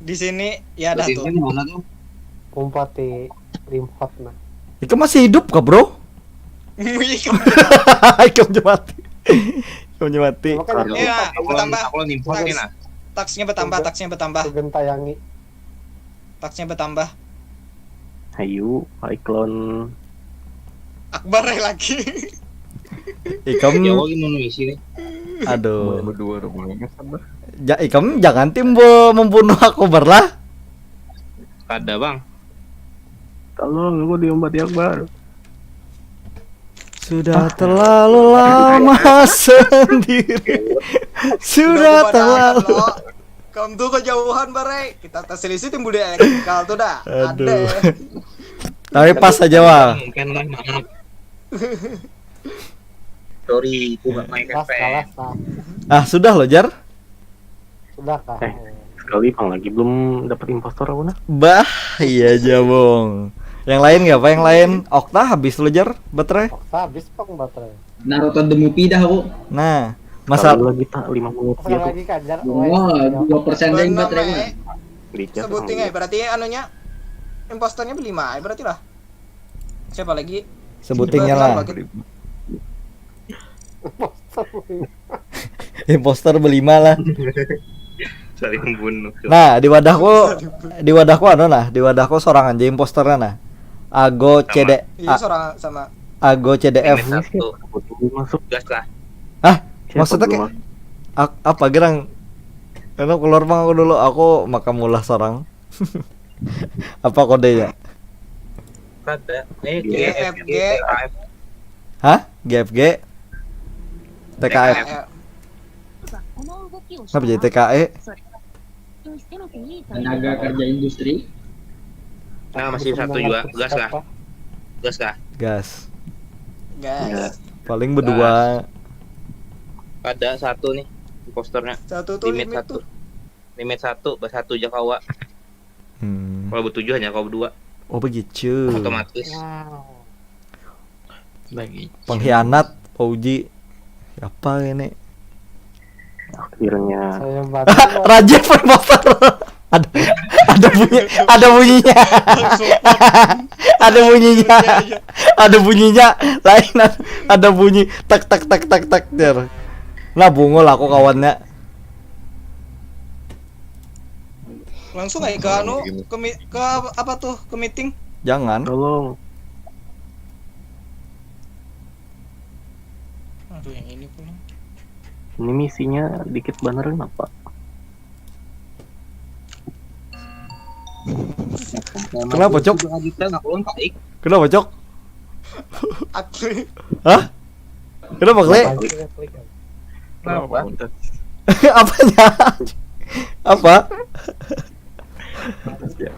di sini ya dah Berarti tuh. Kan mana tuh? Umpati limhot nah. Ikam masih hidup kah, bro? Ikam Ikam aja mati. Ikam aja mati. Makanya Iya, Aku bertambah. Aku nimpok Tax, nah. Taxnya bertambah, taxnya bertambah, Gentayangi. Taxnya bertambah. Ayo, baik lawan Akbar lagi. Ikam, Ya Allah gimana isi nih? Aduh. Berdua rumahnya sabar. Ja, ikam jangan timbul membunuh aku berlah. Kada bang. Tolong aku diumpati Akbar. Sudah terlalu lama sendiri. Sudah Udah, udah, terlalu. lo. Kamu tuh kejauhan, Barai. Kita tes selisih timbul di elektrikal tuh dah. Aduh. Ada. Tapi pas aja wah. Mungkin lah maaf. Sorry, itu gak main Pas kalah F P S. Kak. Ah, sudah loh, Jar. Sudah kah? Eh. Sekali pang lagi belum dapat impostor aku nah. Bah, iya aja, Bung. Yang lain nggak apa yang lain? Okta habis lo, Jar, baterai. Okta habis pang baterai. Naruto the movie dah aku. Nah, masa Sekali lagi tak lima menit Sekali gitu. lagi kajar. Wah, dua persen deh Belum baterai. eh. Dicas Sebutin sama eh, berarti anunya imposternya berlima, eh, berarti lah. Siapa lagi? sebutingnya lah. Berapa lagi? Imposter berlima lah. Saling bunuh. Nah, di wadahku, di wadahku anu nah, di wadahku seorang aja imposternya nah. Ago Sama. C D, Iya, A- seorang sama. Ago C D F. Ini satu. Aku tunggu masuk. Gas lah. Hah? Siapa Maksudnya belum kayak masuk? Ap- apa gerang? Anu keluar bang aku dulu, aku makan mulah seorang. Apa kodenya? Kada. Eh, G F G. G F G. Hah? G F G? T K F? Eh, Kenapa jadi T K E? Tenaga kerja industri. Nah, masih satu juga. Gas lah. Gas lah. Gas. Gas. Paling berdua. Ada satu nih imposternya. Satu tuh Limit limit satu. Tuh. Limit satu, bah satu aja kawa. Hmm. Kalau bertujuh hanya kau berdua. Oh begitu. Otomatis. Wow. Bagi. Pengkhianat, Pak Uji. Siapa ini? Akhirnya Saya bantu. Raja Permaster. Ada ada bunyi, ada bunyinya. Ada bunyinya. Ada bunyinya. Lain ada, ada bunyi tak tak tak tak tak der. Nah, bungul aku kawannya. Langsung aja ke anu ke, mi- ke apa tuh, ke meeting. Jangan. tolong. Ini misinya dikit banar, kenapa? Kenapa, Cok? Kita nak ulun paik. Kenapa, Cok? Asli. Hah? Kenapa, Kle? Kenapa? Apanya? Apa?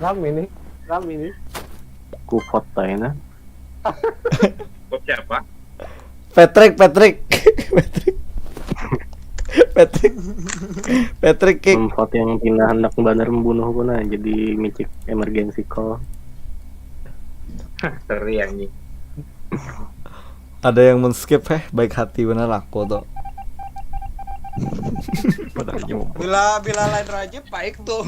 Rame nih, rame nih. Ku vote aja nah. Kok siapa? Patrick, Patrick. Patrick. Patrick. Patrick kick. Memvote yang pina handak banar membunuh ku nah, jadi micik emergency call. Seri anjing. Ada yang men-skip, eh, baik hati benar aku tuh. Padahal aja mau Bila bila lain raja paik tuh.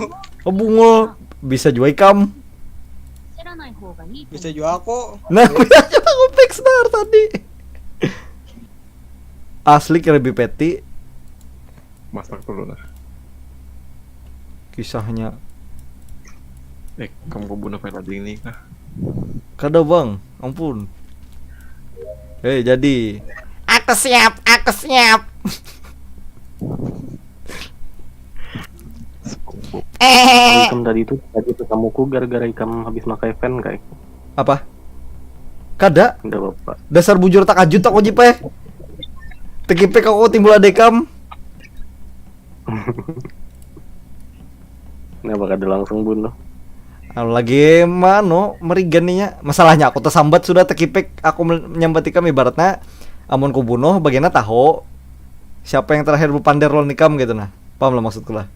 Oh, bungo, bisa juga ikam. 焦らない方がいいと思う Bisa juga aku. Nah, biasa aku fix dari tadi. Asli Krabby Patty masak dulu lah. Kisahnya. Eh, kamu bunuh Velading nih kah? Kada, Bang, ampun. Eh, jadi. Aku siap, aku siap. Eh. Ikam tadi tuh tadi tetamuku gara-gara ikam habis makai fan kayak. Apa? Kada. Enggak apa-apa. Dasar bujur takajut aku, Jip, eh. Tekipik aku timbul ada ikam. Kenapa kada langsung bunuh? Anu lagi mano merigan ninya. Masalahnya aku tersambat sudah tekipik aku men- menyambat ikam ibaratnya amun ku bunuh bagiannya tahu siapa yang terakhir bepander lawan ikam gitu nah. Paham lah maksudku lah.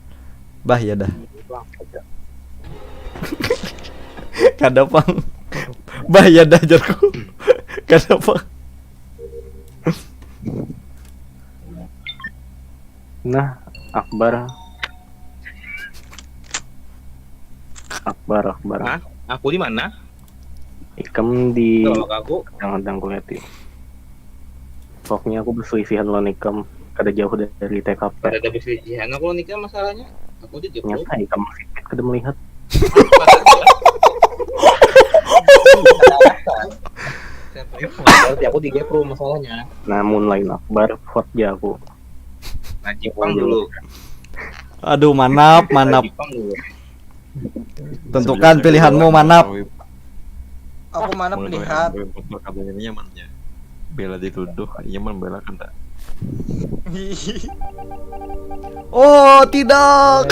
Bah ya dah. Kada pang. Bah ya dah jarku. Kada pang. Nah, Akbar. Akbar, Akbar. Hah? Aku di mana? Ikam di Kalau aku kadang-kadang kulihat ya. Pokoknya aku berselisihan lawan ikam kada jauh dari T K P. Kada ada perselisihan aku nikah masalahnya. Aku di Jepro. Nyata ikam masih kada melihat. Berarti aku di Jepro masalahnya. Namun lain Akbar, vote ja aku. Nah, Jepang dulu. Aduh, manap, manap. Jepang dulu. Tentukan pilihanmu, manap. Aku mana melihat. Katanya nyamannya. Bela dituduh, nyaman bela kan tak. Oh, tidak.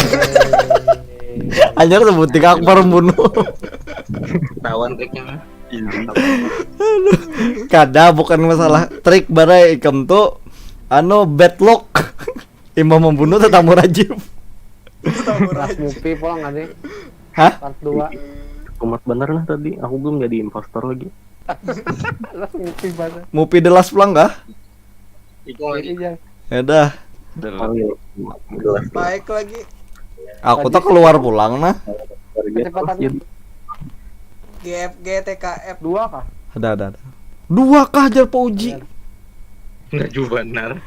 Anyar sebut tiga Akbar membunuh. Ketahuan triknya mah. Ini Kada, bukan masalah trik barai ikam tuh anu bad luck. Imbah membunuh tetamu rajib. Ras Mupi pulang kan nih. Hah? Part dua. Kumat bener lah tadi, aku belum jadi impostor lagi. Ras Mupi banget. Mupi the last pulang kah? Itu lagi. Iya. Ya dah. Oh iya, jelas. Baik lagi. Aku tak keluar pulang nah. Target Kecepatan. Terus jadi G F G T K F. Dua kah? Ada ada ada. Dua kah jar Pak Uji? Nah, juga benar.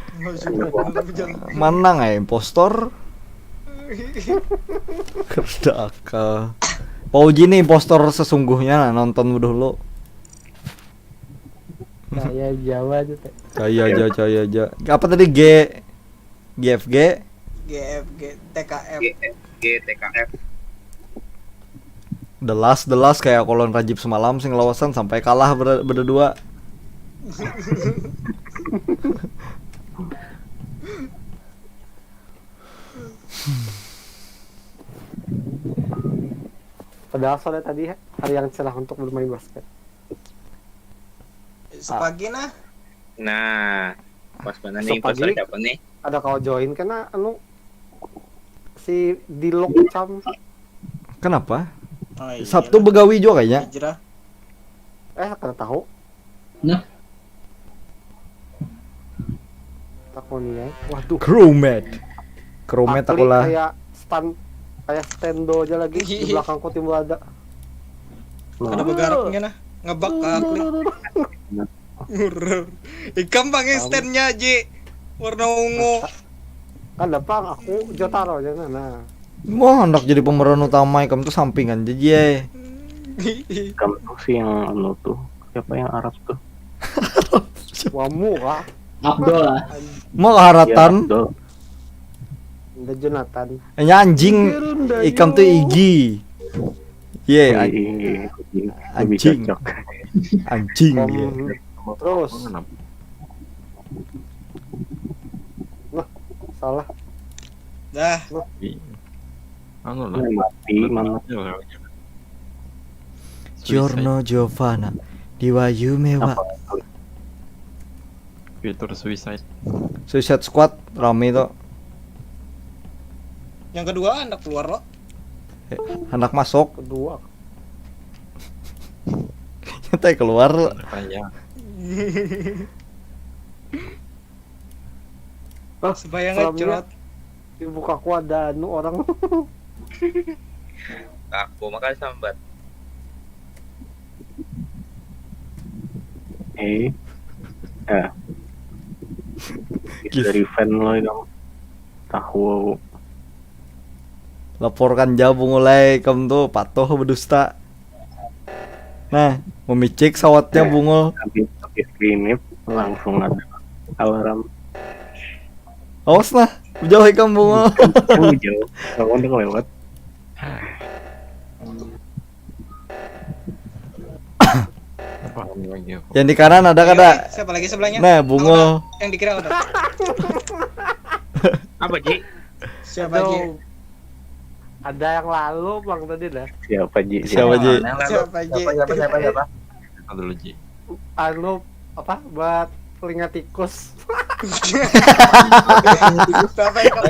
Mana nggak impostor? Kerja akal. Pak Uji nih impostor sesungguhnya nah, nonton dulu. Nah, ya Jawa aja teh. Caya aja, caya aja. Apa tadi G G F G? G F G T K F. G F G T K F. The last, the last kayak kolon rajib semalam sing lawasan sampai kalah ber- berdua. Padahal sore tadi hari yang cerah untuk bermain basket. Sepagi nah. Nah, pas mana Besok nih pas pagi. Siapa nih? Ada kau join kena anu si Dilok Cam. Kenapa? Oh, iya Sabtu lah. Begawi juga kayaknya. Hijrah. Eh, kada tahu. Nah. Takoni ya. Waduh. Crewmate. Crewmate Akli aku lah. Kayak stand kayak stendo aja lagi di belakangku timbul ada. Ada begarak enggak nah? Ngebak ke Akli. Ngurur. Ikam pakai standnya Ji. Warna ungu. Kan dapat aku Jotaro aja nah. Nah. Wah, hendak jadi pemeran utama ikam tuh sampingan aja Ji. Kamu tuh sih yang anu tuh, siapa yang Arab tuh? Wamu kah? Abdul lah. Mau haratan. Abdul. Udah Jonathan. Nya anjing. Ikam tuh igi. Ye, Iya, an- iya, iya, kucing. Lebih Anjing. Cocok. Anjing. Kom Ye. terus. Nah, salah. Dah. Anu lah. Mati, mama. Suicide. Giorno Giovanna di Wayumewa. Fitur suicide. Suicide Squad rame tuh. Yang kedua anak keluar lo. Anak masuk. Kedua. Nyata keluar. Kayak Ah, Supaya seremnya ngecrot. Di mukaku ada anu orang. Aku makan sambat. Eh. Eh. Itu Gif. Dari fan lo itu. Tahu. Laporkan ja Bungul ai, kam tuh patuh berdusta. Nah, memicik sawatnya Bungul. Habis habis grenade langsung ada alarm. Awas lah, jauh ikam Bungul. Kan jauh. Kalau udah lewat. apa lagi aku? Yang di kanan ada kada? Siapa lagi sebelahnya? Nah, Bungul. Yang di kiri ada. Apa, Ji? Siapa Ji? Aduh. Ada yang lalu bang tadi dah. Siapa Ji? Siapa Ji? Yang lalu. Siapa Ji? Siapa, siapa, siapa, siapa? Apa dulu, Ji? Anu apa buat telinga tikus. Siapa yang kamu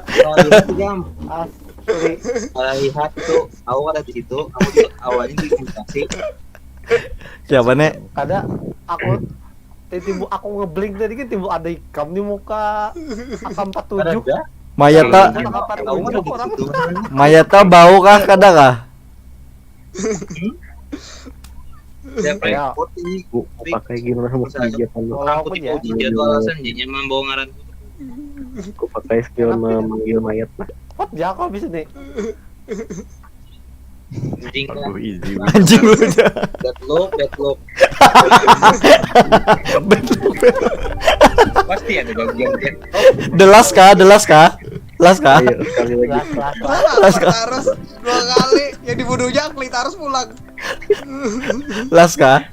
Kalau lihat tuh, Jam. Asli. Kalau lihat tuh, aku ada di situ, aku tuh awalnya di komunikasi. Siapa nih? Kada aku tadi timbul aku ngeblink tadi kan timbul ada ikam di muka A K empat tujuh. Ada. Mayata, Ada A K empat Tahu tujuh ada di orang. Situ. Mayata bau kah kada kah? Siapa Ya. Yang pot ini? Ku ku pakai gimana mau kerja kan? Kalau Aku aku tipe ya. uji jadwal alasan jadinya membawa ngaran. Ku pakai skill memanggil mayat lah. Pot ya aku habis nih. Anjing lah. Aduh, easy. Anjing lu aja. Bad luck, bad luck. Pasti ada bagian dia. The last kah? The last kah? Last kah? Ayo sekali lagi. Las las las. Las kah? Tarus dua kali, yang dibunuhnya Akli Tarus pulang. Last kah?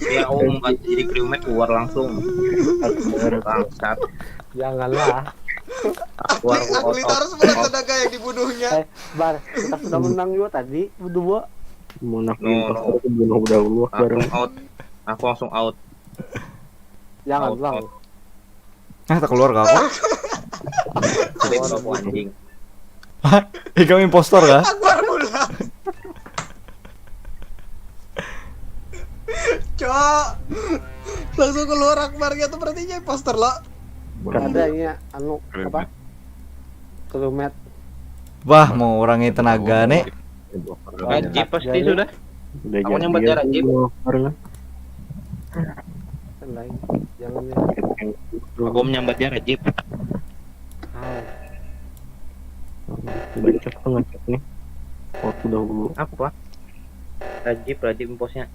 Ya, aku mau jadi crewmate keluar langsung. Bangsat. Janganlah. Keluar, aku Akli out. Tarus pulang tenaga yang dibunuhnya. Eh, Bar, kita sudah menang juga tadi berdua. Mau nak No, no. imposter aku bunuh udah dulu Aku bareng. Out. Aku langsung out. Jangan Out, bang. Out. Nah, tak keluar kah aku? Sleep aku anjing. Ikam impostor kah? Aku baru pulang. Cok. Langsung keluar Akbarnya tuh berarti imposter lo. Ada ini anu apa? Crewmate. Wah, mau orangnya tenaga nih. Rajib pasti Jadi- sudah. Udah Aku nyambat jadi ya, Rajib. aku bareng. Lain. Jangan ya. Yang Aku menyambatnya Rajib. Ah, Baca apa ngecek nih? Waktu dahulu. Apa? Rajib, Rajib imposnya.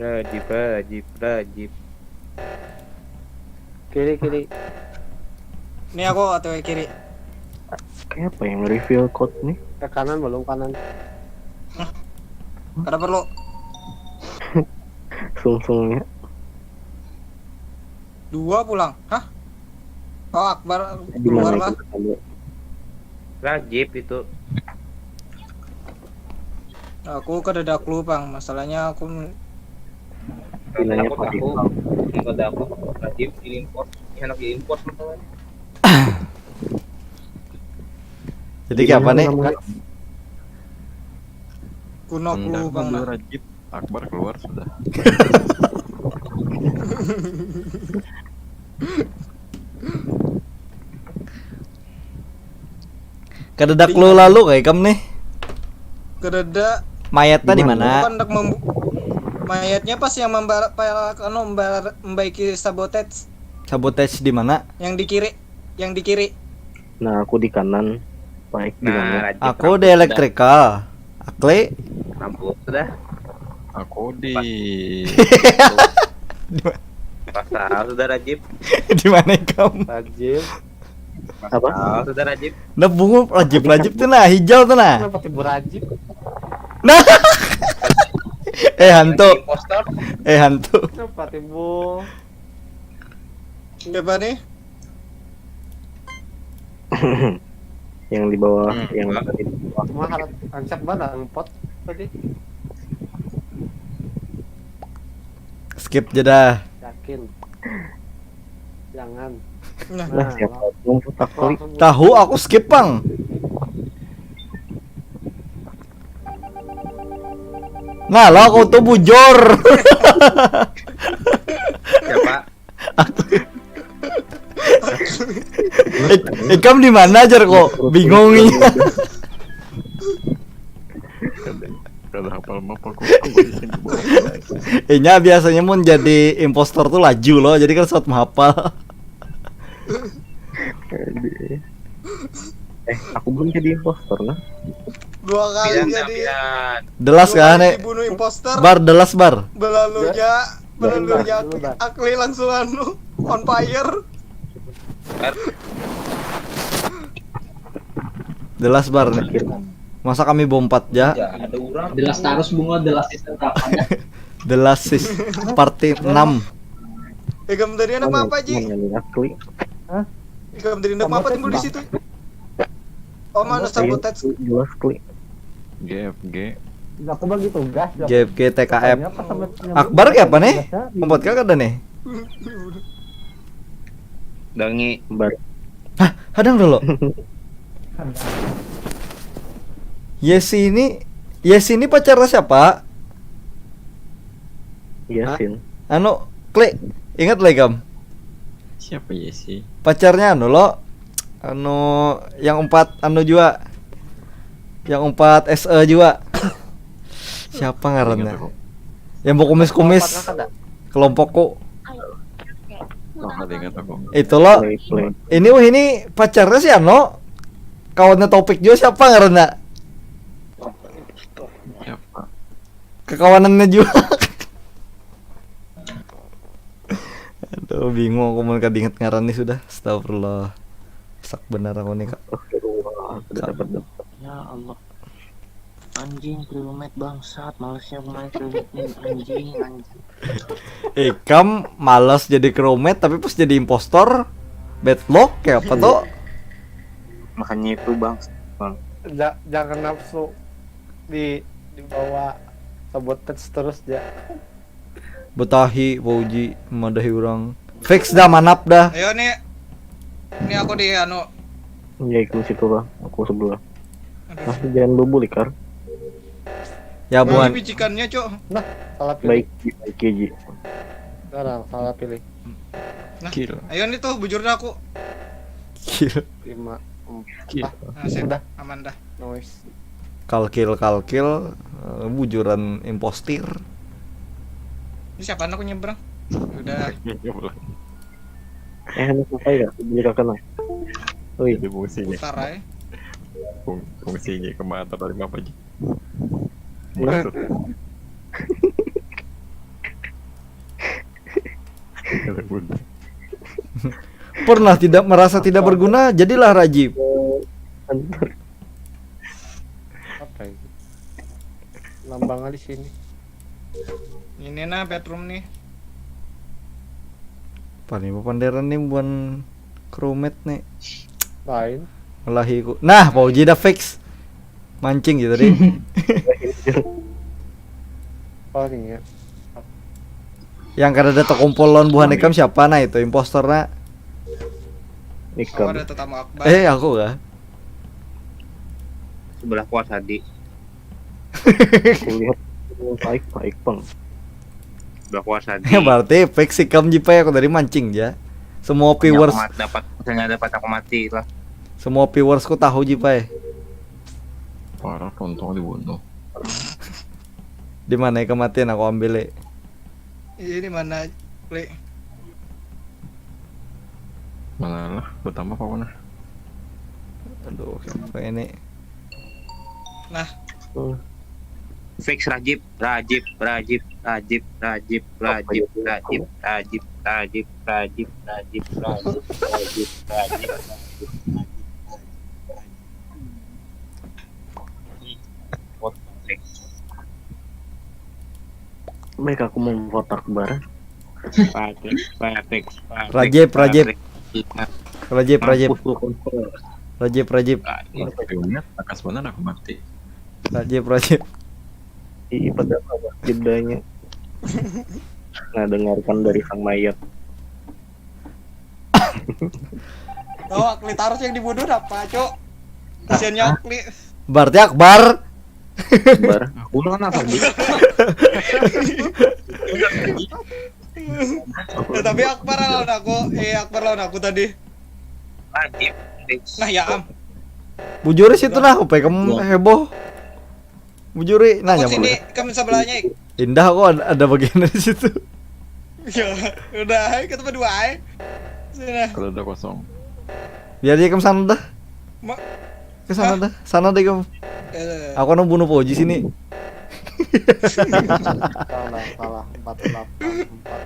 Rajib, Rajib, Rajib. kiri kiri. Ini aku O T W kiri. Kayak apa yang reveal code nih? Ke kanan belum kanan. Kada perlu. Sungsungnya. Dua pulang. Hah? Oh, Akbar Gimana keluar lah. Itu? Kamu? Rajib itu. Aku kada ada clue, Bang. Masalahnya aku Pinanya Aku pakai tahu. pal. Yang ada aku Rajib di import. Yang anak di import masalahnya. Jadi kayak apa nih? Namanya kuno clue, Bang. Dulu Rajib, Akbar keluar sudah. Kada ada clue lalu kayak ikam nih. Kada ada. Mayatnya di Aku mana? hendak mem- mayatnya pas yang membar pa- anu membar membaiki sabotage Sabotage di mana? yang di kiri, yang di kiri. Nah, aku di kanan. Baik di Nah, mana? Rajib Aku rambut di sudah. Electrical. Akli. Rambut sudah. Aku di Pasal sudah Rajib. Di mana kamu? Rajib. Pasal sudah Rajib. Nah, bunga Rajib, Rajib tuh nah, hijau tuh nah. Kenapa timbul Rajib? Nah. Eh hantu, Impostor. Eh hantu. Kenapa timbul? Siapa nih? Yang di bawah, Hmm, yang Bang. tadi di bawah. Cuma harap ancak banget angpot tadi. Skip aja dah. Yakin. Jangan. Nah, Nah, siapa yang putak kali? Langsung Tahu aku skip bang. Nah lo aku tuh bujur. Siapa? Ik- Ikam di mana aja kok? Bingung nih. Kada hafal map aku. Aku di sini di bawah. Inya biasanya mun jadi impostor tuh laju loh, jadi kan saat menghafal. Eh, aku belum jadi impostor nah. Dua kali Bilang jadi bilang. Delas dua kan kali nih? Dibunuh imposter. Bar delas bar. Belalunya, belalunya Dulu, Bar. Akli langsung anu on fire. Delas bar nih. Masa kami bompat ya? Ya, ada orang. Delas tarus bunga, delas season kapan ya? Delas sis. Party enam. Ikam tadi anak apa Ji? Mana nih Akli? Ikam tadi anak apa timbul di situ? Oh mana sabotage? Jelas Kli. G F G. Aku bagi tugas. G F G T K F. Pokoknya pas sampai nyampe Akbar kayak apa nih? tugasnya, Empat kakak ada nih. Dangi. Bar. Hah, hadang dulu. Yesi ini, Yesi ini pacarnya siapa? Iya Sin. Anu, Klik, ingat lagi kam? Siapa ya sih? Pacarnya anu lo, anu yang empat anu juga, yang empat S E juga. Siapa ngarannya? Ingat aku. Yang mau kumis-kumis kelompokku. Oh, kada ingat aku. Itu lo. Play play. Ini wah ini pacarnya si Ano. Kawannya Topik juga siapa ngarannya? Siapa? Kekawanannya juga. Aduh, bingung aku mun kada ingat ngaran nih sudah. Astagfirullah. Sak benar aku nih, Kak. Astagfirullah, kada dapat dapat. Ya Allah. Anjing, crewmate bangsat, malesnya aku main crewmate nih, anjing, anjing. Ikam malas jadi crewmate tapi pas jadi impostor bad luck kayak apa tuh? Makanya itu bang. Bang. Ja- jangan nafsu di dibawa sabotage terus ya. Betahi, Fauji, madahi orang. Fix dah, manap dah. Ayo nih. Ini aku di anu. Ya ikut situ lah, aku sebelah. Nah, jangan bubul ikar. Ya buan. Ini bicikannya cok. Salah pilih. Baik, baik ya Ji. Sekarang salah pilih. Kill. Ayo nih tuh bujurnya aku. Kill. Lima. Kill. Nah, sip. Udah. Aman dah. Noise. Kalkil, kalkil, eh, bujuran impostir. Ini siapa aku nyebrang? Udah Eh, ini apa ya? Beli kakak nah. Wih, Jadi fungsinya, putar aja. fung- fungsinya kemana tadi apa aja? Maksud. Ada pun. Pernah tidak merasa tidak berguna, jadilah Rajib. Apa itu? Lambangnya di sini. Ini nah bedroom nih. Paling panderan nih buan crewmate nih. Lain. Melahiku. Nah, Fauji dah fix. Mancing gitu deh. Oh ini ya. Yang kada ada terkumpul lawan buhan ikam siapa nah itu impostor nah? Oh, ikam. Ada tetamu Akbar. Eh aku kah? Sebelah kuas tadi. Aku lihat baik baik bang. Sebelah kuas tadi. Berarti fix ikam Jipai, aku tadi mancing ya. Semua Makanya aku viewers, mat- dapat misalnya dapat aku mati lah. Semua viewersku tahu Jipai. Parah, Tontong dibunuh. Di mana kematian aku ambil eh. Iya di mana, Klik? Mana lah, bertambah apa mana? Aduh, kayak ini. Nah, Hmm. Fix Rajib, Rajib, Rajib, Rajib, Rajib, Rajib, Rajib, Rajib, Rajib, Rajib, Rajib, Rajib, Rajib, Rajib, Rajib, Rajib, Rajib. Baik, aku mau vote Akbar. Patrick, Patrick, Patrick, Rajib, Rajib. Patrick. Rajib, Rajib, Mampus lu, kontol. Rajib, Rajib. Rajib. Aku ingat, bakas benar aku mati. Rajib, Rajib. Ih, padahal apa jedanya? Nah, dengarkan dari sang mayat. Oh, Akli Tarus yang dibunuh apa, Cok? Kasiannya Akli. Berarti Akbar. Bar. Aku lah kenapa sih? Ya, tapi Akbar lawan aku, eh Akbar lawan aku tadi. Rajib. Nah ya am. Bujur sih itu nah, apa kamu heboh? Bujur ih, nanya Aku sini, apa? kamu sebelahnya. Ik. Indah kok ada, ada bagian di situ. Ya, udah, ayo kita berdua aja. Sini. Kalau udah kosong. Biar dia ke sana dah. Ma- Ke sana dah. Sana deh kamu. Eh, Aku nang bunuh Fauji sini. Salah, salah. Empat delapan empat.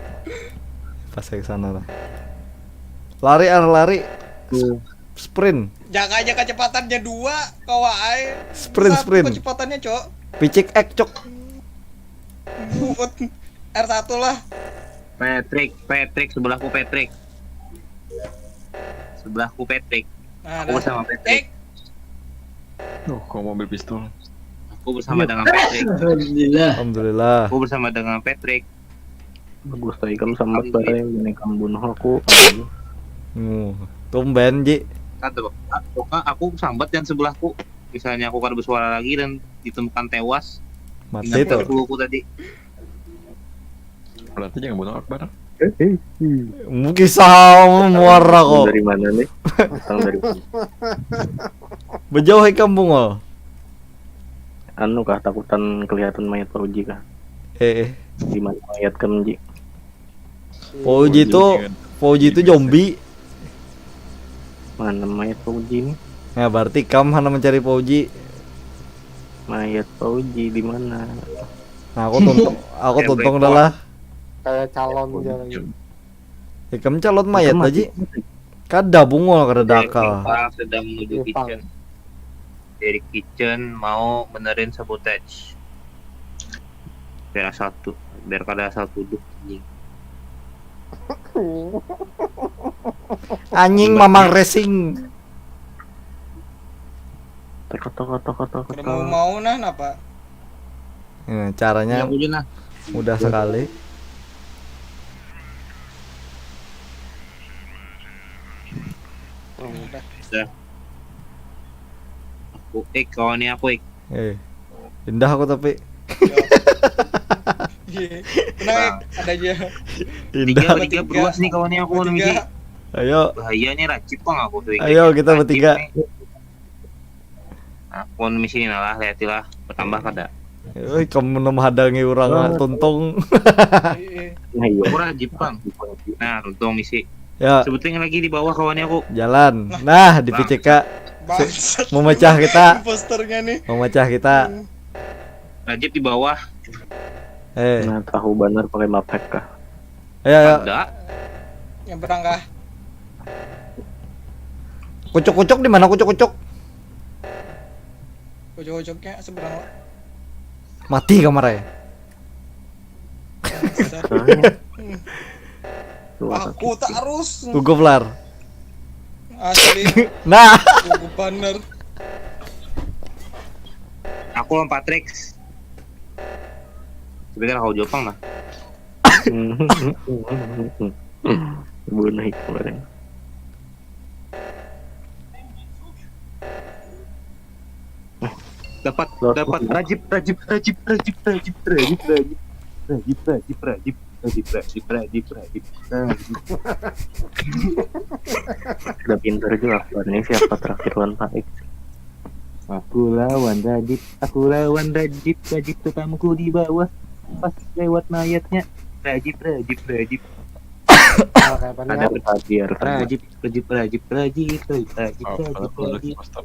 Pas saya ke sana lah. Lari, ah, lari. Sprint. Jaga aja kecepatannya dua, kawa aja. Sprint, Satu sprint. Kecepatannya, Cok. Picik X, cok. Buat R satu lah. Patrick, Patrick, sebelahku Patrick. Sebelahku Patrick. Nah, Aku dah. sama Patrick. Eh, Duh, kok mobil pistol? Aku bersama dengan Patrick. Alhamdulillah. Alhamdulillah. Aku bersama dengan Patrick. Bagus tadi kamu sambat bareng, gini kamu bunuh aku. Hmm. Tumben, Ji. Kata aku, aku sambat yang sebelahku. Misalnya aku kada bersuara lagi dan ditemukan tewas, Mati ingat tuh. aku aku tadi. Berarti jangan bunuh Akbar. Mungkin sama muara kok. Dari mana nih? Datang dari mana? Bejauh hai kampung oh. Anu kah, takutan kelihatan mayat Fauji kah? Eh, eh. Di mana mayat kamu, Ji? Fauji itu, Fauji itu zombie. Mana mayat Fauji nih? Ya berarti kamu hana mencari Fauji. Mayat Fauji di mana? Nah, aku tuntung, aku tuntung dah lah. Kayak calon aja lagi. Ya, kamu calon mayat Itu aja. mati. Kada bungul, kada dakal. Orang sedang menuju Jepang. Kitchen. Dari Kitchen mau benerin sabotage. Biar asal tuh, biar kada asal tuduh anjing. Anjing mamang racing. Teko toko toko toko Kada mau mau nah napa? Nah, caranya Yang udah nah. Mudah sekali. Udah. Udah. Aku ik, kawannya aku ik. Eh, indah aku tapi. Iya. Tenang ya, ada aja. Indah. Tiga, tiga beruas nih kawannya aku nih. Tiga. Ayo. Bahaya nih racip kok aku tuh. Ayo, kita bertiga. Nah, pun misi ini lah, lihat lah, bertambah kada. Oi, kamu menhadangi orang tuntung. Iya. Nah, iya. Aku rajib bang. Nah, tuntung misi. Ya, Sebetulnya lagi di bawah kawannya aku. Jalan. Nah, di P C K Bangsat. Memecah kita. Posternya nih. Memecah kita. Rajib di bawah. Eh, Nah, tahu benar pakai mapek kah? Ayo, ayo. Ada. Nyebrang kah? Kucuk-kucuk di mana kucuk-kucuk? Ujung-ujungnya seberang lah. Mati kamar ya. Bangsat. Soalnya keluar Aku tak harus. Gugup lar. Asli. Nah, Gugup banner. Aku lawan Patrick. Sebenarnya kau Jepang lah. Bunuh kemarin. Dapat, dapat, rajib, rajib, rajib, rajib, rajib, rajib, rajib, rajib, rajib, rajib, rajib, rajib, rajib, rajib, rajib, rajib. Udah pintar juga aku. Ini siapa terakhir lawan Pak X? Aku lawan Rajib, aku lawan Rajib, Rajib tetamuku di bawah. Pas lewat mayatnya, Rajib, Rajib, Rajib. Kalau kayak apa Ada nih? Hadir. Rajib, Rajib, Rajib, Rajib, Rajib, Rajib, Rajib, Oh, Rajib, kalau produk Rajib. Imposter.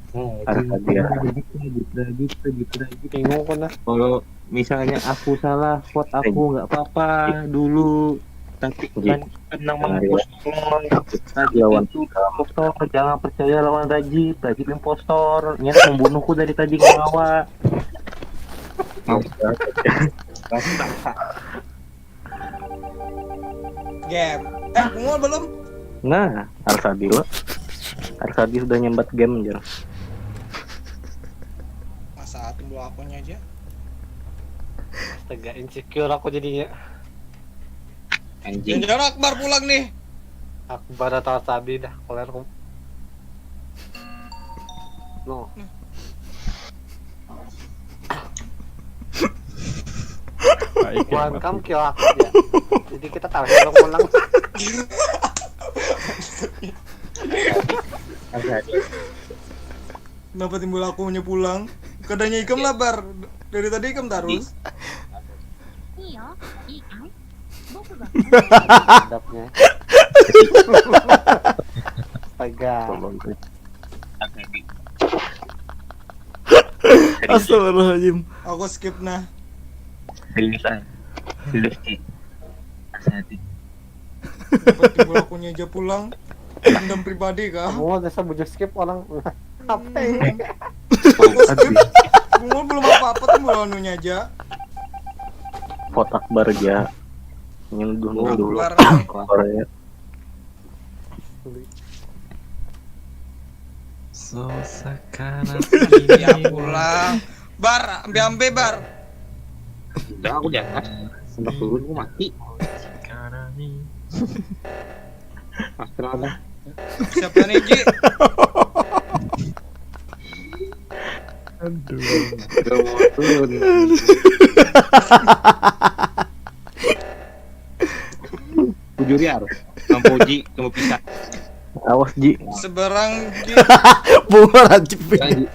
Nah, Arkadia. Rajip, rajip, rajip, rajip, rajip. Tengok kan lah. Kalau misalnya aku salah, vote aku, nggak apa-apa dulu. Tapi kan menang, Mang Pus, tolong. Rajip lawan itu impostor, jangan percaya lawan Rajip. Rajip impostor. Niat membunuhku dari tadi, ngawa. Game. Eh, Bungo belum? Nah, Arsadi lo. Arsadi sudah nyambat game, jar. Masa timbul akunnya aja. Astaga, insecure aku jadinya. Anjing. Jangan Akbar pulang nih. Akbar atau Arsadi dah, kalian aku. No. One come kill aku ya. Jadi kita tahu siapa yang menang. Arsadi. Kenapa timbul akunnya pulang? Kadanya ikam lah, Bar. Dari tadi ikam terus. Iya, iya. Buku bagus. Sedapnya. Astaga. Tolong, Chris. Arsadi. Astagfirullahaladzim. Aku skip nah. Seriusan. Serius, Ki. Arsadi. Kenapa timbul akunnya aja pulang? Dendam pribadi kah? Kamu biasa bujuk skip orang. Apa ini? Aku skip. Bungo belum apa-apa timbul anunya aja. Vote Akbar aja. Ini dulu dulu. Akbar. Akbar ya. Sosakana Ya pulang. Bar, ambil ambil Bar. Udah, aku di atas. Sampai turun aku mati. Astral dah. Siapa nih, Ji? Aduh. Udah mau turun. Bujur ya, kamu Ji, kamu pisah. Awas Ji. Seberang Ji. Bunga Rajib. Lagi.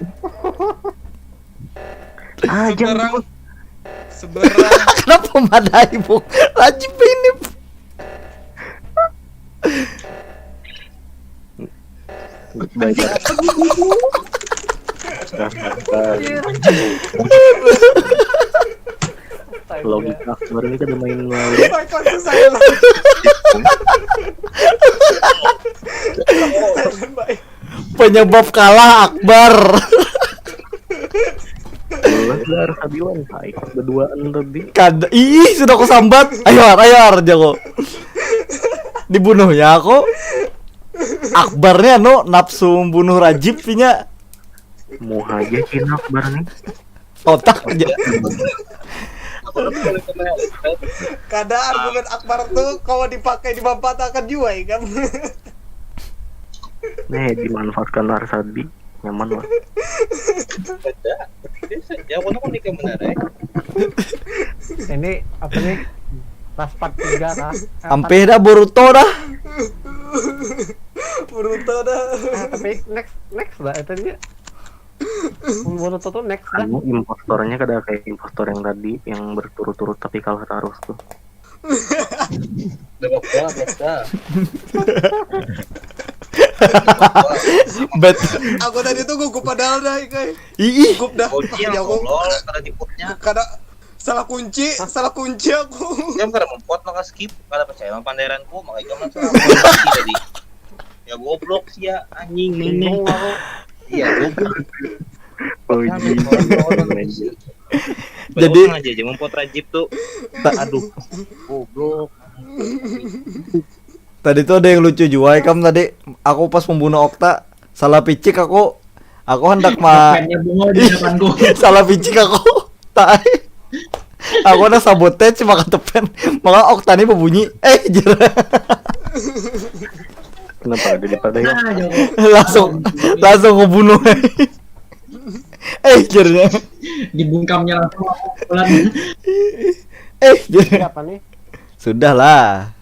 Ah, Seberang. jangan. Seberang. Kenapa madai, Bung? Rajib ini. Baik. Logika Akbar ini kada main lawan. Baik, langsung saya. Baik. Penyebab kalah Akbar. Jelas lah harus bilang, baik berduaan tadi. Kada, ih, sudah aku sambat. Ayo, Ar, ayo, Ar, jago. Dibunuhnya aku. Akbarnya anu nafsu membunuh Rajib nya. Muha aja Cina Akbar nih. Otak aja. Kada argumen Akbar tuh kalau dipakai dimanfaatkan juga ya kan. Nih dimanfaatkan Arsadi, nyaman lah. Saja, biasa saja. Aku nak nikah benar eh. Ini apa nih? Last part tiga kah? Ampih dah Boruto dah. Boruto dah. Eh, tapi next next lah itu dia. Boruto tuh next dah. Anu impostornya kada kayak impostor yang tadi yang berturut-turut tapi kalah terus tuh. Udah baca, baca. Bet. Aku tadi tuh gugup padahal dah, Ikai. Ih, Gugup dah. Kunci yang Ya, aku tolol, kada diputnya. kada salah kunci, salah kunci aku. Dia kada mempot maka skip, kada percaya sama panderanku, maka ikam langsung kunci tadi. Ya goblok sih ya, anjing ini. Iya goblok. Oh iya. Jadi- Jadi aja aja mempot Rajib tuh. Aduh, goblok. Tadi tuh ada yang lucu juga ikam tadi. Aku pas membunuh Okta, salah picik aku. Aku hendak ma Pennya Bungo di depanku. Salah picik aku. Tai. Aku ada sabotage maka tepen. Maka Okta nih berbunyi. Eh, jer. Kenapa ada di pada ya? Nah, jauh. Langsung langsung aku bunuh. Eh, jernya. Dibungkamnya langsung aku pukulan. Eh, jer. Apa nih? Sudahlah.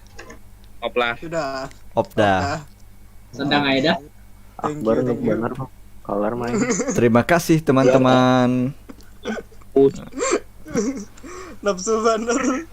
Oplah. Sudah. Opta. Sedang aja dah. Thank Akbar you, nuk thank you. Banar, Bang. Kalar main. Terima kasih teman-teman. Nafsu banar.